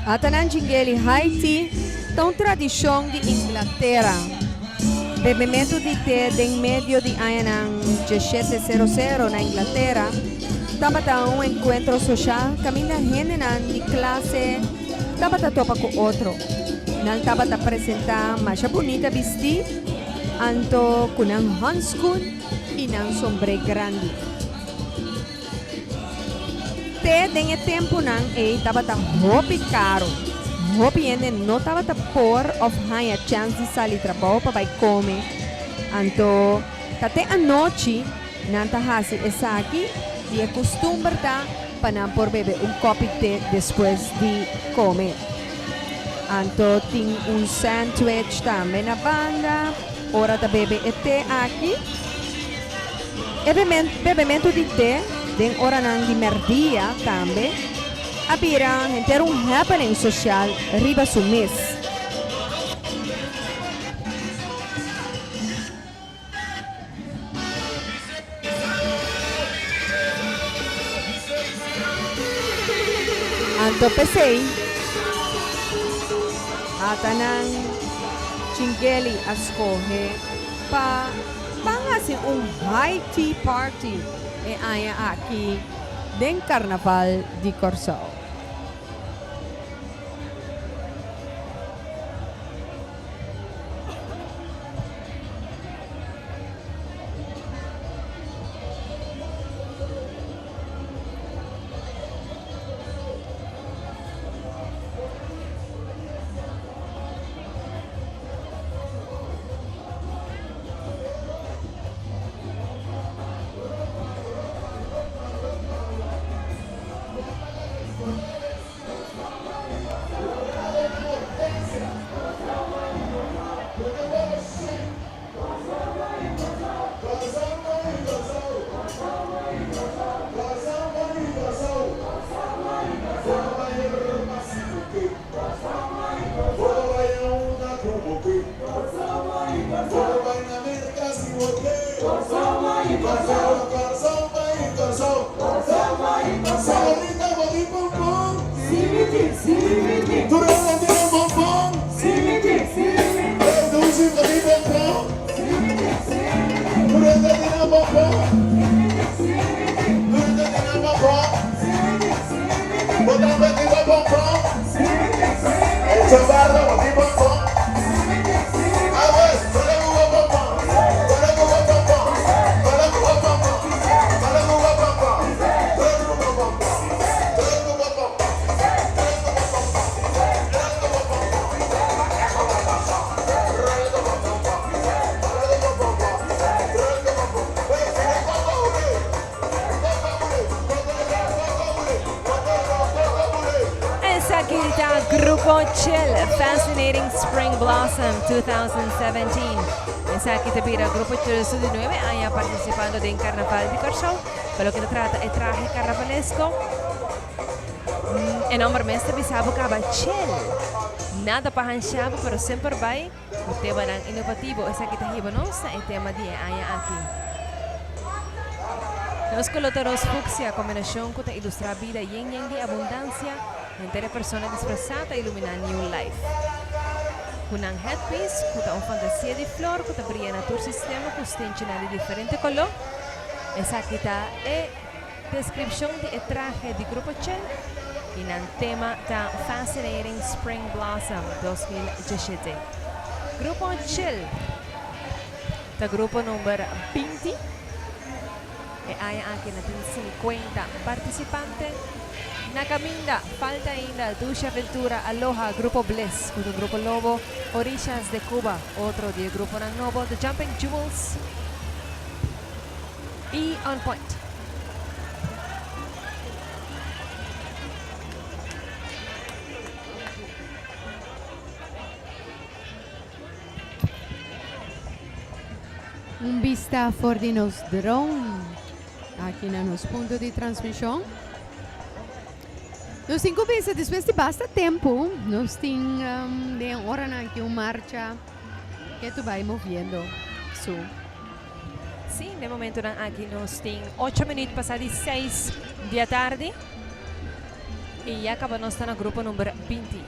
Atanan Jingeli Haiti ta un tradishon di Inglatera. Bebementu di te den medio di añanan dieshete sero sero na Inglatera tabata un enkuentro soshal kaminda hendenan di klase tabata topa ku otro. Nan tabata presentá masha bunita bistí anto ku nan hanskun i nan sombré grandi. Te den e tempunan ei tabata hopi karu. Hopi hende no tabata por òf haña chèns di sali trabou pa bai kome. Anto ta te anochi nan ta hasi esaki i e kustumber ta pa nan por bebe un kòpi te despues di kome. Anto tin un sandwich tambe na banda ora ta bebe e te aki. E bebementu di te den oranan di mèrdia tambe a bira henter un happening sosial riba su mes. Anto p'esei ata nan Chingeli a skohe pa Ban hasi un high tea party e aña aki den Karnaval di Kòrsou. Chill, Fascinating Spring Blossom 2017. Esaki ta bira Grupo Chill su di nuebe aña participando den Carnaval di Corsou. Pa loke ta trata e trahe carnavalesco, e nomber mes ta bisa bo caba Chill. Nada pa hansha bo pero semper bay cu temanan innovativo. Esaki ta hiba nos na e tema di e aña aki. Nos color ta ros fucsia, combinacion cu ta ilustra bida yen yen di abundancia. Henter e persona disfrasá ta iluminá New Life. Ku nan headpiece, ku ta un fantasia di flor ku ta bria na tur sistema ku stenchinan di diferente koló. Esaki ta e deskripshon di e trahe di Grupo Chel i nan tema ta Fascinating Spring Blossom 2017. Grupo Chel ta grupo number 20. E aña aki na tin 50 partisipante. Na caminda, falta ainda Dushi Aventura, Aloha, Grupo Bliss, cu ta un grupo lobo, Orishas de Cuba, otro di e gruponan nobo, The Jumping Jewels y On Point. Un bista for di nos drone aki na nos punto di transmishon. Nos tin ku bisa despues di basta tempu nos tin den oranan aki un marcha ke tu bai moviendo su. Sí, den momentonan aki nos tin ocho minuut pasa di seis di atardi y ya caba nos ta na grupo number 20.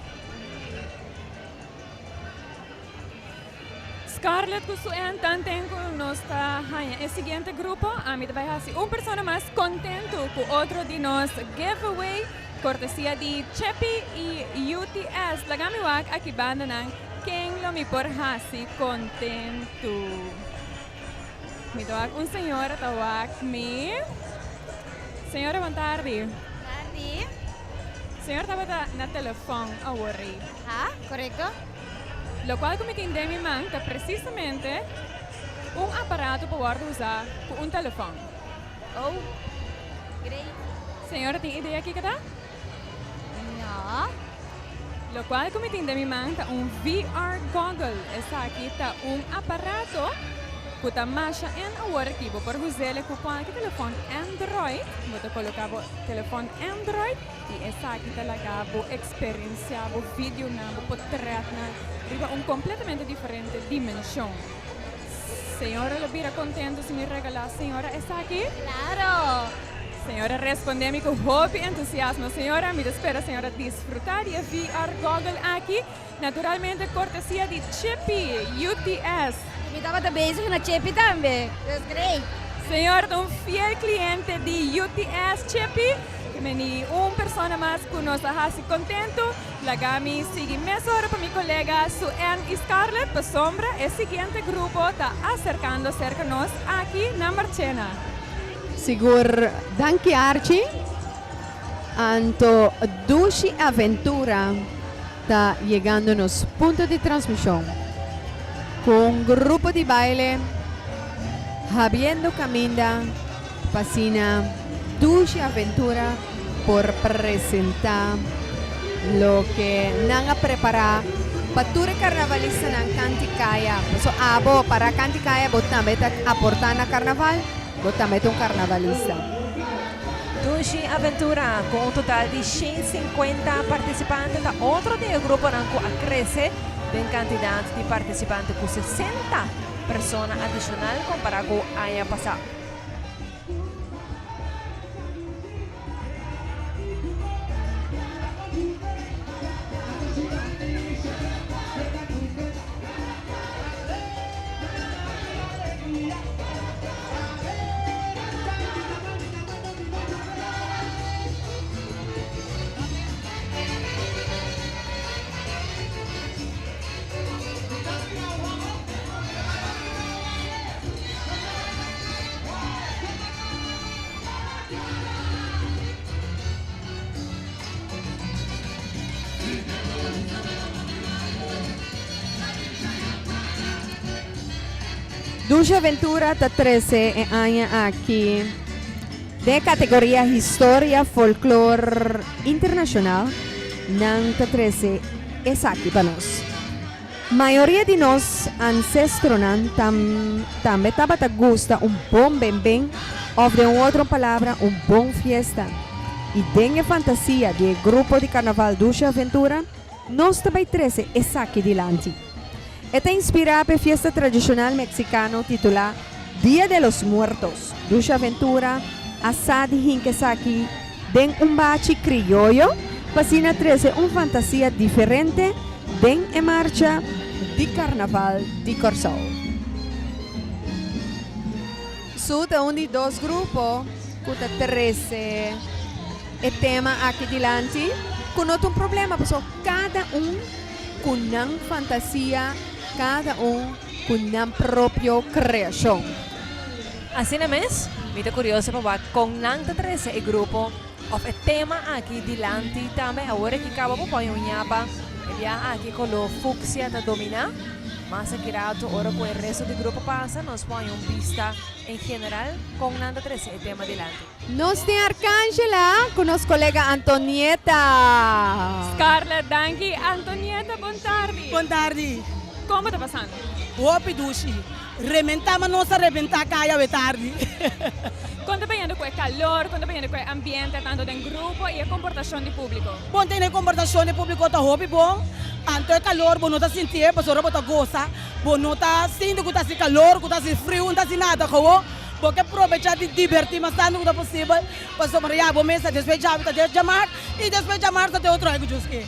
Scarlett ku su en tanten ku nos ta haña e siguiente grupo, ami ta bai hasi un persona mas kontentu ku otro di nos giveaway kortesia di Cheppy i UTS. Laga mi wak aki bandanan ken lo mi por hasi kontentu. Mi ta wak un señora ta wak mi. Señora bon tardi. Tardi. Señora tabata na telefòn awor ei. Ha, korekto. Lokual ku mi tin den mi man ta presisamente un aparato pa wòrdu usá ku un telefòn. Oh, great. Señora tin idea kiko ta? No. Lokual ku mi tin den mi man ta un VR goggle. Esaki ta un aparato ku ta masha en awor aki. Bo por us'el ku kualke telefòn Android. Bo ta koloká bo telefòn Android. I esaki ta laga bo eksperensiá bo videonan, bo potretnan riba un kompletamente diferente dimenshon. Señora lo bira kontentu si mi regalá señora esaki? Klaro! Señora respondé mi ku hopi entusiasmo. Señora, mi ta spera señora disfrutá di e VR goggle aki. Naturalmente kortesia di Chippy, UTS. Mi tabata bezig na Chippy tambe. Dus great. Señor ta un fiel cliente di UTS Chippy. Ke meni un persona mas ku nos a hasi kontentu. Laga mi sigui mesora pa mi kolega Sue-Ann i Scarlett pasobra e siguiente grupo ta aserkando serka nos aki na Marchena. Sigur danki Archie. Anto Dushi Aventura ta yegando nos punto di transmishon ku un grupo di baile habiendo kaminda pa asina Dushi Aventura por presenta loke nan a prepara pa tur e karnavalistanan kanti kaya. Paso abo para kanti kaya bo tambe ta aporta na karnaval, bo tambe ta un karnavalista. Dushi Aventura ku un total di 150 partisipante ta otro di e gruponan ku a krese den kantidat di partisipante ku 60 persona adishonal kompará ku aña pasá. Dushi Aventura ta trece e aña aki den e categoria Historia Folklor Internacional. Nan ta trece. esaki pa nos. Mayoria di nos ancestronan tambe tabata gusta un bon benben of den un otro palabra un bon fiesta. Y den e fantasia di e grupo di carnaval Dushi Aventura nos ta bay trece esaki dilanti. E ta inspira p'e fiesta tradicional Mexicano titula Dia de los Muertos. Dushi Aventura a sa di hinca esaki den un bachi crioyo pa asina trece un fantasia diferente den e marcha di Carnaval di Corsou. Su ta un di dos grupo cu ta trece e tema aki dilanti cu no ta un problema pasobra cada un cu nan fantasia, cada un cu nan propio creacion. Asina mes, mi ta curioso pa wak con nan ta trece e grupo of e tema aki dilanti tambe. Awor aki caba bo pone un ñapa, e biaha aki color fucsia ta domina. Mas aki rato ora cu e resto di grupo pasa nos pone un bista en general con nan ta trece e tema dilanti. Nos tin Arcangela cu nos colega Antonieta. Scarlett, danki. Antonieta, bon tardi. Bon tardi. Con bo ta pasando? Hopi dushi. Rementá ma nos a rebentá kaya awe tardi. Kon ta bayendo ku e kalor, kon ta bayendo ku e ambiente tantu den grupo i e komportashon di públiko? Bon tene e komportashon di públiko ta hopi bon, anto e kalor bo no ta sintié pasobra bo ta gosa, bo no ta sinti ku ta hasi kalor, ku ta hasi friu, no ta hasi nada, gewoon bo ke probechá di dibertí mas tantu ku ta posibel pasobra ya bo mesa despues djawe ta djamar i despues djamar ta den otro ai ku Dios ke.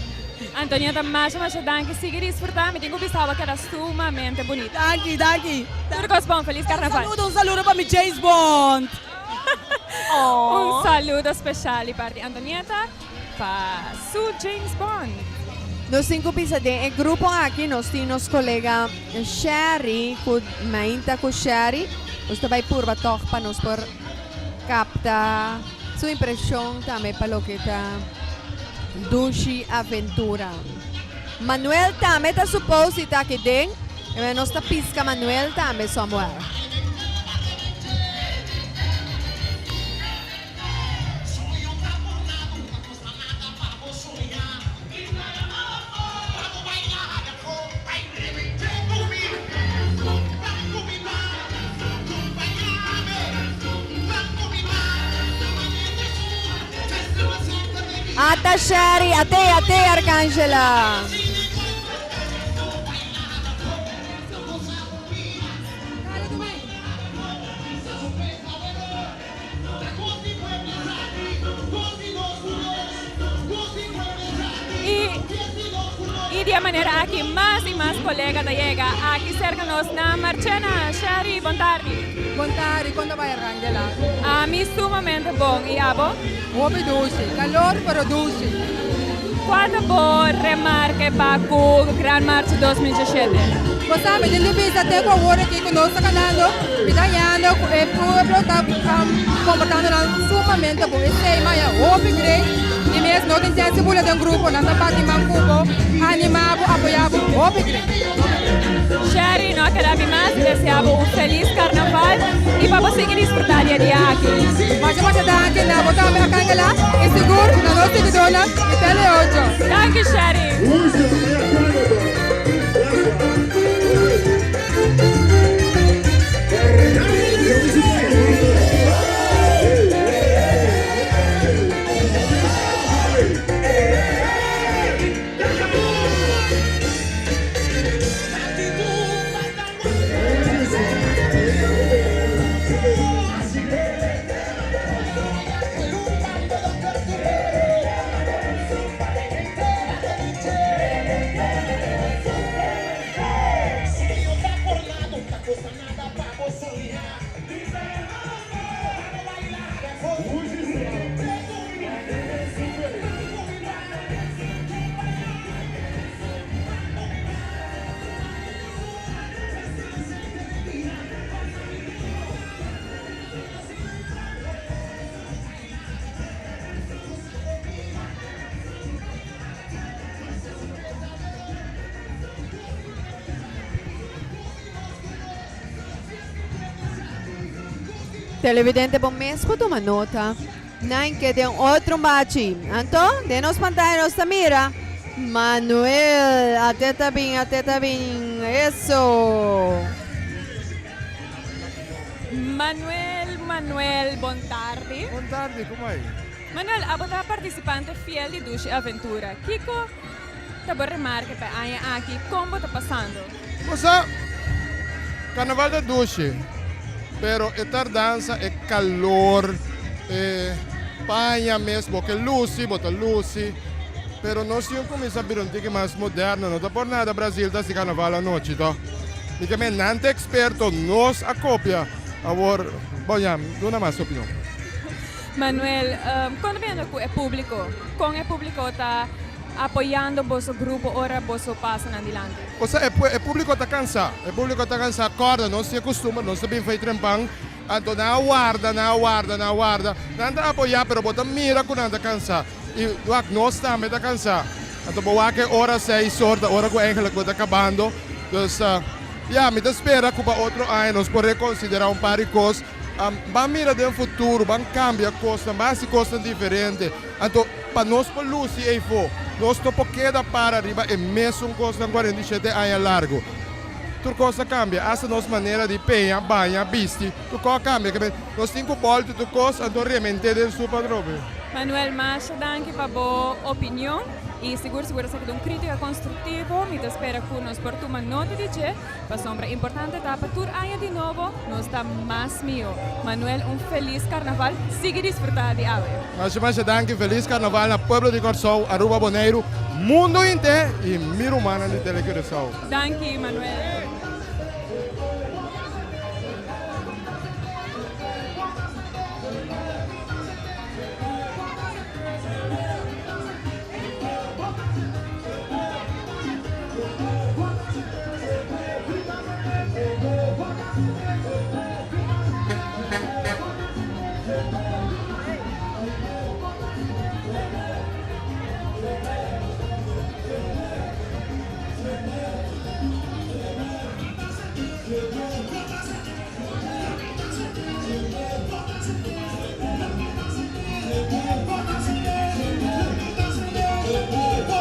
Antonieta masha masha danki sigui disfruta mi tin ku bisa bo a keda sumamente bunita. Danki danki. Tur kos bon felis karnaval. Un saludo un saludo pa mi James Bond. Un saludo special di parti Antonieta pa su James Bond. Nos tin ku bisa den e grupo aki nos tin nos kolega Sherry ku mainta ku Sherry nos ta bai purba tog pa nos por kapta su impreshon tambe pa loke ta Dushi Aventura. Manuel tambe ta suppose di ta aki den. E nos ta pisca Manuel tambe somewhere. Ata Sherry, ate, ate Arcangela. Y y di e manera aki mas y mas colega ta yega aki cerca nos na Marchena. Sherry, bon tardi. Bon tardi, con ta bay Arcangela? Ami sumamente bon, y abo? Hopi dushi, calor pero dushi. Cual ta bo remarke pa cu Gran Marcha 2017? Bo sa, mi tin di bisa te cu awor aki cu nos ta ganando, mi ta hallando cu e pueblo ta comportando nan sumamente bon. Esey maya hopi great y mes no tin chance bula den grupo, nan ta bati man cu bo, anima bo, apoya bo, hopi great. Sherry, no a keda mi mas di desea bo un felis carnaval y pa bo sigui disfruta di e dia aki. Masha masha danki na bo tambe Arcangela y sigur na nos siguidornan di Tele Ocho. Danki Sherry. Televidente bo mes por tuma nota. Nan ke den otro bachi. Anto, den nos pantaya nos ta mira. Manuel, ate ta bin, ate ta bin, eso! Manuel, Manuel, bon tardi. Bon tardi, como ai? Manuel, abo ta participante fiel di Dushi Aventura. Kico ta bo remarke pa e aña aki? Con bo ta pasando? Bo sa, carnaval ta dushi, pero e tardansa, e calor, e paña mes, bo ke luci, bo ta luci, pero nos tin un cuminsa bira un tiki mas moderno, no ta por nada Brasil ta haci carnaval anochi to. Mi ke men nan ta experto, nos a copia, awor, bo ya, duna mas opinion. Manuel, con ta bendo cu e publico? Con e publico ta apoyando boso grupo ora boso pasa nan dilanti? Osea, e publico ta cansa, e publico ta cansa, corda, nos tin e costumber, nos ta bin fey trempan, anto nan a warda, nan a warda, nan a warda, nan ta apoya, pero bo ta mira cu nan ta cansa, y wak, nos tambe ta cansa, anto bo wak e ora seis or, ta ora cu eigenlijk bo ta cabando, dus, ya, mi ta spera cu pa otro aña nos por reconsidera un par di cos. Ban mira den futuro, ban cambia cosnan, ban haci cosnan diferente. Anto, pa nos por luci eyfo, nos no por keda para riba e mesun cosnan 47 aña largo. Tur cos a cambia, hasta nos manera di peña, baña, bisti, tur cos a cambia. Nos tin cu bolta tur cos, anto remente den su patrobe. Manuel, masha danki pa bo opinion y sigur sigur esaki ta un critica constructivo. Mi ta spera cu nos por tuma nota di dje. Pasobra importante ta pa tur aña di nobo nos ta mas mihó. Manuel un felis karnaval, sigui disfrutá di awe. Masha masha danki, felis karnaval na pueblo di Kòrsou, Aruba, Boneiru, mundu henter i mi rumannan di Tele Curaçao. Danki Manuel.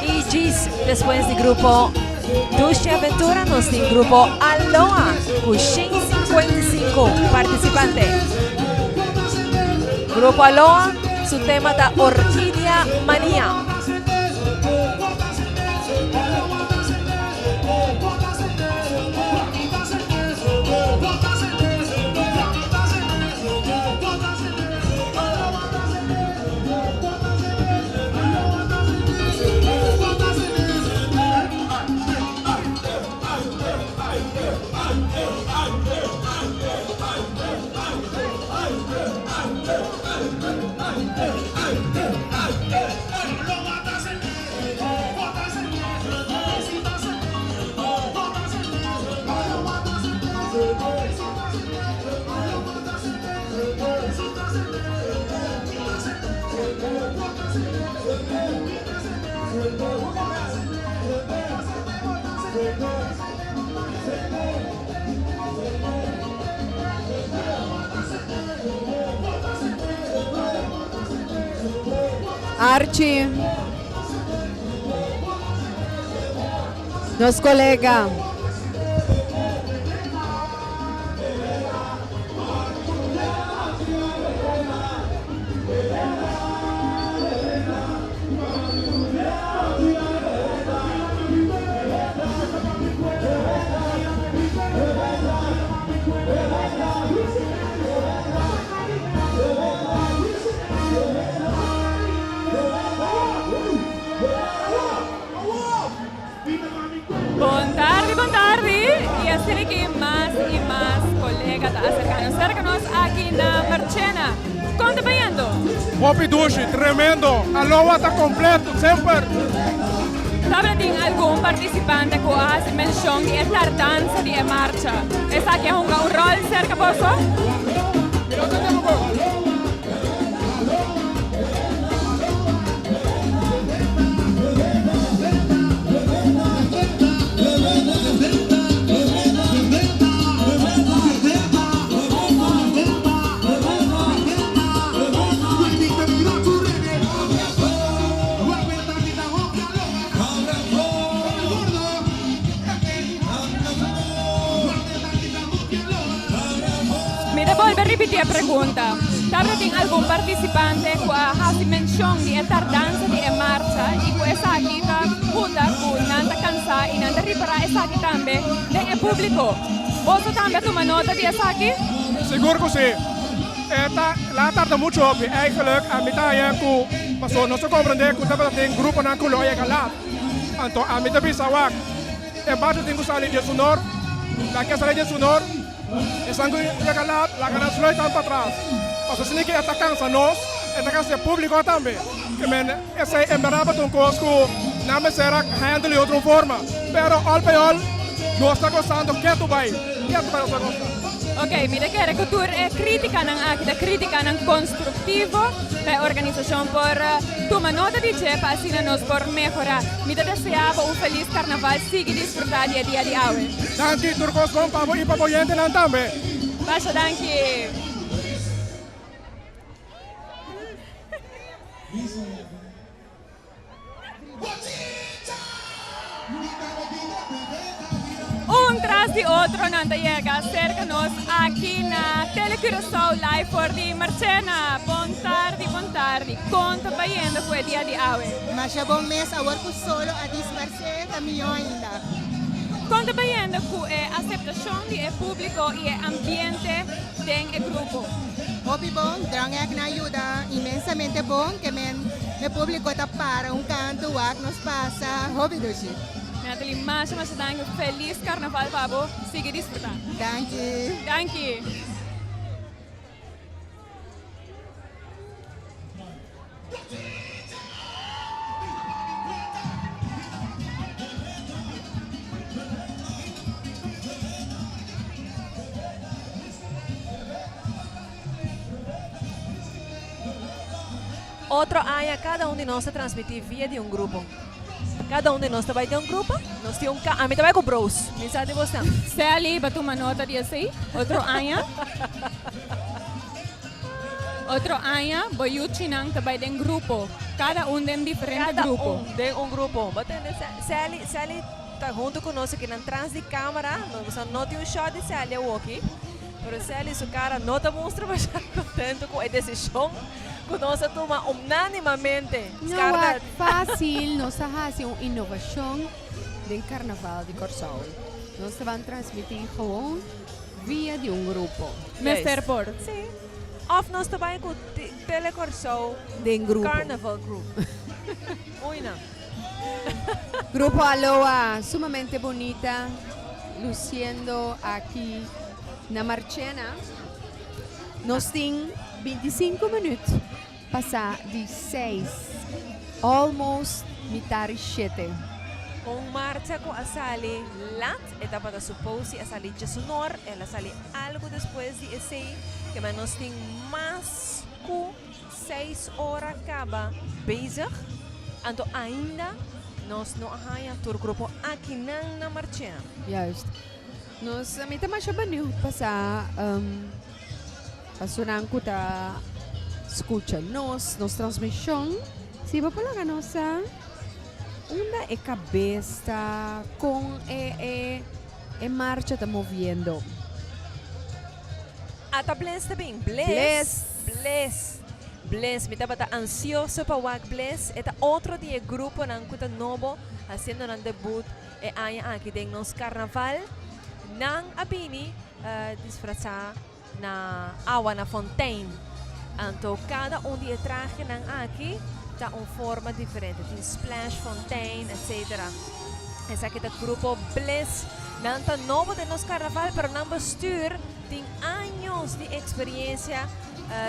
Y djis despues di grupo Dushi Aventura nos tin grupo Aloha cu 155 participante. Grupo Aloha su tema ta Orquídea Manía. Archie, nos colega. Bon tardi, bon tardi. Y asina ki mas y mas colega ta acercando cerca nos aki na Marchena. Con ta bayendo? Hopi dushi, tremendo. Aloha ta completo, semper. Tabata tin algun participante cu a haci mencion di e tardansa di e marcha. Esaki a hunga un rol cerca boso? Mi ta bolbe ripití e pregunta. Tabata tin algun partisipante ku a hasi menshon di e tardansa di e marcha i ku esaki ta punta ku nan ta kansá i nan ta ripará esaki tambe den e públiko. Boso tambe a tuma nota di esaki? Sigur ku si. E ta la tarda muchu hopi. Eigenlijk ami ta haña ku pasobra nos ta komprendé ku tabata tin gruponan ku lo a yega lat. Anto ami ta bisa wak e marcha tin ku sali djesunor, la ke sali djesunor. Esnan ku yega lat, laga nan sluit nan patras. Pasobra esei ke e ta kansa nos, e ta kansa e públiko tambe. Ke men esei en bèrdat tabata un kos ku nan mester a handle di otro forma. Pero òl pa òl nos ta gosando ketu bai, ketu bai nos ta gosa. Ok, mi ta kere ku tur e krítikanan aki ta krítikanan konstruktivo pa e organisashon por tuma nota di dje pa asina nos por mehorá. Mi ta deseá bo un felis karnaval, sigui disfrutá di e dia di awe. Danki tur kos bon pa bo i pa bo yentenan tambe. Masha danki. Un tras di otro nan ta yega serka nos aki na Tele Curaçao live for di Marchena. Bon tardi, bon tardi. Kon ta bayendo ku e dia di awe? Masha bon mes, awor ku solo a disparsé ta mihó ainda. Kon ta bayendo ku e aseptashon di e públiko i e ambiente den e grupo? Hopi bon, Drangek nan a yuda inmensamente bon, ke men e públiko ta para un kantu wak nos pasa hopi dushi. Natalie, masha masha danki, felis karnaval pa bo, sigui disfrutá. Danki. Danki. Otro aña kada un di nos ta transmití via di un grupo. Kada un di nos ta bai den un grupo. Nos tin un ka, ami ta bai ku Bros. Mi sa di bosnan. Sally, ba tuma nota di esei. Otro aña. Otro aña bo yuchinan ta bai den grupo. Kada un den diferente Kada grupo. un den un grupo. Bo tende Sally, Sally ta hunto ku nos akinan tras di kamera. Nos no tin un shot di Sally awoki. Pero Sally su kara no ta mustra masha contento ku e desishon ku nos a tuma unánimamente. No Scarlett. wak fácil, nos a hasi un innovashon den Karnaval di Kòrsou. Nos ta ban transmití gewoon via di un grupo. Mester por. Sí. Òf nos ta bai ku Tele Kòrsou Den grupo. Carnival Group. Oina. Grupo Aloha, sumamente bunita, luciendo aki na Marchena. Nos tin 25 minuut pasa di 6, almost mitar 7. Un marcha cu a sali lat, e tabata supose a sali djesunor, el a sali algo despues di esey, kema nos tin mas cu Seis ora kaba bezig, anto ainda nos no a haña tur grupo akinan na Marchena. Juist. Nos mi ta masha benieuwd pa sa pasobra nan ku ta skucha nos, nos transmishon, si bo por laga nos sa unda e kabes ta, kon e e e marcha ta moviendo. Ata Bless ta bin. Bless. Bless. Bless. Mi tabata ansioso pa wak Bless. E ta otro di e gruponan ku ta nobo hasiendo nan debut e aña aki den nos karnaval. Nan a bini disfrasá na awa na fontein. Anto kada un di e trahenan aki ta un forma diferente. Tin splash, fontein, etcetera. Esaki ta grupo Bliss. Nan ta nobo den nos carnaval, pero nan bestuur tin años di experiencia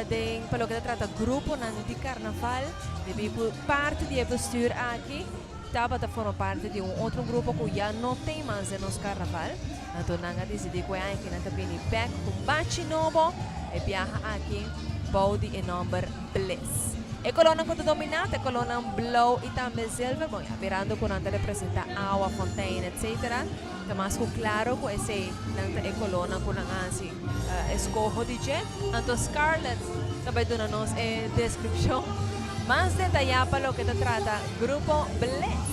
den pa loke ta trata gruponan di carnaval. Debí cu parti di e bestuur aki tabata forma parti di un otro grupo cu ya no tin mas den nos carnaval. Anto nan a dicidi cu e aña aki nan ta bini bek cu un bachi nobo. E biaha aki bou di e nomber Bliss. E kolónan ku ta dominá ta e kolónan blou i tambe zilver. Bon, ya mirando ku nan ta representá awa, fontein, etsetera, ta mas ku klaro ku esei nan ta e kolónan ku nan a hasi eskoho di dje. Anto Scarlett ta bai duna nos e deskripshon mas detayá pa loke ta trata Grupo Bliss.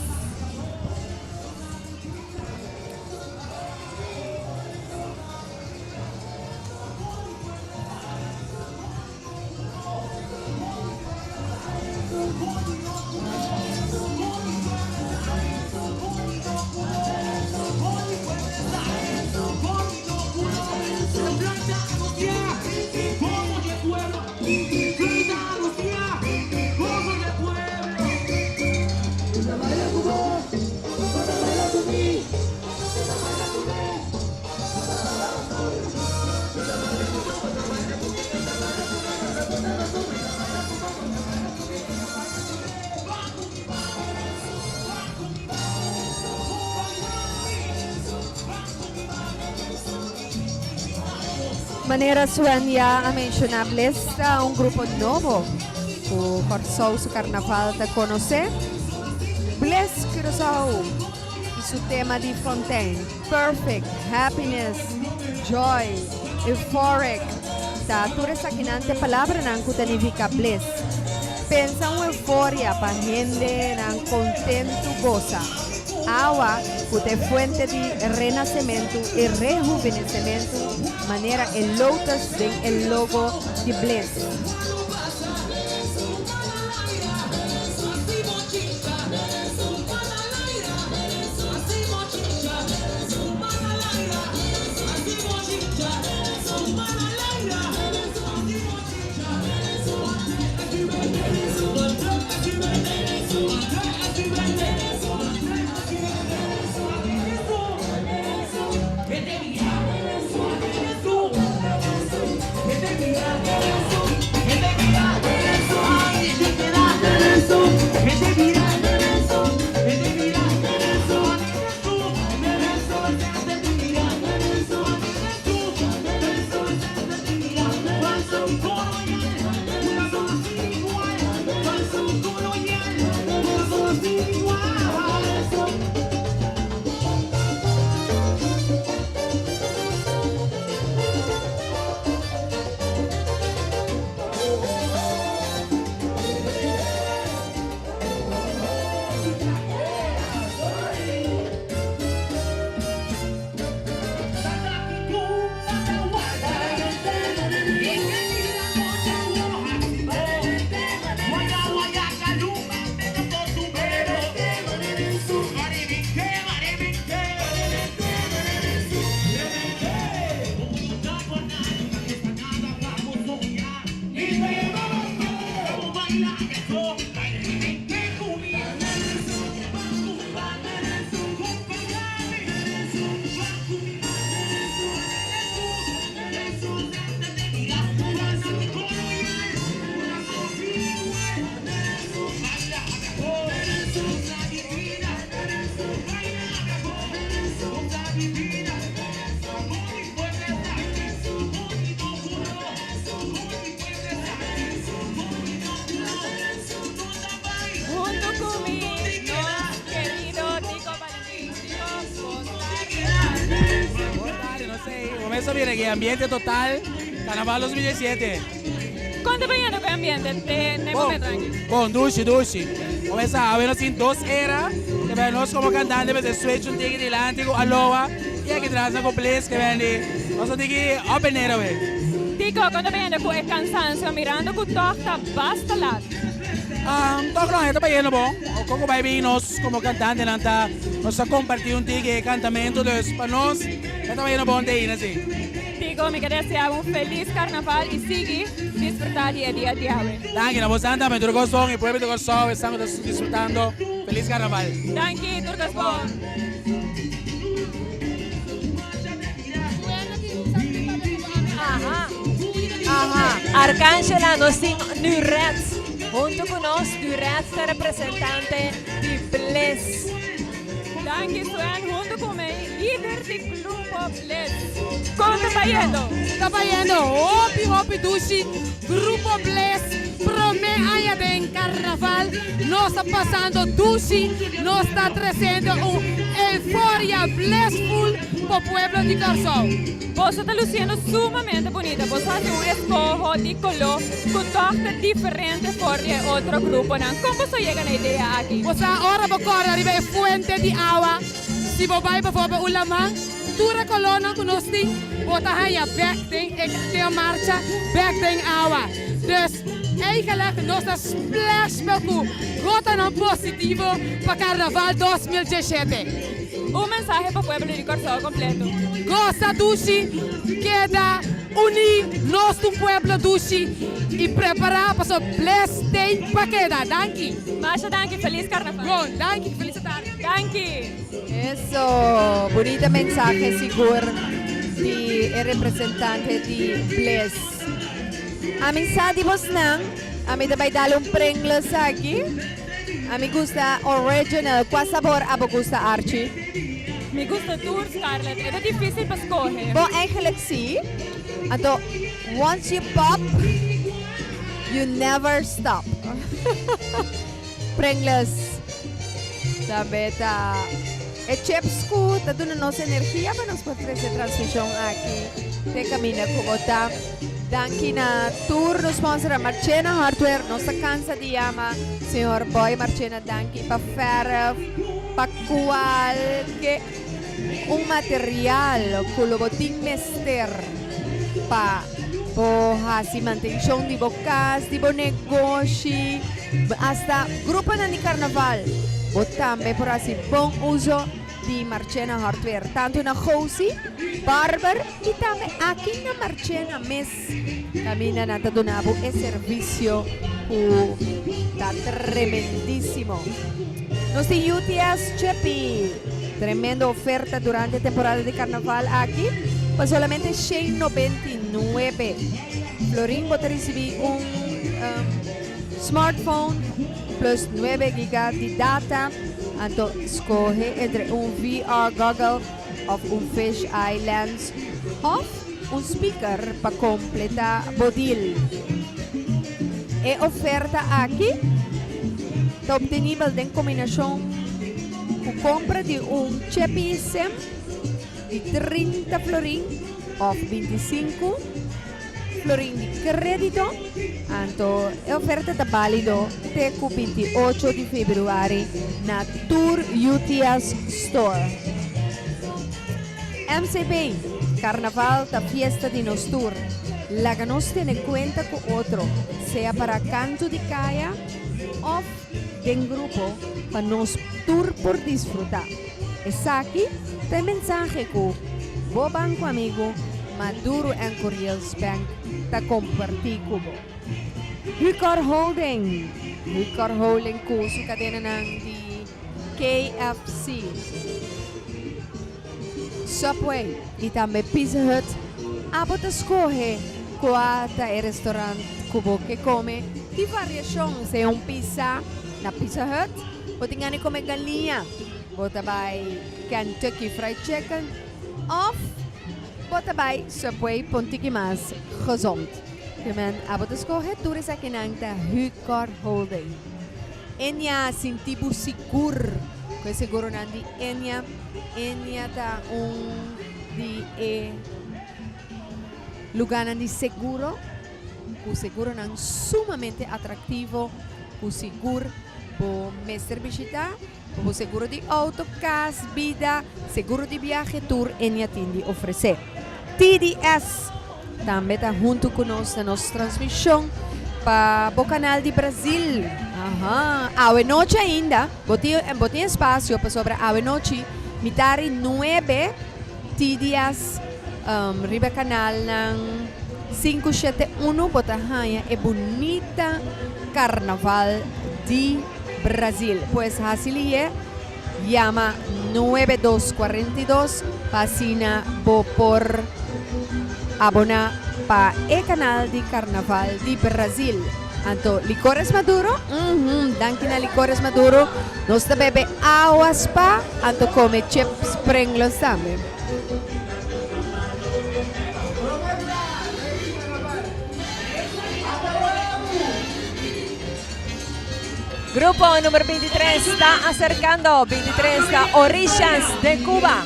Manera Swen ya a menshoná Bliss ta un grupo nobo ku Kòrsou su karnaval ta konosé. Bliss Curaçao i su tema di Fontein, Perfect, Happiness, Joy, Euphoric ta tur esakinan t'e palabranan ku ta nifiká Bliss. Pensa un euforia pa hendenan kontentu gosa. Awa ku ta e fuente di renasementu i rehuvenesementu manera e lotus den e logo di Bliss. Hunto cu mi nos querido Tico Valentin. Tico, bon tarde. Bon tarde, no sé, comienzo bien aquí, ambiente total, Carnaval 2017. Con ta bayendo cu e ambiente te na e momento aki? Bon, dushi, dushi. Comienza awe nos tin dos era, que bai nos como cantante mester switch un tiki dilanti cu Aloha y aki tras na cu Bliss que bai nos un tiki up and down awe. Tico, con ta bayendo cu e cansancio mirando cu toch ta basta laat? Toch no, e ta bayendo bon. Con cu bai bin nos como cantantenan ta nos ta comparti un tiki e cantamento, dus pa nos e ta bayendo bon te aina si. Tico, mi ke desea bo un feliz carnaval y sigui disfruta di e dia di awe. Danki na bosan tambe tur cos bon y pueblo di Corsou esnan cu ta disfrutando feliz carnaval. Danki, tur cos bon. Aha. Aha. Arcángela, nos tin Nuret hunto cu nos. Nuret ta representante di Bliss. Danki Sven, hunto cu mi lider di Grupo Bliss. Con ta bayendo? Ta bayendo hopi hopi dushi. Grupo Bliss prome aña den carnaval nos ta pasando dushi, nos ta treciendo un euforia blissful pa pueblo di Kòrsou. Boso ta luciendo sumamente bunita. Boso haci un escoho di color cu toch ta diferente for di e otro gruponan. Con boso yega na e idea aki? Bo sa ora bo kòrda riba e fuente di awa, si bo bai bijvoorbeeld un laman, tur e colornan cu nos tin, bo ta haña bek den e den e marcha, bek den awa. Dus eigenlijk nos ta splash pa cu gotanan positivo pa Carnaval 2017. Un mensahe pa pueblo di Kòrsou kompleto. Gosa dushi, keda uní, nos ta un pueblo dushi i prepará pasobra Bless Day pa keda. Danki. Masha danki, felis karnaval. Bon, danki, felis atardi. Danki. Eso, bunita mensahe sigur di e representante di Bless. Ami sa di bosnan, ami ta bai dal un Pringles aki. Ami gusta original. Cua sabor abo gusta Archie? Mi gusta tur, Scarlett. E ta difícil pa scoge. Bon, eigenlijk si. Anto, once you pop, you never stop. Pringles tambe ta e chips ku ta duna nos energia pa nos por trese transmishon aki te kaminda ku bo ta. Danki na tur nos sponsornan Marchena Hardware, nos ta kansa di yama señor Boy Marchena danki pa verf, pa kualke un material ku lo bo tin mester pa bo hasi mantenshon di bo kas, di bo negoshi, asta gruponan di karnaval. Bo tambe por hasi bon uso di Marchena Hardware, tantu na Gosi, Barber i tambe aki na Marchena mes kaminda nan ta duna bo e servisio ku ta tremendísimo. Nos tin UTS Chepi, tremendo oferta durante temporada di karnaval aki pa solamente 199 florin bo ta risibí un smartphone plus 9 giga di data. Anto skohe entre un VR goggle òf un fish eye lens òf un speaker pa kompletá bo deal. E oferta aki ta obtenibel den kombinashon ku kompra di un chepi sim di 30 florin òf 25 florin di krédito. Anto e oferta ta bálido te ku 28 di febrüari na tur UTS Store. MCB, Karnaval ta fiesta di nos tur. Laga nos tene kuenta ku otro, sea para kantu di kaya òf den grupo pa nos tur por disfrutá. Esaki ta e mensahe ku bo banko amigu Maduro en Curiels Bank ta kompartí ku bo. Hucor Holding, Hucor Holding ku su kadenanan di KFC, Subway i tambe Pizza Hut, abo ta skohe kua ta e restaurant ku bo ke kome. Tin variashon, sea un pizza na Pizza Hut, bo tin gana di kome galiña, bo ta bai Kentucky Fried Chicken òf bo ta bai Subway pa un tiki mas gezond. Kimen abo ta skohe tur esakinan ta Hucor Holding. Enya sinti bo sigur ku e seguronan di Enya. Enya ta un di e lugánan di seguro ku seguronan sumamente atraktivo ku sigur bo mester bishitá. Bo seguro di outo, kas, bida, seguro di biahe tur Enya tin di ofresé. TDS tambe ta huntu ku nos na nos transmishon pa bo kanal di Brazil. Aha, awe nochi ainda bo tin bo tin espasio pasobra awe nochi mitari nuebe TDS riba kanalnan 571 bo ta haña e bunita karnaval di Brazil. Pues hasi liye Yama 9242 pa asina bo por aboná pa e kanal di Karnaval di Brazil. Anto Licores Maduro, uhum, danki na Licores Maduro, nos ta bebe awa spa anto kome chips Pringles tambe. Grupo numero 23 está acercando. 23 está Orillas de Cuba.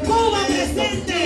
Cuba presente.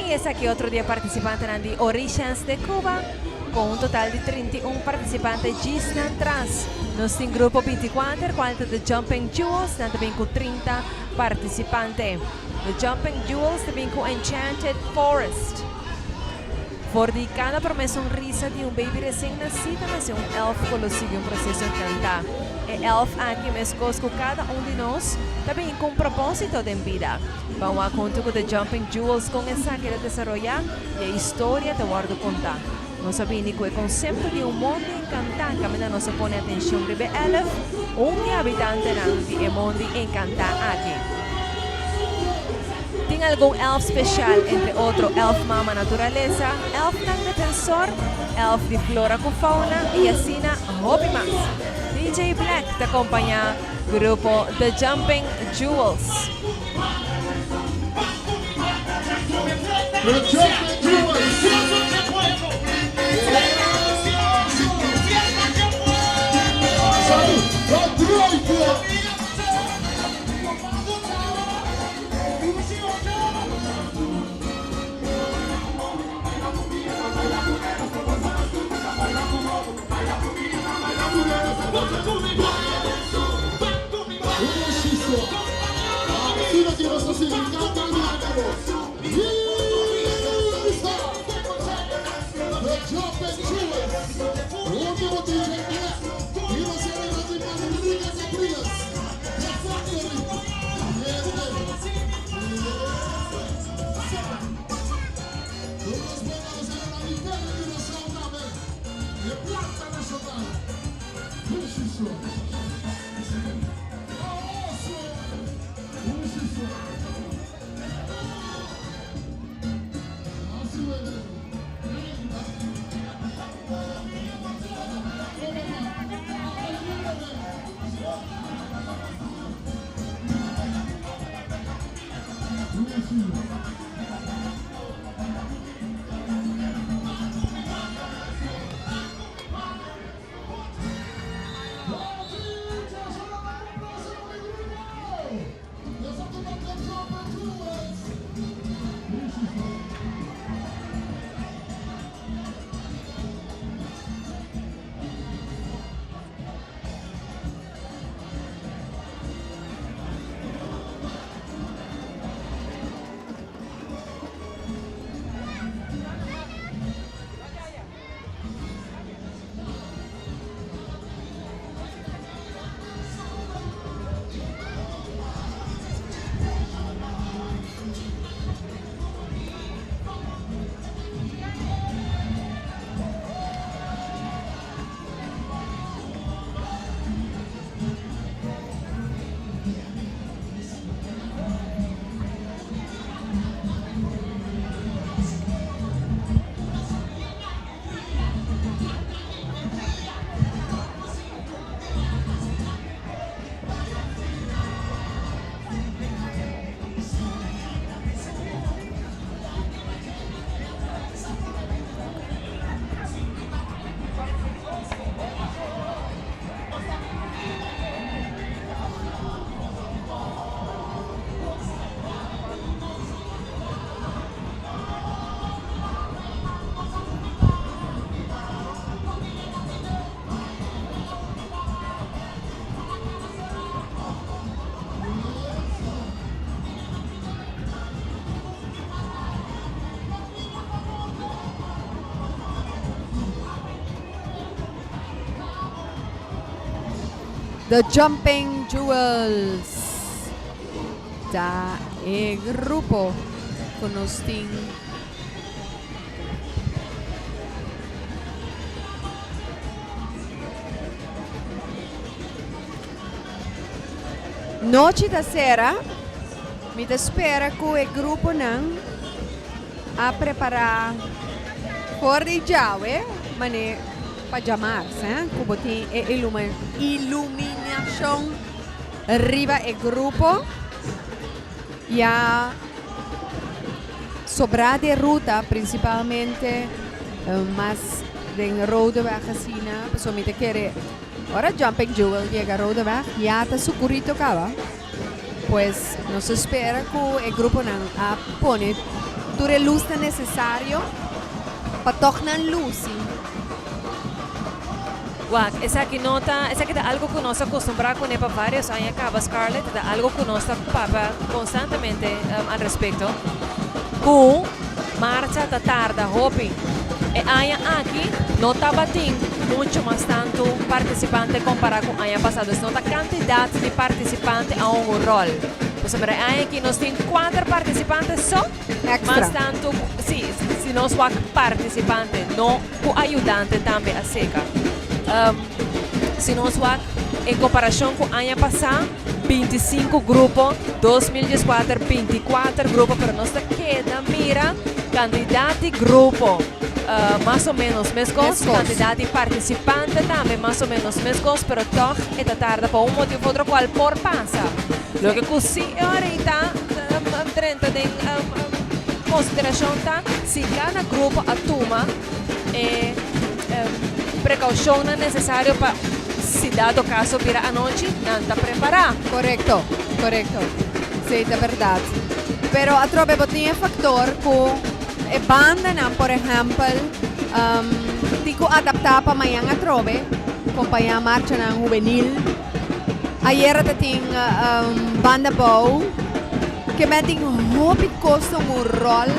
Esaki otro di e partisipantenan di Orígens de Cuba, ku un total di 31 partisipante djis nan tras. Nos tin grupo 24, kual ta The Jumping Jewels, nan ta bin ku 30 partisipante. The Jumping Jewels ta bin ku Enchanted Forest. For di kada promé sonrisa di un baby resien nasí ta nase un elf ku lo sigui un proseso enkantá. E elf aki, meskos ku kada un di nos, ta bini ku un propósito den bida. Ban wak huntu ku The Jumping Jewels kon esaki ta desaroyá i e historia ta wòrdu kontá. Nos a bini ku e konsepto di un mondi enkantá kaminda nos a pone atenshon riba e elf, un di e habitantenan di e mondi enkantá aki. Tin algun elf spesial, entre otro elf mama naturalesa, elfnan defensor, elf di flora ku fauna i asina hopi mas. DJ Black ta kompañá grupo The Jumping Jewels. The Jumping Jewels ta e grupo ku nos tin. Nochi ta sera, mi ta spera ku e gruponan a prepara for di djawe mane pa djamars ku bo tin e iluminashon riba e grupo ya sobrá di e ruta prinsipalmente mas den Rodeweg asina pasobra mi ta kere ora Jumping Jewel yega Rodeweg ya ta sukurito kaba pues nos ta spera ku e gruponan a pone. Tur e lusnan nesesario pa tòg nan lusi. Wak, esaki no ta, esaki ta algo ku nos a kustumbrá kuné pa vários aña kaba, Scarlett, ta algo ku nos ta papia konstantemente al respekto, ku marcha ta tarda hopi. E aña aki no tabatin mucho mas tantu partisipante kompará ku aña pasá, dus no ta kantidat di partisipante a hunga un ròl. Pasobra e aña aki nos tin kuater partisipante so, mas tantu, sí, si nos wak partisipante, no ku ayudante tambe a seka. Si nos wak en komparashon ku aña pasá, 25 grupo, 2014 24 grupo, pero nos ta keda mira kantidat di grupo mas o menos meskos, kantidat di partisipante tambe mas o menos meskos, pero tòg e ta tarda pa un motibu of otro kual por pasa. Loke ku si e ora ei ta drenta den konsiderashon ta si kada grupo a tuma e prekoushonnan nesesario pa si dado kaso bira anochi, nan ta prepará. Korekto, korekto. Sí, ta bèrdat. Pero atrobe bo tin e faktor ku e bandanan, por ehèmpel, tin ku adaptá pa mañan atrobe, kompañá marchanan hubenil. Ayera ta tin banda bou ke men tin hopi kos den un ròl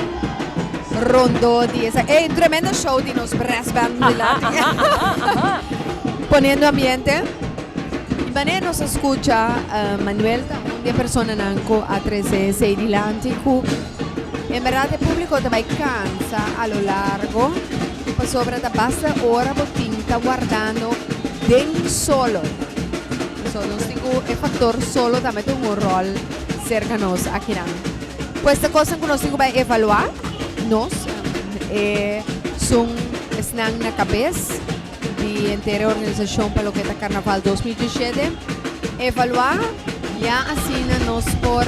rondó di esa. Ey, un tremendo show di nos brass band dilanti. Poniendo ambiente. Y manera nos a scucha Manuel ta un di e personanan cu a trece esey dilanti cu en berdad e publico ta bay cansa a lo largo pasobra ta basta ora bo tin ta wardando den solo. So nos tin cu e factor solo tambe ta un rol cerca nos akinan. Pues ta cosnan cu nos tin cu bay evalua nos e sun esnan na cabes di henter e organisacion pa loke ta Carnaval 2017 evalua ya asina nos por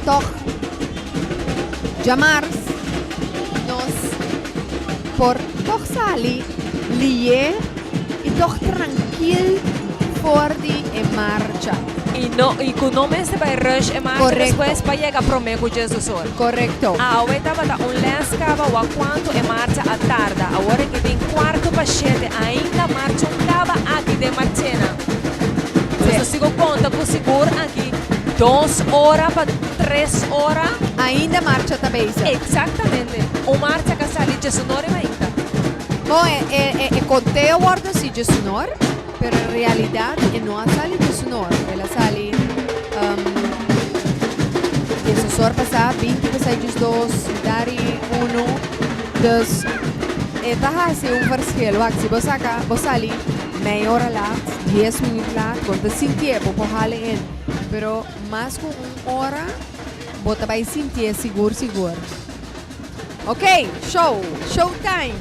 tog djamars nos por tog sali liye y tog trankil for di e marcha. Y no y cu no mester bay rush e marcha Correcto. despues pa yega prome cu Jesus or. Correcto. Awe tabata un les caba wak cuanto e marcha a tarda. Awor e ki tin cuarto pa shete ainda marcha un caba aki den Marchena. Dus nos sigo conta cu sigur aki dos ora pa tres ora. Ainda marcha ta bezig. Exactamente. Un marcha ca sali djesunor e mainta. Bon, e e e conteo wordo si djesunor. Pero en realidad e no a sali djesunor, el a sali diesosor pasá, 20 pasá 12, dari uno. Dus e ta hasi un verschil. Wak, si bo saka, bo sali mei ora laat, 10 minuut laat, bo ta sintié, bo por hala in. Pero mas ku un ora, bo ta bai sintié sigur sigur. Ok, show, show time.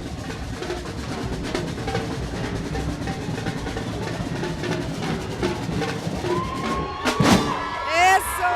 Eso!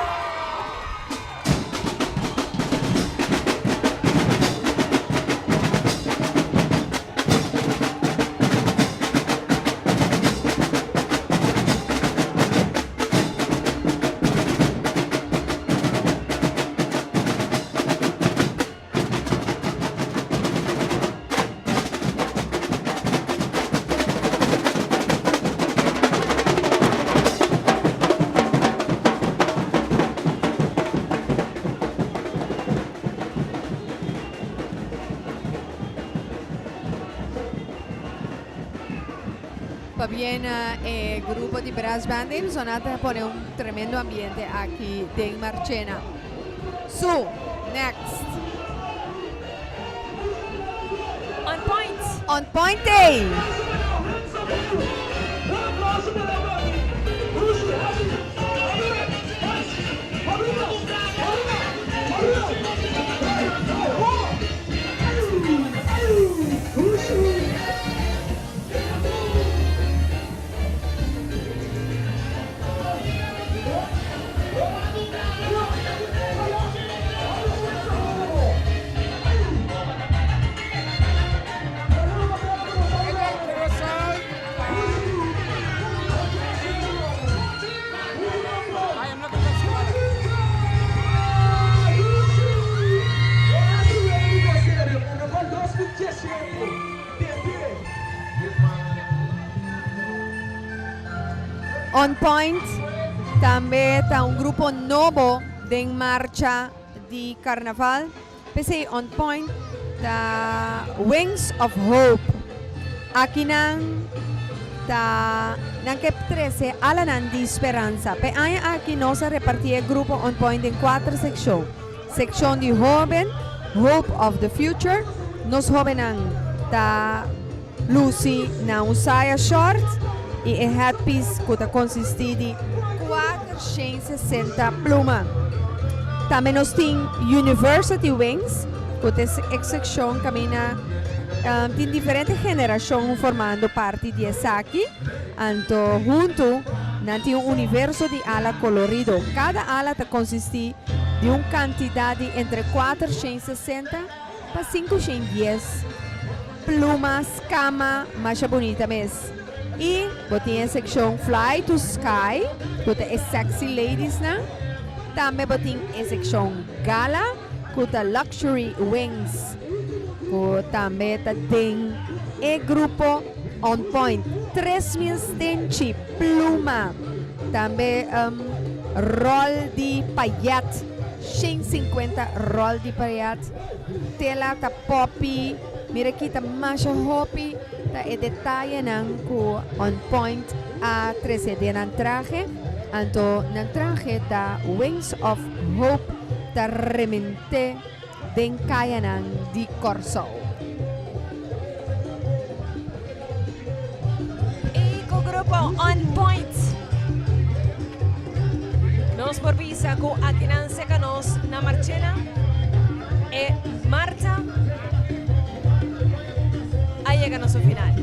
Pabien na e grupo di Brass Band Imsona ta pone un tremendo ambiente aki den Marchena. Su, next. On point. On point ey! On Point tambe ta un grupo nobo den marcha di Carnaval. P'esei On Point ta Wings of Hope. Akinan ta nan ke trese alanan di speransa. P'e aña aki nos a reparti e grupo On Point den kuater sekshon. Sekshon di hoben, Hope of the Future, nos hobennan ta lusi na un saya short i e headpiece ku ta konsistí di 460 pluma. Tambe nos tin University Wings ku ta e sekshon kaminda tin diferente generashon formando parti di esaki. Anto huntu nan tin un universo di ala kolorido. Kada ala ta konsistí di un kantidat di entre 460 pa 510 pluma, skama, masha bunita mes. I bo tin e sekshon Fly to Sky, ku ta e sexy ladiesnan. Tambe bo tin e sekshon Gala, ku ta Luxury Wings, ku tambe ta den e grupo On Point. 3000 stenchi, pluma, tambe ròl di payèt, 150 ròl di payèt, tela ta poppy. Mira aki ta masha hopi ta e detayenan ku On Point a trese den nan trahe. Anto nan trahe ta Wings of Hope ta remente den kayanan di Kòrsou. I ku grupo On Point nos por bisa ku akinan seka nos na Marchena e marcha a yega na su final.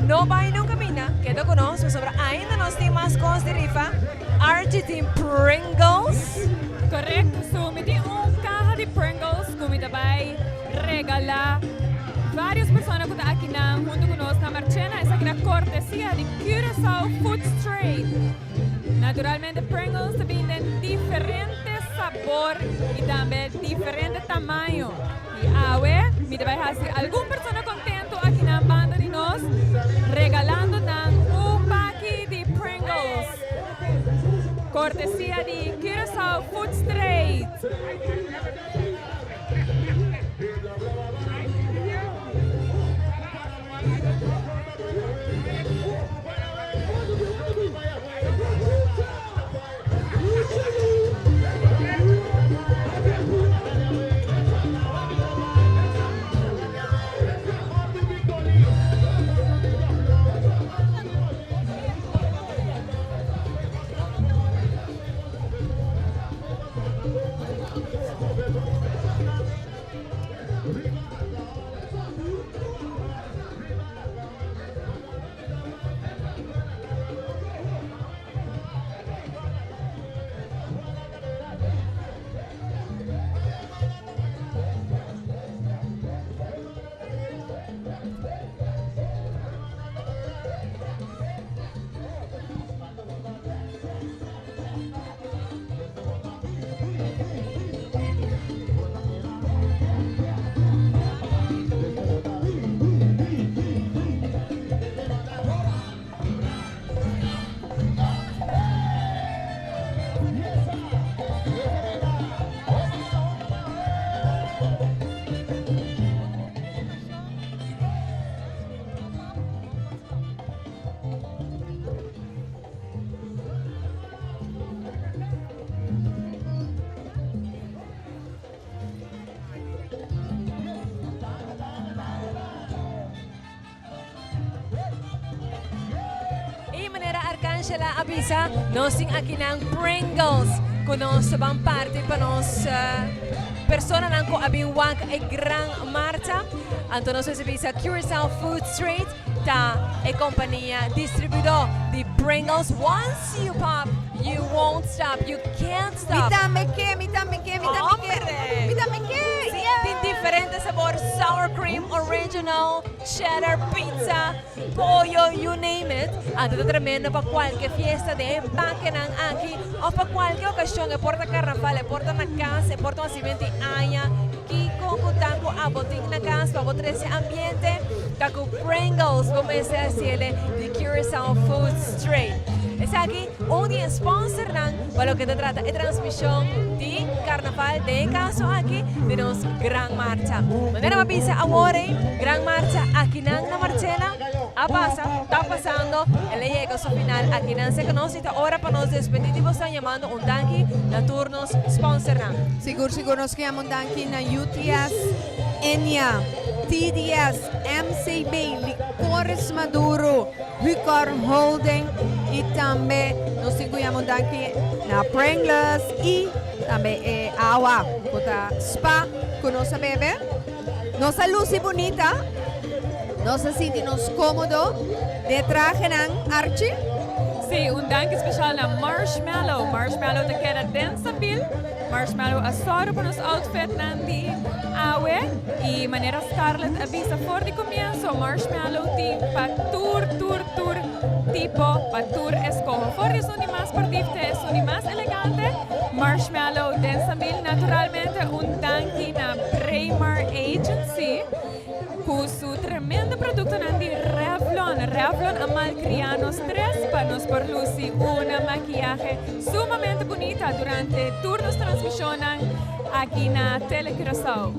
No bai nun caminda, keda cu nos pasobra ainda nos tin mas cos di rifa. Archie tin Pringles. Correcto, so mi tin un caha di Pringles cu mi ta bai regala varios persona cu ta akinan hunto cu nos na Marchena. Esaki ta cortesia di Curaçao Food Street. Naturalmente Pringles ta bin den diferente sabor y tambe diferente tamaño. Y awe mi ta bai haci algun persona contento akinan banda di nos regalando nan un paki di Pringles. Cortesia di Curaçao Food Street. Y manera Arcangela a bisa, nos tin akinan Pringles cu nos ta ban parti pa nos personanan cu a bin wak e gran marcha. Anto nos mester bisa Curaçao Food Street ta e compania distribuidor di Pringles. Once you pop, you won't stop, you can't stop. Mi tambe ke, mi tambe ke, mi tambe ke. Hombre! Mi tambe ke! Sí, Yeah! tin diferente sabor, sour cream, original, cheddar, pizza, pollo, you name it. Anto ta tremendo pa cualke fiesta den e pakenan aki of pa cualke ocasion, e por ta carnaval, e por ta na cas, e por ta un hacimento di aña. Kiko ku ta ku abo tin na kas pa bo trese ambiente? Ta ku Pringles bo mester hasiele di Curaçao Food Street. Esaki un di e sponsornan pa loke ta trata e transmishon di Karnaval, den e kaso aki di nos Gran Marcha. Manera mi a bisa awor ei, Gran Marcha akinan na Marchena a pasa, ta pasando, el a yega su final akinan. Seka nos i ta ora pa nos despedí di boso yamando un danki na tur nos sponsornan. Sigur sigur nos ke yama un danki na UTS, Ennia, TDS, MCB, Licores Maduro, Hucor Holding y tambe nos tin cu yama un danki na Pringles y tambe e awa cu ta spa cu nos a bebe. Nos a luci bunita, nos a sinti nos comodo den e trahenan, Archie. Sí, un danki special na Marshmallow. Marshmallow ta keda den Sambil. Marshmallow a sòru pa nos outfitnan di awe i manera Scarlett a bisa for di komienso, Marshmallow tin pa tur tur tur tipo, pa tur eskoho. For di esun di mas sportief te esun di mas elegante, Marshmallow den Sambil. Naturalmente un danki na Braemar Agency ku su tremendo produktonan di Revlon. Revlon a malkriá nos tres pa nos por lusi una makiyahe Sumamente bunita durante tur nos transmisionnan aki na Tele Curaçao.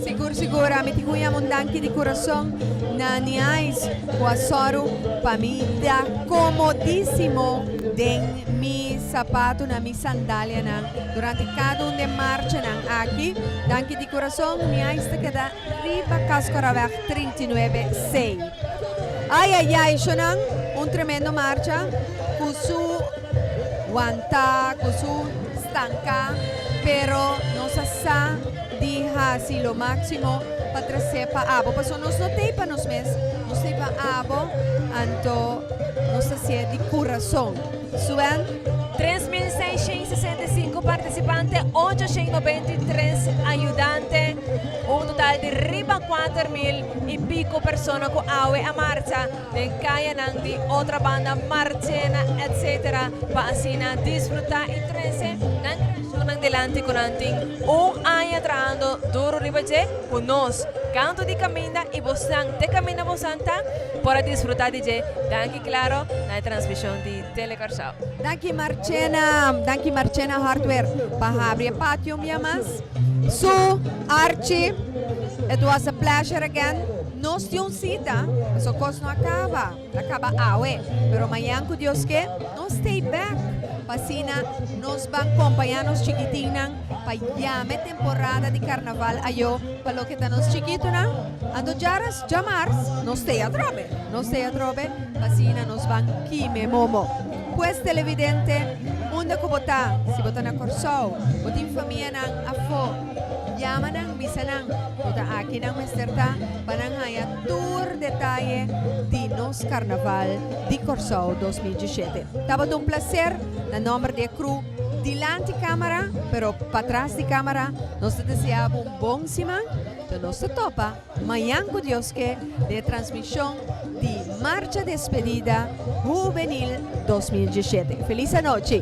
Sigur sigur ami tin ku yama un danki di kurason na Niais ku a sòru pa mi ta komodísimo den mi sapatu na mi sandalianan durante kada un den marchanan aki. Danki di kurason Niais ta keda riba Kaskoraweg 39 C. Ai ai ai shonan un tremendo marcha ku su Wanta ku su stanka, pero nos a sa di hasi lo máksimo pa tresé pa abo. Pasobra nos no t'ei pa nos mes, nos t'ei pa abo, anto nos ta hasié di kurason. Suen. 3665 partisipante, 893 ayudante, un total di riba 4000 i piko persona ku awe a marcha. Den kayanan di Otrabanda, Marchena etc. Pa asina disfruta y trece nan creacionnan dilanti cu nan tin un aña trahando duro riba dje cu nos canto di caminda y bosnan te caminda bosan ta por a disfruta di dje. Danki claro na e transmision di Tele Corsou. Danki Marchena, danki Marchena Hardware pa habri e patio un bia mas. Su, Archie, it was a pleasure again. Nos tin un sita, pasobra kos no a kaba, a kaba awe, pero mañan ku Dios ke, nos stay back pa asina nos ban kompañá nos chikitinnan pa yama e temporada di karnaval ayo pa loke ta nos chikitunan. Anto djaras, djamars, nos stay atrobe, nos stay atrobe pa asina nos ban kime momo. Pues televidente, unda ku bo ta, si bo ta na Kòrsou, bo tin famianan afó, Yama nan, bisa nan ku ta aki nan mester ta pa nan haña tur detaye di nos Karnaval di Kòrsou 2017. Tabata un plaser na nòmber di e crew dilanti kamara pero patras di kamara nos ta desea bo un bon siman. Enton nos ta topa mañan ku Dios ke den e transmishon di Marcha Despedida Hubenil 2017. Felis anochi!